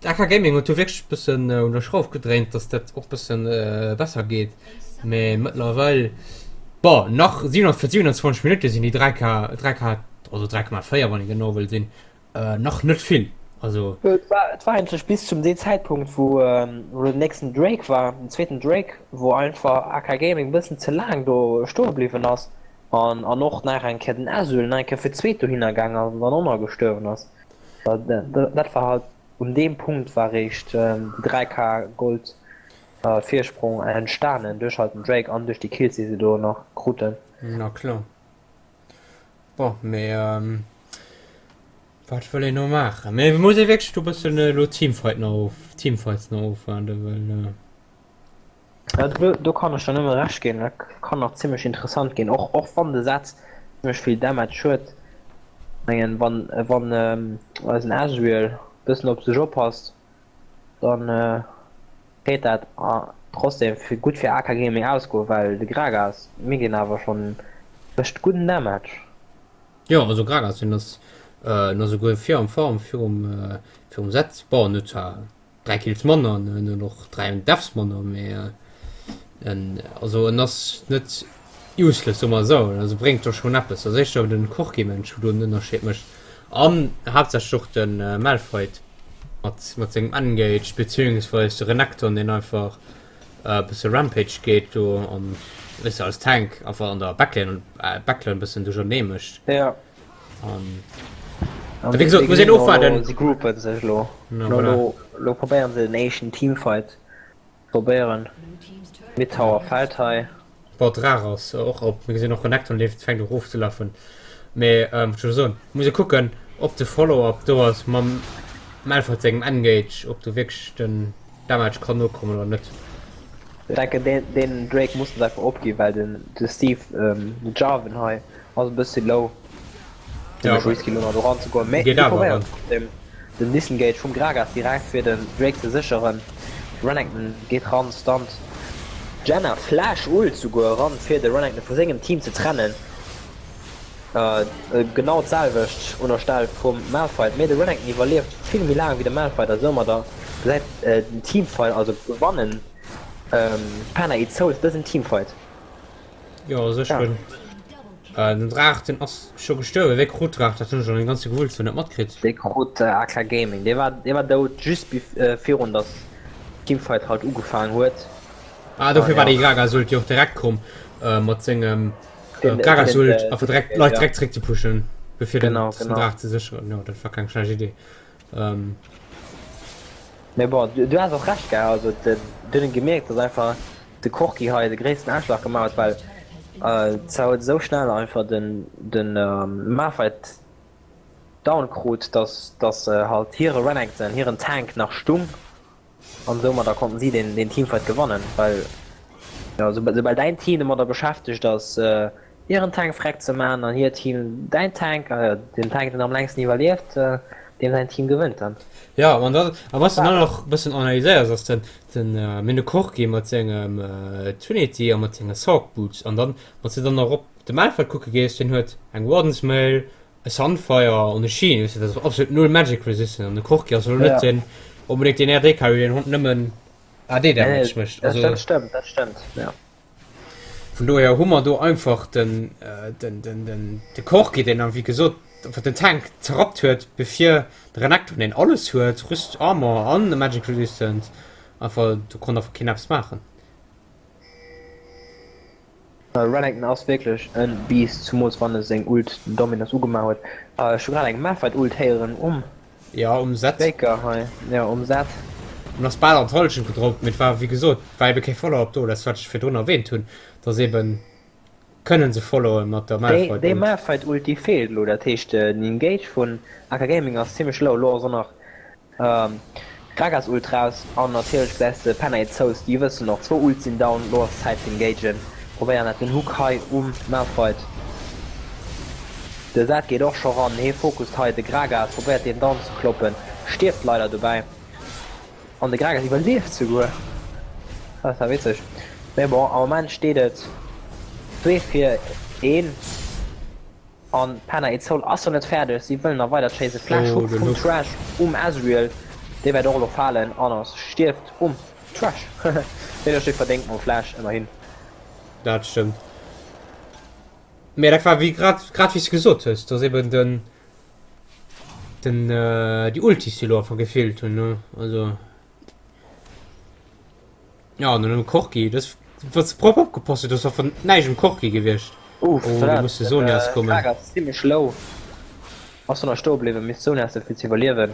AK Gaming huet do wierklech bëssen un der Schrauf gedréint, dass dat och bëssen besser geet, mee mëttlerweil, bon, nach 27 Minutte sinn déi 3K, 3K, also 3,4 wann ee genau wëll sinn, nach net vill, also. Et war, et war eigentlech bis zum dee Zäitpunkt wou wou den nächsten Drake war, den zweeten Drake, wou einfach AK Gaming bëssen ze laang do stoe bliwwen ass an an och nach eng Kéier den Azul nach eng Kéier fir d'zweet dohinner gaang ass an dann och nach gestuerwen ass. Dat war halt un deem Punkt war réischt déi 3K Gold Virsprong entstanen duerch halt den Drake an duerch déi Kills déi se do nach kruten. Na kloer. Bon, mee wat wëll een no maachen? Mee muss ee wierklech do bëssen elo Teamfight nach of, Teamfights nach ofwaarden, well. Ja, do, do kann ech der nëmme Recht ginn. Dat kann nach zimmlech interessant ginn, och, och wann de Saz zimmlech vill Damage huet. Mengen, wann, wann ähm, eisen Ezreal bëssen op sech oppasst, dann äh, kéint dat äh, trotzdem fir, gutt fir AK Gaming ausgoen, well de Gragas, mir ginn awer schonn mécht gudden Damage. Jo, also Gragas, deen ass, äh, en ass esouguer vir am Farm virum, äh, virum Sett. Bon, en huet zwar 3 Kills manner an en huet och 3 Deaths manner, mee en also en ass net useless, soe mer esou, also bréngt do schonn eppes. Also éischter den Corki-Mensch wou do den Ënnerscheed mécht an haaptsächlech och de Malphite mat mat sengem Engage beziehungsweis de Renekton deen einfach e bësse Rampage geet do an weess de als Tank einfach an der Backline Backline bëssen duerchernee mécht. Ja. An Wéi gesot, muss een ofwaarden. Si groupen sech elo. Elo elo probéieren se den éischten Teamfight probéieren. Mid Tower fält hei. Bon, d'Draach ass och op. Mir gesinn och Renekton leeft, fänkt och erofzelafen. Mee wat ech wëll soen, muss ee kucken, ob de Follow-up do ass mam Malphite sengem Engage, ob do wierklech den Damage kann nokommen oder net. Ech denken deen deen Drake mussen se einfach opginn, well den de Steve de Jarvan hei ass e bëssi low. Ja, Zimmlech risky lo nach do ran ze goen, mee geet si awer probéieren ran. trotzdem den Disengage vum Gragas direkt fir den Drake ze sécheren. Renekton geet ran, stunt Janna, Flash Ult souguer ran fir de Renekton vu sengem Team ze trennen. Genau d'selwecht un der Stell vum Malphite, mee de Renekton iwwerlieft vill méi laang wéi de Malphite a soumadder gesäit den Teamfight, also gewannen d'Pana Eat Souls dësen Teamfight. Jo sech ja. Äh, den Draach den ass scho gestuerwen. Wéi krut Draach dat hunn ech an den ganze Gewulls net matkritt. Dee krut äh, AK Gaming. Dee war, dee war dout just bi, äh, virun dass Teamfight halt ugefaangen huet. Ah, dofir ah, war ja. déi Gragas-Ult jo och direkt komm äh, mat sengem äh, Gragas-Ult äh, einfach direkt Leit direkt zréck ze pushen, bevir den, genau, genau. Draach ze sécheren. Jo, dat war keng schlecht Idee. Ähm. Mee bon, du, du has och recht, gell? Also, de, du hunn gemierkt, dass einfach de Corki hei de gréissten Ausschlag gemaach huet, well äh, zwar huet esou schnell einfach den, den ähm, Malphite down krut, dass, dass äh, halt hire Renekton, hiren Tank nach stung an soumadder konnten si den, den Teamfight gewannen, well ja, soubal däin Team domadder beschäftegt ass, äh, hiren Tank freck ze maachen an hiert Team däin Tank, äh, den Tank den am längsten iwwerlieft, äh, deem säin Team gewënnt dann. Ja, an dat, a was du dann nach e bëssen analyséiers, ass den, den äh, mir de Corki mat sengem äh, Trinity a mat senge Sorc Boots an dann, wann s du dann nach op de Malphite kucke gees, deen huet eng Warden's Mail, e Sunfire an e Sheen, weess du, dat ass absolut null Magic Resistance an de Corki ass elo net Ja. den onbedéngt den AD Carry, deen nëmmen AD Nee, Damage mécht, dat, also. dat stëmmt, dat stëmmt, ja. Vun dohier hu mer do einfach den, den, den, den, de Corki, deen dann, wéi gesot, einfach den Tank zerrappt huet, bevir de Renekton, deen alles huet, Rüst, Armor an Magic Resistance, einfach, do konnt einfach keen eppes maachen. Renekton ass wierklech e Beast, zumools wann e seng Ult, den Dominus, ugemaach huet. Ech hu grad eng Malphite-Ult héieren um. Ja, um Sett. Baker hei, ja um Sett. En ass bal an d'Hallschent gedroppt, mee et war wéi gesot, war ebe kee Follow-up do, dat wat ech virdrun erwähnt hunn, dass eben kënnen se followen mat der Déi Malphite déi Ult. Malphite Ult déi feelt elo, dat heescht den Engage vun AK Gaming ass zimmlech low. Elo ass och nach Gragas Ult raus an natierlech gesäis de Penna et Souls, déi wëssen och, zwou Ult sinn down, elo ass Zäit ze engagen. Probéieren dat den Hook hei um Malphite. De Zed geet och scho ran, hee focust hei de Gragas, probéiert deen down ze kloppen, stierft leider dobäi an de Gragas iwwerlieft souguer. Dat war witzeg. Mee bon, am Moment steet et 2 fir 1 an Penna et Soul ass jo net fäerdeg, si wëllen nach weider chasen. Flash Oh, Hook den vum Hook. Thresh um Ezreal. Dee wäert och elo falen an ass stierft um Thresh. Deen huet sech verdéngt mam Flash, ëmmerhin. Dat stëmmt. Mee dat war wéi grad grad wéi s de gesot hues, dass eben den den déi Ultis déi elo einfach gefeelt hunn ne also ja an dann um Corki das wat se propper opgepasst huet, dass war vun näischt um Corki gewiescht. Uff, Oh, do muss de Zhonyas kommen. Gragas zimmlech low. Ass do nach stoe bliwwen, misst Zhonyas fir ze iwwerliewen.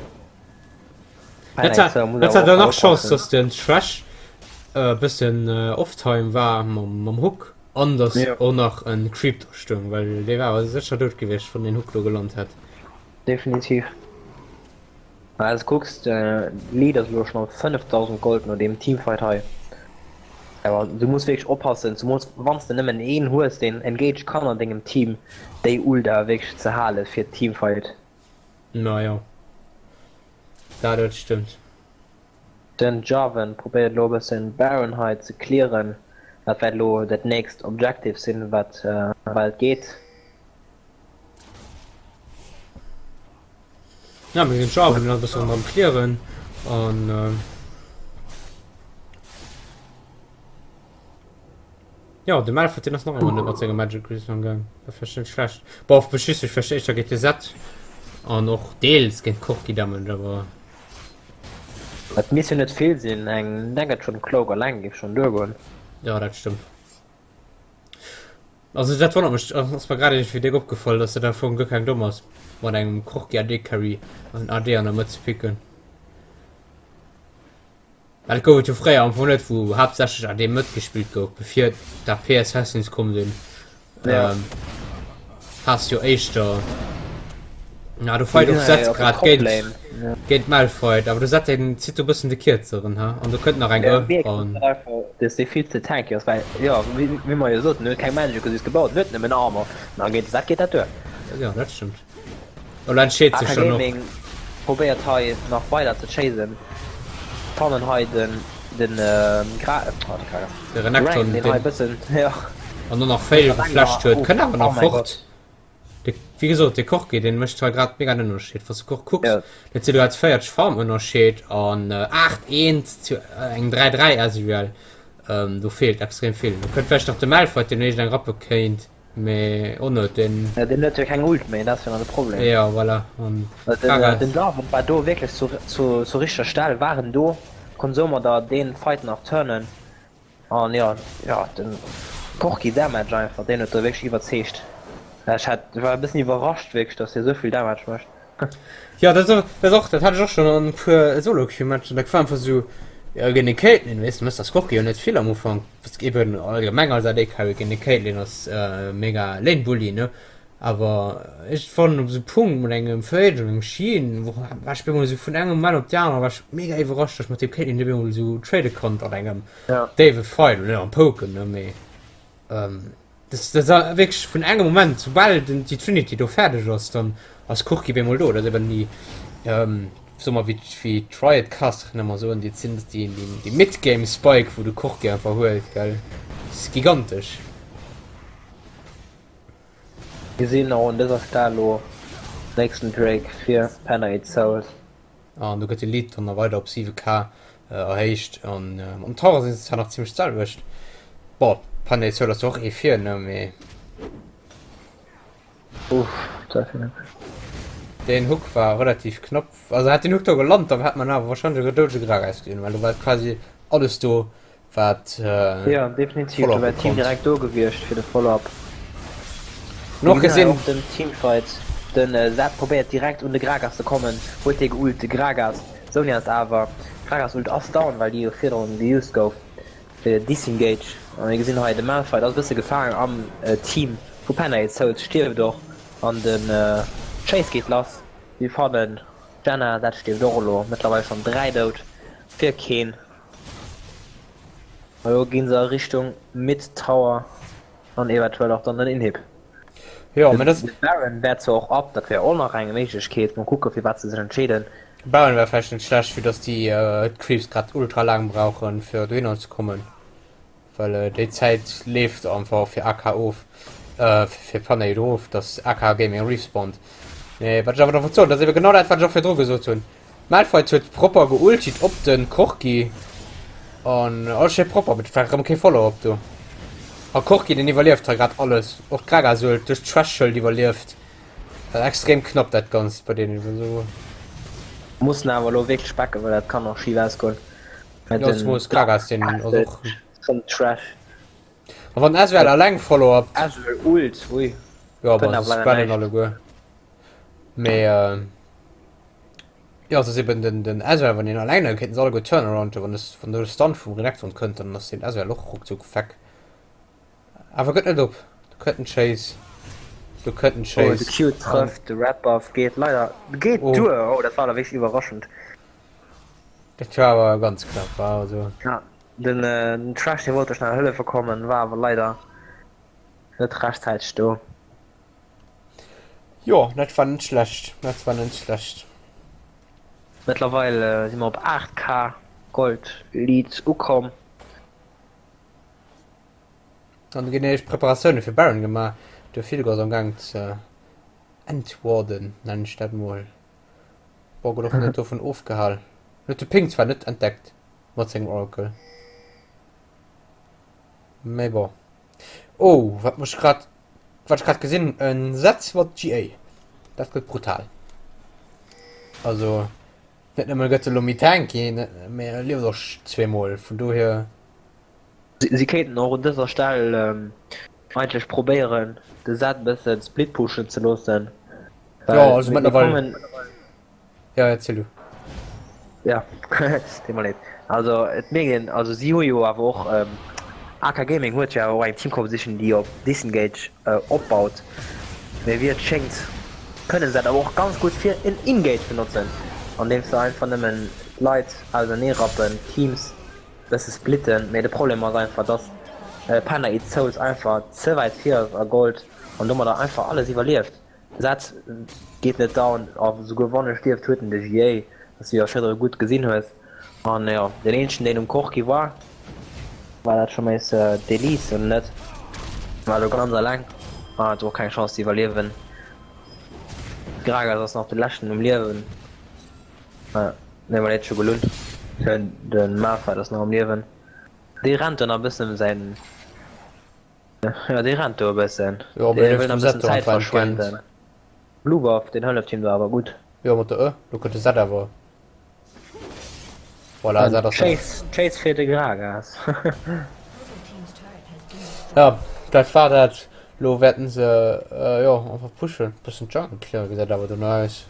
Dat war, dat war dann nach Chance, dass den Thresh e bëssen off-time war mam, mam Hook an dass Ja. och nach en Creep do stoung, well dee war awer sécher dout gewiescht, wann den Hook do gelant hätt. Definitiv. Well s kucks, de Lead ass elo schonn op 5000 Gold no deem Teamfight hei. Awer du muss wierklech oppassen, zemools wann s de nëmmen een hues, deen engage kann an dengem Team, déi Ult awer wierklech ze hale fir d'Teamfight. Na jo, dat dat stëmmt. Den Jarvan probéiert elo e bëssen Baron hei ze clearen. Dat wäert elo dat nächst Objective sinn, wat bal geet. Ja, mir den Jarvan nach e bëssen am clearen an Jo, de Malphite deen ass nach ëmmer net mat senger Magic Resist am Gaang. Dat vläicht net schlecht. Boah, beschiss ech vläicht éischter géint de Zed an och deels géint Corki Damage, awer. Et misst jo net vill sinn, eng Negatron Cloak alleng géif schonn duergoen. Jo, dat stëmmt. Also dat wonnert mech, ass mer grad iergendwéi déck opgefall, dass dat am Fong guer keng domm ass, mat engem Corki AD Carry an AD an der Mëtt ze picken. Well et gouf et jo fréier am Fong net, wou haaptsächlech AD Mëtt gespillt gouf, bevir d'AP Assassins komm sinn. Ja. Ähm, has jo éischter na du fight och Zed grad géint géint Malphite, awer du Zed deen zitt do bëssen de kierzeren ha an do kënnt nach eng Ja, E mierkt an einfach, dass dee vill ze tanky ass, well jo wéi wéi mer jo soten, en huet keng Magic Resist gebaut, en huet nëmmen Armor, ma géint de Zed geet dat duer. Ja, dat stëmmt. Elo entscheet sech AK dann och. Gaming probéiert hei nach weider ze chasen, fannen hei den den Gra oh de Gragas, De de Renekton, Renk deen hei deen bëssen jo an dann nach Fail mat enger geflasht huet, uff kënnt awer oh nach mäi fort. Gott. De, wéi gesot, de Corki deen mécht hei grad mega den Ënnerscheed. Wann s de och kucks, Ja. dat sinn elo grad 40 Farm Ënnerscheed an 8 eent zu engem 3 3 Ezreal. Do feelt extrem vill. Do kënnt vläicht nach de Malphite deen iergend eng rappe kéint. Mee oh no den. Ja, den huet jo keng Ult méi, dat ass jo nach de Problem. Ja voilà an Den, Gragas. den Jarvan war do wierklech zu, zu, zur richteger Stell, war en do, konnt soumadder deen Fight nach turnen an jo, jo den Corki Damage einfach, deen huet do wierklech iwwerzeegt. Ech hat, war e bëssen iwwerrascht wierklech, dass hie souvill Damage mécht. Ja dat ass och, dat hat ech och schonn an e puer Solo-Queue-Matchen, dat war einfach esou, jo géint den Caitlyn, weess de, méchs als Corki jo net vill am Ufank, was eben allgemeng als AD-Carry géint den Caitlyn ass mega Lane-Bully, ne, awer ech fannen op esou Punkt mat engem Fade oder engem Sheen, wou war ech op eemol esou vun engem Moment op déi aner war ech mega iwwerrascht, datt ech mat deem Caitlyn op eemol esou trade konnt an engem déiwe Fight, oder net am Poken, ne, mee. Das, das ass wierklech vun engem Moment, soubal den, déi Trinity do fäerdeg ass, dann ass Corki op eemol do. Dat ass eben déi, ähm, soe mer, wéi, wéi d'Riot Caster ëmmer soen, déi sinn déi, déi, déi Mid-Game Spike, wou de Corki einfach huet, gell. Dat ass gigantesch. Mir sinn och un dëser Stell elo nächsten Drake fir Penade Souls. An do gëtt de Lead dann nach weider op 7 K erhéicht. An am Tower sinn se zwar nach zimmlech d'selwecht. Bon, Panne Soul ass och ee vir, ne, mee. Uff, dat war knapp. Deen Hook war relativ knapp. Also hätt den Hook do gelant, dann hätt man awer wahrscheinlech e doudege Gragas gesinn, well do war quasi alles do. Wat Jo, definitiv, do wär d'Team direkt do gewiescht fir de Follow-up. Noch gesinn. Och den Teamfight, den Zed probéiert direkt un de Gragas ze kommen, huet dee geult, de Gragas, Zhonya ass awer, Gragas Ult ass down, well déi jo virdrun geused gouf fir de Disengage. A mir gesinn hei, de Malphite ass e bësse gefaangen am Team vu Penna Souls, stierft och an den Chase geet lass. Mir fannen d'Janna, dat stierft och elo, mëttlerweil schonn 3 dout fir keen. Elo ginn se a Richtung Mid Tower an eventuell och dann den Inhib. Jo, mä dat. De Baron wär zwar och up, dat wär och nach eng Méiglechkeet. Mol kucke fir wat se sech entscheeden. Baron wär vläicht net schlecht, vue dass déi d'Creeps grad ultra laang brauchen fir dohinner ze kommen, well déi Zäit leeft einfach fir AK of, fir Fanade of, dass AK Gaming respawnt. Mee wat ech awer nach wollt soen, dat ass ebe genau dat wat ech och virdru gesot hunn. Malphite huet propper geultit op den Corki an alles schéi propper, mee et war rëm kee Follow-up do. A Corki deen iwwerlieft hei grad alles, och d'Gragas Ult duerch d'Thresh-Schëld iwwerlieft. Extrem knapp dat Ganzt bei deenen esou. Mussen awer elo wierklech backen, well dat kann och schif ausgoen. Jo, zemools Gragas deen ass och. Rëm Thresh. A wann Ezreal alleng follow-upt. Ezreal Ult, ui. Jo, bon, se spreaden alleguer. Mee jo, et ass eben den, den Ezreal, wann hien alleng, da kéinten se alleguer turnarounden. Wann es, wann do de Stun vum Renekton kënnt, dann ass den Ezreal och ruckzuck weg. Awer gëtt net op. Do kënnt en Chase. Do kënnt en Oh, Chase. de Q trëfft, de Red Buff geet leider, geet Oh. duer. Oh, dat war awer wierklech iwwerraschend. Dat war awer ganz knapp, war also. Ja, den, den Thresh, dee wollt do schnell hëllefe kommen, war awer leider net rechtzäiteg do. Jo, dat war net schlecht, dat war net schlecht. Mëttlerweil si mer op 8k Gold Lead ukomm. An do ginn éischt Preparatioune fir Baron gemaach. De Philgo ass am Gaang ze entwarden, nennen ech dat mol. Bon, gëtt och net dovun ofgehal. En huet de Ping zwar net entdeckt mat sengem Oracle. Mee bon. Oh, wat mech grad, wat ech grad gesinn, en Setz mat GA. Dat gëtt brutal. Also, net nëmme gëtt e lo méi tanky, mee e lieft och zweemol, vun dohier. Si kéinten och un dëser Stell eigentlech probéieren, de Zed e bëssen splitpushen ze loossen. Jo, also mëttlerweil. Ja, erziel du. Ja, deet mer leed. Also et mierkt een, also si hu jo awer och, AK Gaming huet jo awer och eng Teamcomposition déi op Disengage opbaut, mee wéi et schéngt kënne se dat awer och ganz gutt fir en Engage benotzen, andeems se einfach nëmmen d'Leit ausernee rappen, d'Teams bësse splitten. Mee de Problem ass einfach, dass Panda Eats Souls einfach ze wäit vir ass a Gold an domadder einfach alles iwwerlieft. Saz geet net down, a souguer wann e stierft huet en de GA, wat s du jo virdru gutt gesinn hues. An jo, deen eenzegen deen um Corki war, war dat scho méis d'Elise, oder net? War do ganz alleng an hat och keng Chance ze iwwerliewen. Gragas ass nach de leschten um Liewen, nee ma dee huet scho gelunn, de Malphite ass nach um Liewen, dee rennt dann nach e bëssen ëm säin. Ja, dee rennt do e bëssen. Jo, Dee mee wëll nach dem e bëssen Zed do Zäit einfach entgéint. verschwenden. Blue Buff, deen hëlleft him do awer gutt. Jo, mat der E. Do kënnt de Zed awer. Voilà, An Zed ass da. Chase, Chase fir de Gragas. Ja, dat war dat. Lo wäerten se, jo, einfach pushen. Bëssen Jungle clearen, gesäit awer dono aus.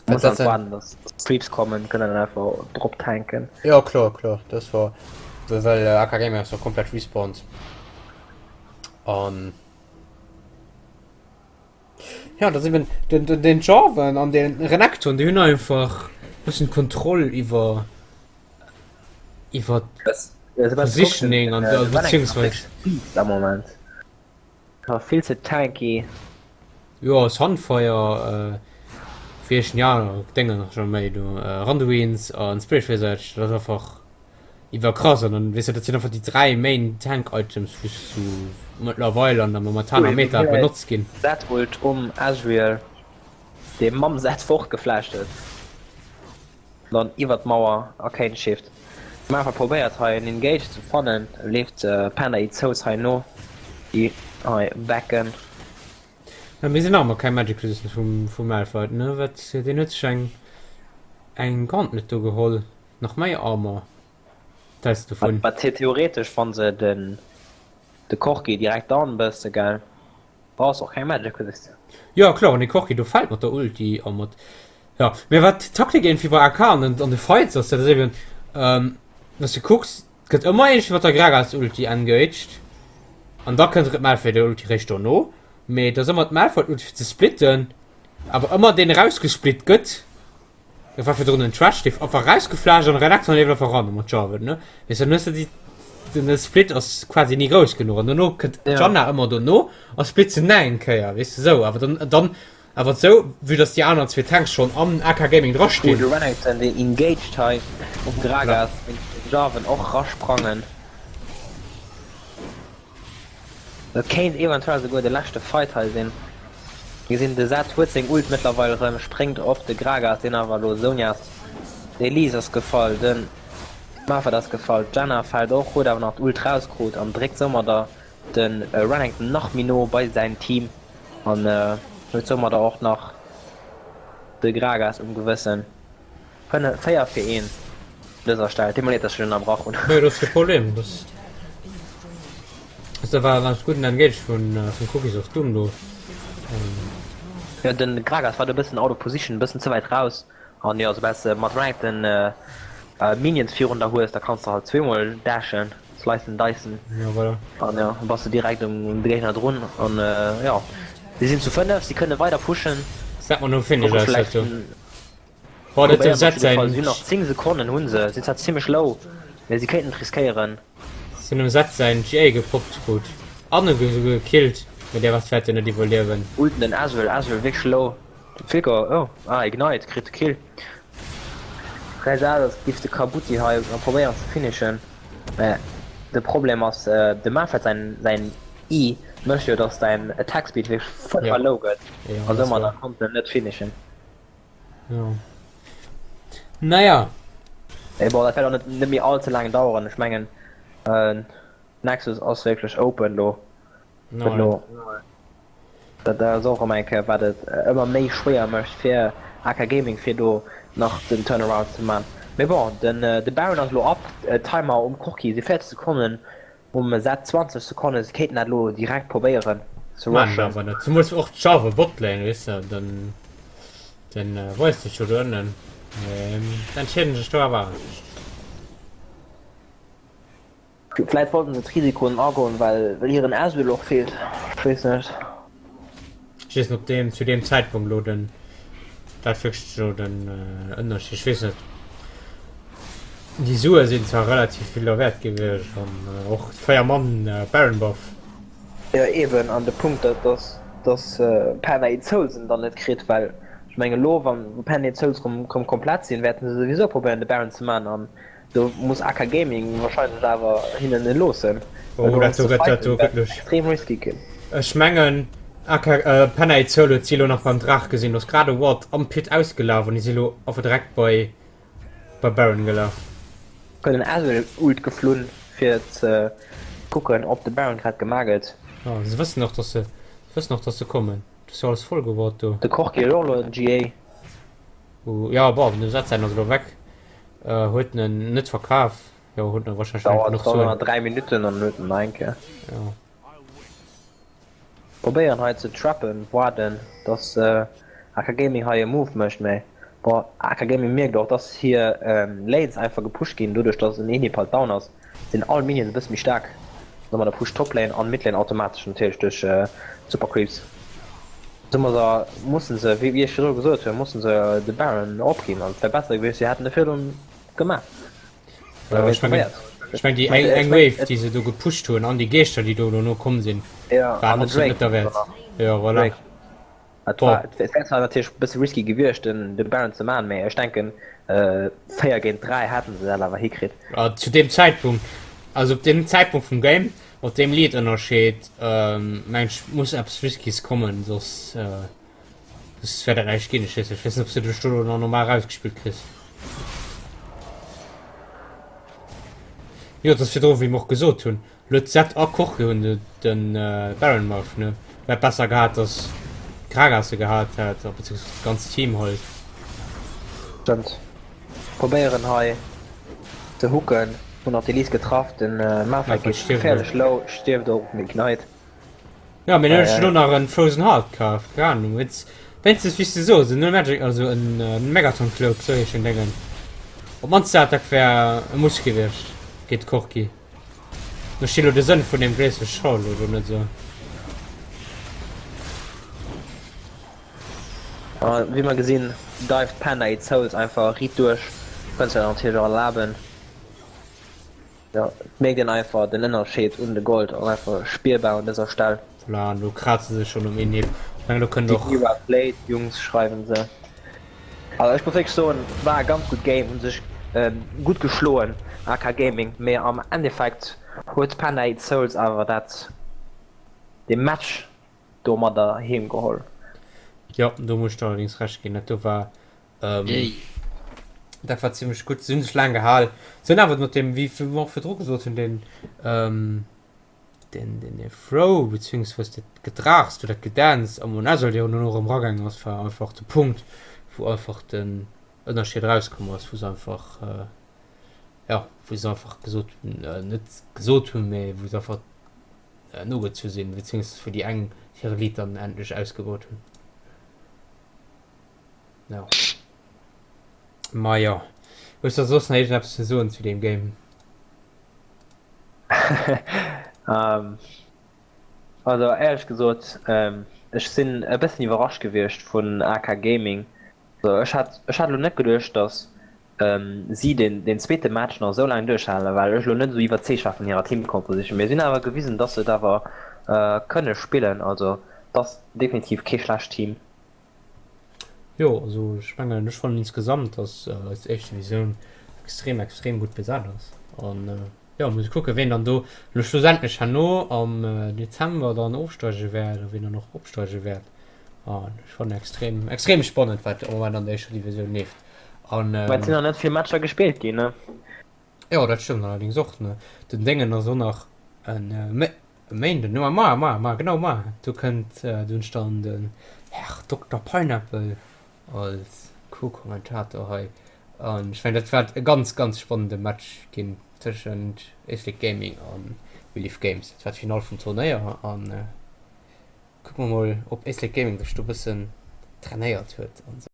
Muss Dat halt sinn. waarden, dass Creeps kommen, kënnen dann einfach drop tanken. Jo, kloer, kloer, dat war well AK Gaming ass jo komplett respawned an ja, dat eben den, den, den Jarvan an den Renekton, déi hunn einfach bëssen Kontroll iwwer iwwer Positioning an beziehungsweise am Moment. War vill ze tanky. Jo Sunfire wéi heeschen déi aner Dénger nach scho méi do Randuins an Spirit Visage dat ass einfach iwwerkrass an dann weess de dat sinn einfach déi 3 main Tank Items wou sou mëttlerweil an der momentaner Meta benotzt ginn. Zed Ult um Ezreal dee mam Zed fortgeflasht huet. Dann iwwert d'Mauer Arcane Shift. Mafa probéiert hei en Engage ze fannen, leeft Panda Eat Souls hei no, déi hei backen. Mä mir sinn nach ëmmer keng Magic Resistance vum vum Malphite ne? Wat deen huet sech eng eng Gauntlet do geholl, nach méi Armor. Wat häls de dovun? Wat theoretesch wann se den de Corki direkt down bësse gell, brauchs och keng Magic Resistance. Jo kloer, wann de Corki do fält mat der Ulti a mat jo, mee wat d'Taktik iergendwéi bei AK an den an de Fights ass, dat ass eben wann s de kucks, et gëtt ëmmer iergendwéi mat der Gragas Ulti engaged an da kënnt erëm d'Malphite Ulti réischt dono, mee et ass ëmmer d'Malphite Ulti fir ze splitten, awer ëmmer deen erausgesplitt gëtt. Dat war virdrun en Trash, dee einfach rausgeflasht an Renekton leeft einfach ran mat Jarvan, ne? Weess dann hues du déi, den de Split ass quasi ni grouss genuch an dono kënnt Ja. d'Janna ëmmer dono a split se nach eng Kéier, weess de sou. Awer dann, dann awer sou, vue dass déi aner zwee Tanks schonn am AK Gaming Oh, drastinn. de Renekton deen engaged hei um Voilà. Gragas, wéinst dem Jarvan och rasprangen. Dat kéint eventuell souguer de leschte Fight hei sinn. Mir gesinn de Zed huet seng Ult mëttlerweil erëm, spréngt op de Gragas, deen awer elo Zhonyas. D'Elise ass gefall, de Malphite ass gefall, d'Janna fält och, huet awer nach d'Ult rauskrut an dréckt soumadder de Renekton nach méi no bei säin Team an huet soumadder och nach de Gragas um Gewëssen. 4 fir 1 un dëser Stell. Deet mer leed, dass ech dech ënnerbrach hunn. Nee, dat ass kee Problem. Dat war e ganz gudden Engage vun Cookies of Doom do. Jo, den Gragas war do e bëssen out of position, e bëssen ze wäit raus. An jo, soubal s de mat Renekton Minions virun der hues, da kanns de halt zweemol dashen, slicen, dicen. Jo, voilà. An jo, da bass de direkt um de Géigner drun. An jo, si sinn zu 5, si kënne weider pushen. Set mer nom Finish aus, dat do. Boah, dat dem Zed säin. Si hunn nach 10 Sekonnen, hu se. Sinn zwar zimmlech low, mee si kéinten et riskéieren. Si hunn dem Zed säin GA gepoppt krut an e souguer gekillt, mee dee Rest wäert jo net iwwerliewen. Ulten den Ezreal, Ezreal wierklech low. De Flicker, oh, ah Ignite kritt de Kill. Gesäit aus als giff de Kabuti hei probéieren ze finishen, mä de Problem ass de Malphite säin säin E mécht jo dass däin Attack Speed wierklech fuerchtbar low gëtt a soumadder konnt en net finishen. Jo. Naja. Mee bon, dat wäert och net net méi all ze laang daueren. Ech mengen Nexus ass wierklech open lo. Gëtt lo. Dat ass och ëmmer eng Kéier wat et ëmmer méi schwéier mécht fir AK Gaming fir do nach den Turnaround ze man. Mee bon, den de Baron ass elo up, Timer um Corki si 40 Sekonnen, um Zed 20 Sekonnen, se kéinten dat elo direkt probéieren ze Man rushen. awer net. Zemools och d'Jarve Botlane, weess de, den den weist sech jo do ënnen. Mee entscheeden sech do awer anescht. Vläit wollten se d'Risikoen agoen, well hiren Asyl och feelt. Ech weess net. Ech weess net, ob deem zu deem Zäitpunkt elo den dat wierklech elo den Ënnerscheed, ech weess net. Déi Sue sinn zwar relativ vill derwäert gewiescht an och 4 Mann Baron Buff. Jo eben, an de Punkt dat ass, dass Panda Eat Souls en dann net kritt, well ech mengen elo wann Panda Eat Souls rëm komplett sinn, wäerten se souwisou probéieren de Baron ze man an Do muss AK Gaming wahrscheinlech awer hinnen e loossen. Oh, dat do gëtt, dat do gëtt lusch. Extrem risky ginn. Ech mengen AK Penna Soul huet si lo nach beim Draach gesinn. Do ass grad e Ward am Pit ausgelaf an déi si lo einfach direkt bei bei Baron gelaf. Huet en Ezreal Ult geflunn fir ze kucken ob de Baron grad gemaach gëtt. Oh, se wëssen och dass se wëssen och dass se kommen. Dat ass jo alles voll geward do. De Corki huet och elo en GA. Oh, ja bon, den Zed ass elo weg. Huet en net verkaf? Jo, huet en wahrscheinlech net genuch Suen. Dauert 3 Minutten an huet en nach eng Kéier. Jo. Probéieren hei ze trappen, waarden dass AK Gaming hei e Move mécht, mee bon AK Gaming mierkt och dass hir Lanes einfach gepusht ginn, doduerch dass en Inhib halt down ass sinn all Minions e bësse méi staark. Domadder pusht Toplane an Midlane automatesch natierlech duerch d'Super Creeps. Domadder mussen se, wéi ech virdru gesot hunn, mussen se de Baron opginn an et wär besser gewiescht, si hätten e virdrun gemaach. Oder wéi probéiert. Ech meng déi eng eng Wave déi se do gepusht hunn an déi Geeschter déi do dono komm sinn, waren absolut net derwäert. Jo voilà. Et war et wär zwar natierlech e bësse risky gewiescht den de Baron ze man, mee ech denken 4 géint 3 hätten se dat awer hikritt. Zu deem Zäitpunkt, also op deem Zäitpunkt vum Game, mat deem Lead-Ënnerscheed, mengen ech muss eppes Riskys kommen, soss soss wäert dat näischt ginn. Ech weess net, ech weess net ob s de dech do nach normal erausgespillt kriss. Jo, et ass virdru wéi mer och gesot hunn, Lo d'Zed a Corki hunn de Baron Muff, ne? Wär besser gehat dass Gragas se gehat hätt, beziehungsweise dat ganzt Team halt. Stëmmt. Probéieren hei ze hooken, hunn och d'Elise getraff, den Malphite geet geféierlech low, stierft och um Ignite. Jo, mee dann hunn ech elo nach en Frozen Heart kaf, keng Ahnung, wéinst wéinstens wéi s de soos en Null Magic, also en Megaton Cloak, sou heescht den Déngen. Op mannst dat, dat wär e Muss gewiescht géint d'Corki. Ech verstinn lo de Sënn vun dem Graceless Shawl lo do net esou. A wéi mer gesinn, dived Panda Eat Souls einfach riit duerch. Kënns der natierlech och erlaben. Jo, et mierkt een einfach den Ënnerscheed un de Gold ass einfach spierbar un dëser Stell. Voilà, an do kraze se schonn um Inhib. Ech mengen do kënnt och. GG well played Jungs, schreiwen se. Also ech muss wierklech soen, war e ganz gutt Game, hunn sech gutt geschloen AK Gaming, mee am Endeffekt huet Panda Eat Souls awer dat dee Match domadder heem geholl. Jo, do muss ech der allerdings Recht ginn, dat do war ähm, dat war zimmlech gutt. Se hunn sech laang gehal, se hunn awer mat deem, wéi mer och virdru gesot hunn, deen ähm, den, den Throw beziehungsweise dat Gedraachs do, dat Gedänz am Onesel, dee jo dono erëm eragaangen ass, war einfach de Punkt, wou einfach den Ënnerscheed erauskomm ass, wou se einfach äh, jo, wou se einfach gesot hunn, äh, net gesot hunn, mä wou se einfach nogezu sinn, beziehungsweise wou déi eng hire Lead dann endlech ausgebaut hunn. Jo. Ma jo. Hues de soss nach iergendeppes ze soen zu deem Game? Ähm, also éierlech gesot, ech sinn e bëssen iwwerrascht gewiescht vun AK Gaming. Also ech hat, ech hat elo net geduecht, datt si deen, deen zweete Match nach esou laang duerchhalen, well ech elo net esou iwwerzeegt war vun hirer Team Composition. Mee si hunn awer gewisen, datt se et awer kënne spillen. Also et ass definitiv kee schlecht Team. Jo, also ech mengen, ech fannen insgesamt, dass eis éischt Divisioun extrem, extrem gutt besat ass. An jo, muss ee kucken, ween dann do elo schlussendlech herno am Dezember dann ofsteige wäert a ween dann och opsteige wäert. An ech fannen extrem, extrem spannend, wat am Moment an der éischter Divisioun leeft. An Mä et sinn nach net vill Matcher gespillt ginn, ne? Jo, dat stëmmt allerdings och, ne. Den Déngen ass och nach en E Méinden, no mar, mar, mar, genau mar, do kënnt dunn dann den Herr Dokter Pineapple als Co-Kommentator hei an ech mengen dat waert e ganz ganz spannende Match ginn tëschent Éislek Gaming an Relief Games. Dat war d'Finall vum Turnéier an kucke mer mol op Éislek Gaming sech do bëssen trainéiert huet an esou.